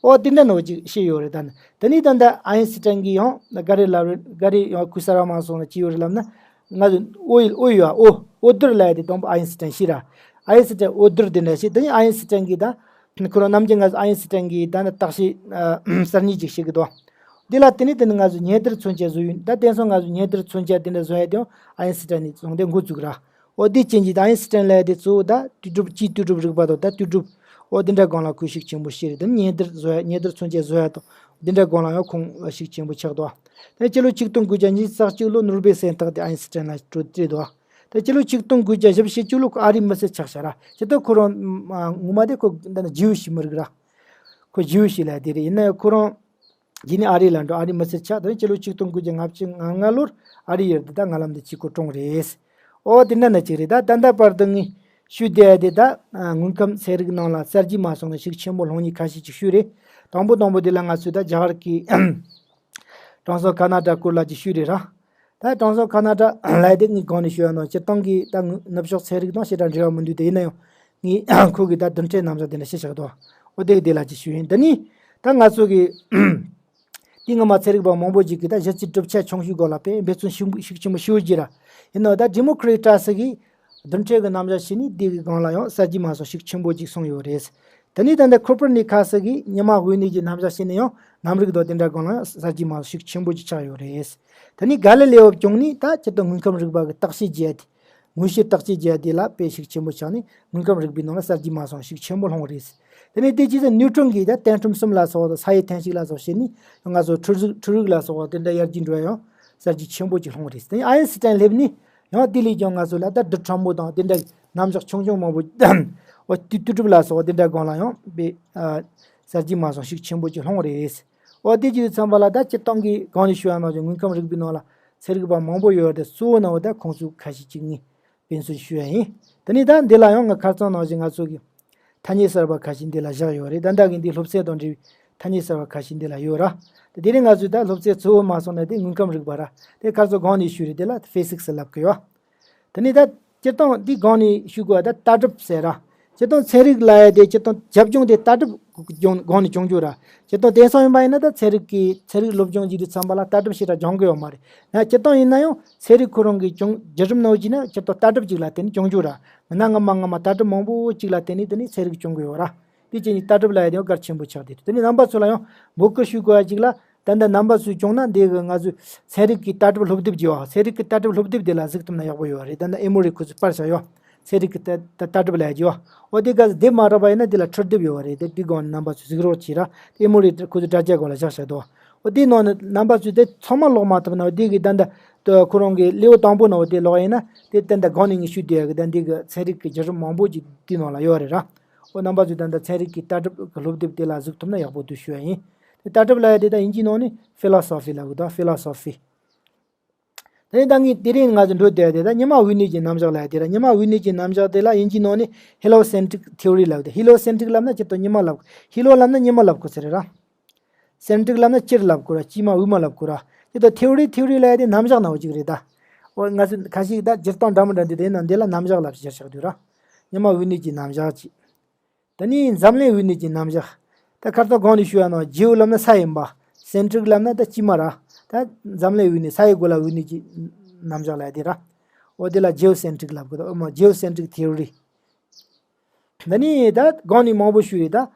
ཨོ་དེ་འདྲ་ནོ་ཅིག་བཤད་ཡོད་རེད། ད་ནི་དེ་ནི་ད་ལྟ་ཨ་ཡིན་སི་ཊན་གྱིས་ཡང་ག་རེ་ལབ་རེད། ག་རེ་ཡང་ཁུ་ས་ར་མ་སོང་ན་ཅི་ཡོད་རེད་ལབ་ན། ང་ཚོ་ཨོ་ཡིན་ཨོ་ཡོད་ཨོ་ཨོ་རྡུལ་ལབ་ཡ་དེ་དང་པོ་ཨ་ཡིན་སི་ཊན་ཤེས་ར། ཨ་ཡིན་སི་ཊན་འོད་སྡེར་དེ་འདྲ་ཞིག་དེ་ནི་ཨ་ཡིན་སི་ཊན་གྱིས་ད་ཁོ་རང་ནམ་རྒྱུན་ང་ཚོ་ཨ་ཡིན་སི་ཊན་གྱིས་ད་ནི་བརྟག་དཔྱད་ཨ་གསར་རྙེད་ཅིག་བྱེད་ཀྱི་འདུག་དེ་ལ་དེ་ནི་དེ་ནི་ང་ཚོ་ཉེ་འདུར་མཚོན་བྱེད་བཟོ་ཡུལ། ད་དེང་སང་ང་ཚོ་ཉེ་འདུར་མཚོན་བྱེད་དེ་འདྲ་བཟོ་ཡ་དེའང་ཨ་ཡིན་སི་ཊན་ནས་བཟུང་སྟེ་འགོ་བཙུགས་ར། འོ་དེ་ཅན་གྱི་ད་ཨ་ཡིན་སི་ཊན་ལབ་ཡ་དེ་གཙོ་བོ་ད་དུས་གྲུབ་སྤྱིའི་དུས་གྲུབ་རིག་པ་དང་ད་དུས་གྲུབ་འོ་དེ་འདྲ་སྒང་ལ་ཁོས་ཤུགས་ཆེན་པོ་བྱས་རེད། དེ་ནི་ཉེ་འདུར་བཟོ་ཡ་ཉེ་འདུར་མཚོན་བྱེད་བཟོ་ཡ་དང་དེ་འདྲ་སྒང་ལ་ཡང་ཁོང་ཤུགས་ཆེན་པོ་ཆགས་འདུག་དེ་སྤྱི་ལོ་ཆིག་སྟོང་དགུ་བརྒྱ་ཉི་ཤུ་རྩ་གཅིག་ལོ་ནོ་སྦེལ་གཟེངས་རྟགས་དེ་ཨ་ཡིན་སི་ཊན་ལ་སྤྲོད་དེ་རེད་འདུག་དེ་སྤྱི་ལོ་ཆིག་སྟོང་དགུ་བརྒྱ་བཞི་བཅུ་ཞེ་གཅིག་ལོ་ཁོ་ཨ་རིའི་མི་སེར་ཆགས་ཤག་ར། སྤྱིར་བཏང་ཁོ་རང་ངོ་མ་དེ་ཁོ་འདི་ན་ཇིའུ་ཤི་མི་རིགས་ར། ཁོ་ཇིའུ་ཤི་ལབ་དེ་རེད། ཡིན་ན་ཡང་ཁོ་རང་རྗེས་ནས་ཨ་རི་ལ་འགྲོ། ཨ་རིའི་མི་སེར་ཆགས། དེ་ནས་སྤྱི་ལོ་ཆིག་སྟོང་དགུ་བརྒྱ་ལྔ་བཅུ་ང་ལྔ་ལོར་ཨ་རི་ཡུལ་དུ་ད་ང་ལམ་འདི་གཅིག་གོ་གྲོངས་རེད། ཨོ་དེ་འདྲ་ན་ཅིག་རེད། ད་ད་ལྟ་བར་དུ་ངས་ཞུས་བསྡད་དེ་ད་དངོས་ཁམས་ཚན་རིག་ནང་ལ་གསར་བརྗེ་མ་སོང་ནས་ཤུགས་ཆེན་པོ་སློང་མཁན་ཁ་ཤས་ཅིག་ཞུས་རེད། དང་པོ་དང་པོ་དེ་ལ་ང་ཚོས་ད་རྒྱ་གར་གྱི་གྲངས་སོགས་ཁ་ན་ཌ་སྐོར་ལ་ཅིག་ཞུས་རེད་ར། ད་གྲངས་སོགས་ཁ་ན་ཌ་ལབ་དེ་ངས་གོང་ནས་ཞུས་པ་ནང་སྤྱིར་བཏང་གི་ད་ནུབ་ཕྱོགས་ཚན་རིག་དང་ཞེ་དྲག་འབྲེལ་བ་མི་འདུག་དེ་ཡིན་ན་ཡང་ངས་ཁོ་གི་ད་རྡུལ་ཕྲན་རྣམ་གཞག་དེ་འདྲ་བཤད་བཞག་འདུག་འོ་དེ་གི་དེ་ལ་ཅིག་ཞུས་ཡིན། འདི་ནི་ད་ང་ཚོ་གི་དེ་སྔ་མ་ཚན་རིག་པ་མང་པོ་ཅིག་གིས་ད་གཞི་རྩའི་གྲུབ་ཆ་ཆུང་ཤོས་སྐོར་ལ་དཔེ་འབད་བརྩོན་ཤུགས་ཤུགས་ཆེན་པོ་ཞུ་རྒྱུ་ར། ཡིན་ནའང་ད་ཌི་མོ་ཀྲི་ཊ་སི་གིས་རྡུལ་ཕྲན་གྱི་རྣམ་གཞག་བྱས་ནས་དེ་གི་སྒང་ལ་ཡང་གསར་བརྗེ་མ་སོང་ཤུགས་ཆེན་པོ་ཅིག་སོང་ཡོད་རེད། དེ་ནས་ད་ལྟ་ཁོ་པར་ནི་ཁ་སི་གིས་ཉི་མ་འོད་གནས་ཀྱི་རྣམ་གཞག་བྱས་ནས་ཡང་གནམ་རིག་དང་དེ་འདྲ་སྒང་ལ་ཡང་གསར་བརྗེ་མ་སོང་ཤུགས་ཆེན་པོ་ཅིག་ཆགས་ཡོད་རེད། དེ་ནས་ག་ལི་ལེའོ་བྱུང་ནས་ད་སྤྱིར་བཏང་དངོས་ཁམས་རིག་པ་གི་བརྟག་དཔྱད་བྱས་ཏེ། དངོས་བཤེར་བརྟག་དཔྱད་བྱས་དེ་ལ་དཔེ་ཤུགས་ཆེན་པོ་ཆགས་ནས་དངོས་ཁམས་རིག་པའི་ནང་ལ་གསར་བརྗེ་མ་སོང་ཤུགས་ཆེན་པོ་སློང་བ་རེད། དེ་ནས་དེ་རྗེས་སུ་ནིའུ་ཊོན་གྱིས་ད་བརྟན་ཁྲིམས་གསུམ་ལ་སོགས་དང་ས་ཡི་འཐེན་ཞིག་ལ་སོགས་བྱས་ནས་ང་ཚོ་འཕྲུལ་རིག་འཕྲུལ་རིག་ལ་སོགས་དེ་འདྲ་ཡར་རྒྱས་འགྲོ་ཡ་ཡང་གསར་བརྗེ་ཆེན་པོ་ཅིག་སློང་བ་རེད། དེ་ནས་ཨ་ཡིན་སི་ཊན་སླེབས་ནས་ཡང་དེ་ལས་ཀྱང་ང་ཚོ་ལ་ད་རྡུལ་ཕྲ་མོ་དང་དེ་འདྲ་རྣམ་གཞག་ཆུང་ཆུང་མང་པོ་འོ་དུས་དུས་གྲུབ་ལ་སོགས་དེ་འདྲ་སྒང་ལ་ཡང་དཔེ་གསར་བརྗེ་མ་སོང་ཤུགས་ཆེན་པོ་ཅིག་སློང་བ་རེད། འོ་དེ་ཅིག་ཚང་པ་ལ་ད་སྤྱིར་བཏང་གི་གོང་ནས་ཞུ་བ་ནང་བཞིན་དངོས་ཁམས་རིག་པའི་ནང་ལ་ཚན་རིག་པ་མང་པོ་ཡོད་རེད། གཙོ་བོ་ནང་བ་ད་ཁོང་ཚོ་ཁ་ཤས་ཅིག་ངས་དཔེ་མཚོན་ཞུ་ཡ་ཡིན། དེ་ནས་ད་འདི་ལ་ཡང་ང་ཁ་སང་ནང་བཞིན་ང་ཚོ་གི་ཐ་སྙད་གསར་པ་ཁ་ཤས་འདི་ལ་བཞག་ཡོད་རེད། ད་ལྟ་གི་འདི་སློབ་ཚན་དང་འབྲེལ་བའི་ཐ་སྙད་གསར་པ་ཁ་ཤས་འདི་ལ་ཡོད་ར། དེ་དེ་རིང་ང་ཚོས་ད་སློབ་ཚན་གཙོ་བོ་མ་སོང་ན་དེ་དངོས་ཁམས་རིག་པ་ར། དེ་ཁ་སང་གོང་ནས་ཞུས་རེད། དེ་ལ་ཕི་སིག་སི་ལབ་གི་ཡོད། དེ་ནས་ད་སྤྱིར་བཏང་འདི་སྒང་ནས་ཞུ་དགོས་པ་ད་ལྟ་གྲུབ་ཟེར་ར། སྤྱིར་བཏང་ཚན་རིག་ལབ་ཡ་དེ་སྤྱིར་བཏང་རྒྱབ་ལྗོངས་དེ་ལྟ་གྲུབ་སྒང་ནས་སྐྱོང་རྒྱུ་ར། སྤྱིར་བཏང་དེང་སང་ཡིན་པ་ཡིན་ན་ད་ཚན་རིག་གི་ཚན་རིག་སློབ་སྦྱོང་བྱེད་དུས་ཙམ་པ་ལ་ལྟ་གྲུབ་ཞེ་དྲག་སྦྱང་གི་ཡོད་མ་རེད། ཡང་སྤྱིར་བཏང་ཡིན་ན་ཡང་ཚན་རིག་ཁོ་རང་གི་སྦྱོང་བརྒྱུད་རིམ་ནང་བཞིན་ན་སྤྱིར་བཏང་ལྟ་གྲུབ་ཅིག་ལ་བརྟེན་ནས་སྐྱོང་རྒྱུ་ར། མིན་ན་སྔ་མ་སྔ་མ་ལྟ་གྲུབ་མང་པོ་ཅིག་ལ་བརྟེན་ནས་དེ་ནས་ཚན་རིག་སྐྱོང་གི་ཡོད་ར། དེ་བྱས་ནས་ལྟ་གྲུབ་ལབ་ཡ་དེ་ཡང་གལ་ཆེན་པོ་ཆགས་བསྡད་འདུག་དེ་ནས་རྣམ་པ་ཚོ་ལ་ཡང་འབོད་སྐུལ་ཞུ་དགོས་ཡ་ཅིག་ལ། ད་ལྟ་རྣམ་པ་ཚོས་བྱུང་ན་འདི་གི་ང་ཚོས་ཚན་རིག་གི་ལྟ་གྲུབ་སློབ་དེབ་ཅིག་ཡོད། ཚན་རིག་གི་ལྟ་གྲུབ་སློབ་དེབ་དེ་ལ་གཟིགས་ཐུབ་ན་ཡག་པོ་ཡོད་རེད། ད་ལྟ་ཨེ་མོ་རི་ཁོ་ཚོས་པར་བཞག་ཡོད། ཚན་རིག་གི་ལྟ་ལྟ་ལྟ་གྲུབ་ལབ་ཡ་ཅིག་ཡོད། འོ་དེ་ག་ཚོད་དེབ་མ་རག་པ་ཡིན་ན་དེ་ལ་འཕྲུལ་དེབ་ཡོད་རེད། དེ་དེ་སྒང་ནས་རྣམ་པ་ཚོས་གཟིགས་རོགས་བྱེད་ར། ཨེ་མོ་རི་ཁོ་ཚོས་དྲ་རྒྱ་སྒང་ལ་བཞག་བཞག་འདུག་འོ་དེའི་ནང་ནས་རྣམ་པ་ཚོས་དེ་ཚང་མ་ཀློག་མ་ཐུབ་ན་འོ་དེ་གི་ད་ལྟ་ཁོ་རང་གི་ལེའུ་དང་པོ་ནང་འོ་དེ་ཀློག་ཡིན་ན་དེ་ད་ལྟ་སྒང་ནས་ངས་ཞུས་བསྡད་ཡ་གི་ད་འདི་གི་ཚན་རིག་གི་བརྒྱུད་རིམ་མང་པོ་ཅིག་དེའི་ནང་ལ་ཡོད་རེད་ར། འོ་རྣམ་པ་ཚོས་ད་ལྟ་ཚན་རིག་གི་ལྟ་གྲུབ་ཀྱི་སློབ་དེབ་དེ་ལ་གཟིགས་ཐུབ་ན་ཡག་པོ་འདུག་ཞུ་ཡ་ཡིན། དེ་ལྟ་གྲུབ་ལབ་ཡ་དེ་ད་དབྱིན་ཇིའི་ནང་ནས་ཕི་ལོ་སོ་ཕི་ལབ་གི་འདུག་ཕི་ལོ་སོ་ཕི། དེ་ནས་ད་ངས་དེ་རིང་ང་ཚོ་འགྲོ་བསྡད་ཡ་དེ་ད་ཉི་མ་འོད་གནས་ཀྱི་རྣམ་གཞག་ལབ་ཡ་དེ་ར། ཉི་མ་འོད་གནས་ཀྱི་རྣམ་གཞག་དེ་ལ་དབྱིན་ཇིའི་ནང་ནས་ཧེ་ལོ་སེན་ཊི་རིག་ཐེའོ་རི་ལབ་གི་འདུག་ཧེ་ལོ་སེན་ཊི་རིག་ལབ་ན་སྤྱིར་བཏང་ཉི་མ་ལབ་གི། ཧེ་ལོ་ལབ་ན་ཉི་མ་ལབ་གི་ཟེར་ར། སེན་ཊི་རིག་ལབ་ན་སྤྱིར་ལབ་དགོས་ར། དཀྱིལ་མ་དབུས་མ་ལབ་དགོས་ར། དེ་ད་ཐེའོ་རི་ཐེའོ་རི་ལབ་ཡ་དེ་རྣམ་གཞག་ནང་བ་ཅིག་རེད་ད། འོ་ང་ཚོས་ཁ་ཤས་ད་སྤྱིར་བཏང་འདྲ་མི་འདྲ་འདི་དེ་ཡིན་ན་འདི་ལ་རྣམ་གཞག་ལབ་ཟེར་བཞག་འདུག་ར། ཉི་མ་འོད་གནས་ཀྱི་རྣམ་གཞག་ཅིག་དེ་ནས་འཛམ་གླིང་འོད་གནས་ཀྱི་རྣམ་གཞག་ད་ཁ་སང་གོང་ནས་ཞུས་པ་ནང་ཇེའོ་ལབ་ན་ས་ཡིན་པ། སེན་ཊི་རིག་ལབ་ན་ད་དཀྱིལ་མ་ར། ད་འཛམ་གླིང་འོད་གནས་ས་ཡི་སྒོ་ལ་འོད་གནས་ཀྱི་རྣམ་གཞག་ལབ་ཡ་དེ་ར། འོ་དེ་ལ་ཇེའོ་སེན་ཊི་རིག་ལབ་དགོས། ད་འོ་མ་ཇེའོ་སེན་ཊི་རིག་ཐེའོ་རི། འདི་ནི་ད་གོང་ནས་མང་པོ་ཞུས་རེད་ད།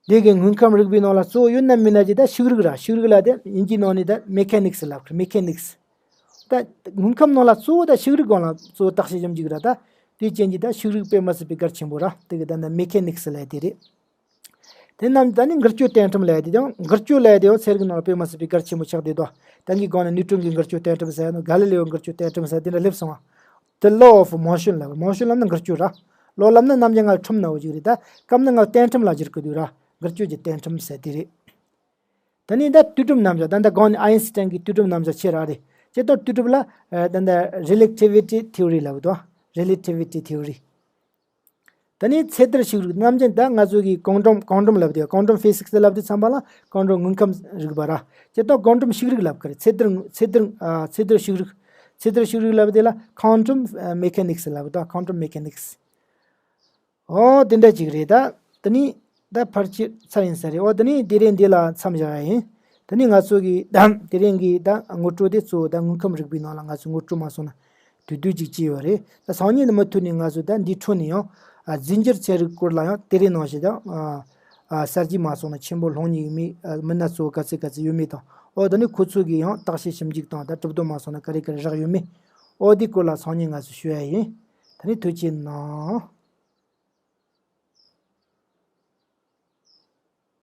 འདི་གི་དངོས་ཁམས་རིག་པའི་ནང་ལ་གཙོ་བོ་ཡོད་ན་མིན་ན་ཅིག་ད་ཤུགས་རིག་ར། ཤུགས་རིག་ལ་དེ་དབྱིན་ཇིའི་ནང་ནས་ད་མེ་ཁ་ནིག་སི་ལབ་གི། མེ་ཁ་ནིག་སི། ད་དངོས་ཁམས་ནང་ལ་གཙོ་བོ་ད་ཤུགས་རིག་སྒང་ལ་གཙོ་བོ་བརྟག་དཔྱད་བྱེད་ཀྱི་ར། ད་དེ་ཅན་གྱི་ད་ཤུགས་རིག་དཔེ་མ་སྲིད་པའི་གལ་ཆེན་པོ་ར། དེ་གི་ད་ད་མེ་ཁ་ནིག་སི་ལབ་ཡ་དེ་རེད། དེ་རྣམས་ད་ནི་འགུལ་སྐྱོད་བརྟན་ཁྲིམས་ལབ་ཡ་དེ་ཡང་འགུལ་སྐྱོད་ལབ་ཡ་དེ་ཡང་ཚན་རིག་ནང་ལ་དཔེ་མ་སྲིད་པའི་གལ་ཆེན་པོ་ཆགས་བསྡད་འདུག་ད་གིན་གོང་ནས་ནིའུ་ཊོན་གྱི་འགུལ་སྐྱོད་བརྟན་ཁྲིམས་ཟེར་ཡ་ནོ། ག་ལི་ལེའོ་འགུལ་སྐྱོད་བརྟན་ཁྲིམས་ཟེར་དེ་འདྲ་སླེབས་སོང་བ། The law of motion ལབ། མོ་ཤོན་ལབ་ན་འགུལ་སྐྱོད་ར། ལོ་ལབ་ན་ནམ་རྒྱུན་ང་ཁྲིམས་ནང་བ་ཅིག་རེད་ད། སྐབས་ནི་ང་བརྟན་ཁྲིམས་ལ་བསྒྱུར་གི་འདུག་ར། འགུལ་སྐྱོད་ཀྱི་བརྟན་ཁྲིམས་ཟེར་དེ་རེད། ད་ནི་ད་དུས་གྲུབ་རྣམ་གཞག་ད་ལྟ་གོང་ནས་ཨ་ཡིན་སི་ཊན་གྱི་དུས་གྲུབ་རྣམ་གཞག་བྱས་ར་རེད། སྤྱིར་བཏང་དུས་གྲུབ་ལ་ཨ་ད་ལྟ་རི་ལེ་ཊི་བི་ཊི་ཐེའོ་རི་ལབ་གི་འདུག་རི་ལེ་ཊི་བི་ཊི་ཐེའོ་རི། ད་ནི་ཚད་ལྡན་ཤུགས་རིག་ནམ་རྒྱུན་ད་ང་ཚོ་གི་ཀོང་ཀྲོམ་ཀོང་ཀྲོམ་ལབ་དེ། ཀོང་ཀྲོམ་ཕི་སིག་སི་ལབ་དུས་ཙམ་པ་ལ་ཀོང་ཀྲོམ་དངོས་ཁམས་རིག་པ་ར། སྤྱིར་བཏང་ཀོང་ཀྲོམ་ཤུགས་རིག་ལབ་གི་རེད། ཚད་ལྡན་ཚད་ལྡན་ཨ་ཚད་ལྡན་ཤུགས་རིག་ཚད་ལྡན་ཤུགས་རིག་ལབ་དེ་ལ་ཀོང་ཀྲོམ་མེ་ཁ་ནིག་སི་ལབ་ད། ཀོང་ཀྲོམ་མེ་ཁ་ནིག་སི། ཨོ་དེ་འདྲ་ཅིག་རེད་ད། ད་ནི་ད་ཕལ་ཆེར་ཚར་ཡིན་ས་རེད། ཨོ་ད་ནི་དེ་རིང་འདི་ལ་མཚམས་བཞག་ཡ་ཡིན། ད་ནི་ང་ཚོ་གི་ད་དེ་རིང་གི་ད་ངོ་སྤྲོད་དེ་གཙོ་བོ་ད་དངོས་ཁམས་རིག་པའི་ནང་ལ་ང་ཚོ་ངོ་སྤྲོད་མ་སོང་ན་ བསྡུས་བསྡུས་ཅིག་བྱས་ཡོད་རེད། ད་སང་ཉིན་ནི་མུ་མཐུད་ནས་ང་ཚོས་ད་འདིའི་འཕྲོ་ནས་ཡང་ཨ་རྫས་འགྱུར་ཚན་རིག་སྐོར་ལ་ཡང་དེ་རིང་ནང་བཞིན་ཀྱང་ཨ་ཨ་གསར་བརྗེ་མ་སོང་ན་ཆེན་པོ་སློང་ཉེན་ཡོད་མེད། ཨ་མི་སྣ་གཙོ་བོ་ག་ཚོད་ག་ཚོད་ཡོད་མེད་དང་། ཨོ་ད་ནི་ཁོ་ཚོ་གིས་ཡང་བརྟག་དཔྱད་ཞིབ་འཇུག་དང་ད་གྲུབ་དོན་མ་སོང་ན་ག་རེ་ག་རེ་རག་ཡོད་མེད། ཨོ་དེའི་སྐོར་ལ་སང་ཉིན་ང་ཚོས་ཞུ་ཡ་ཡིན། ད་ནི་ཐུགས་རྗེ་གནང་།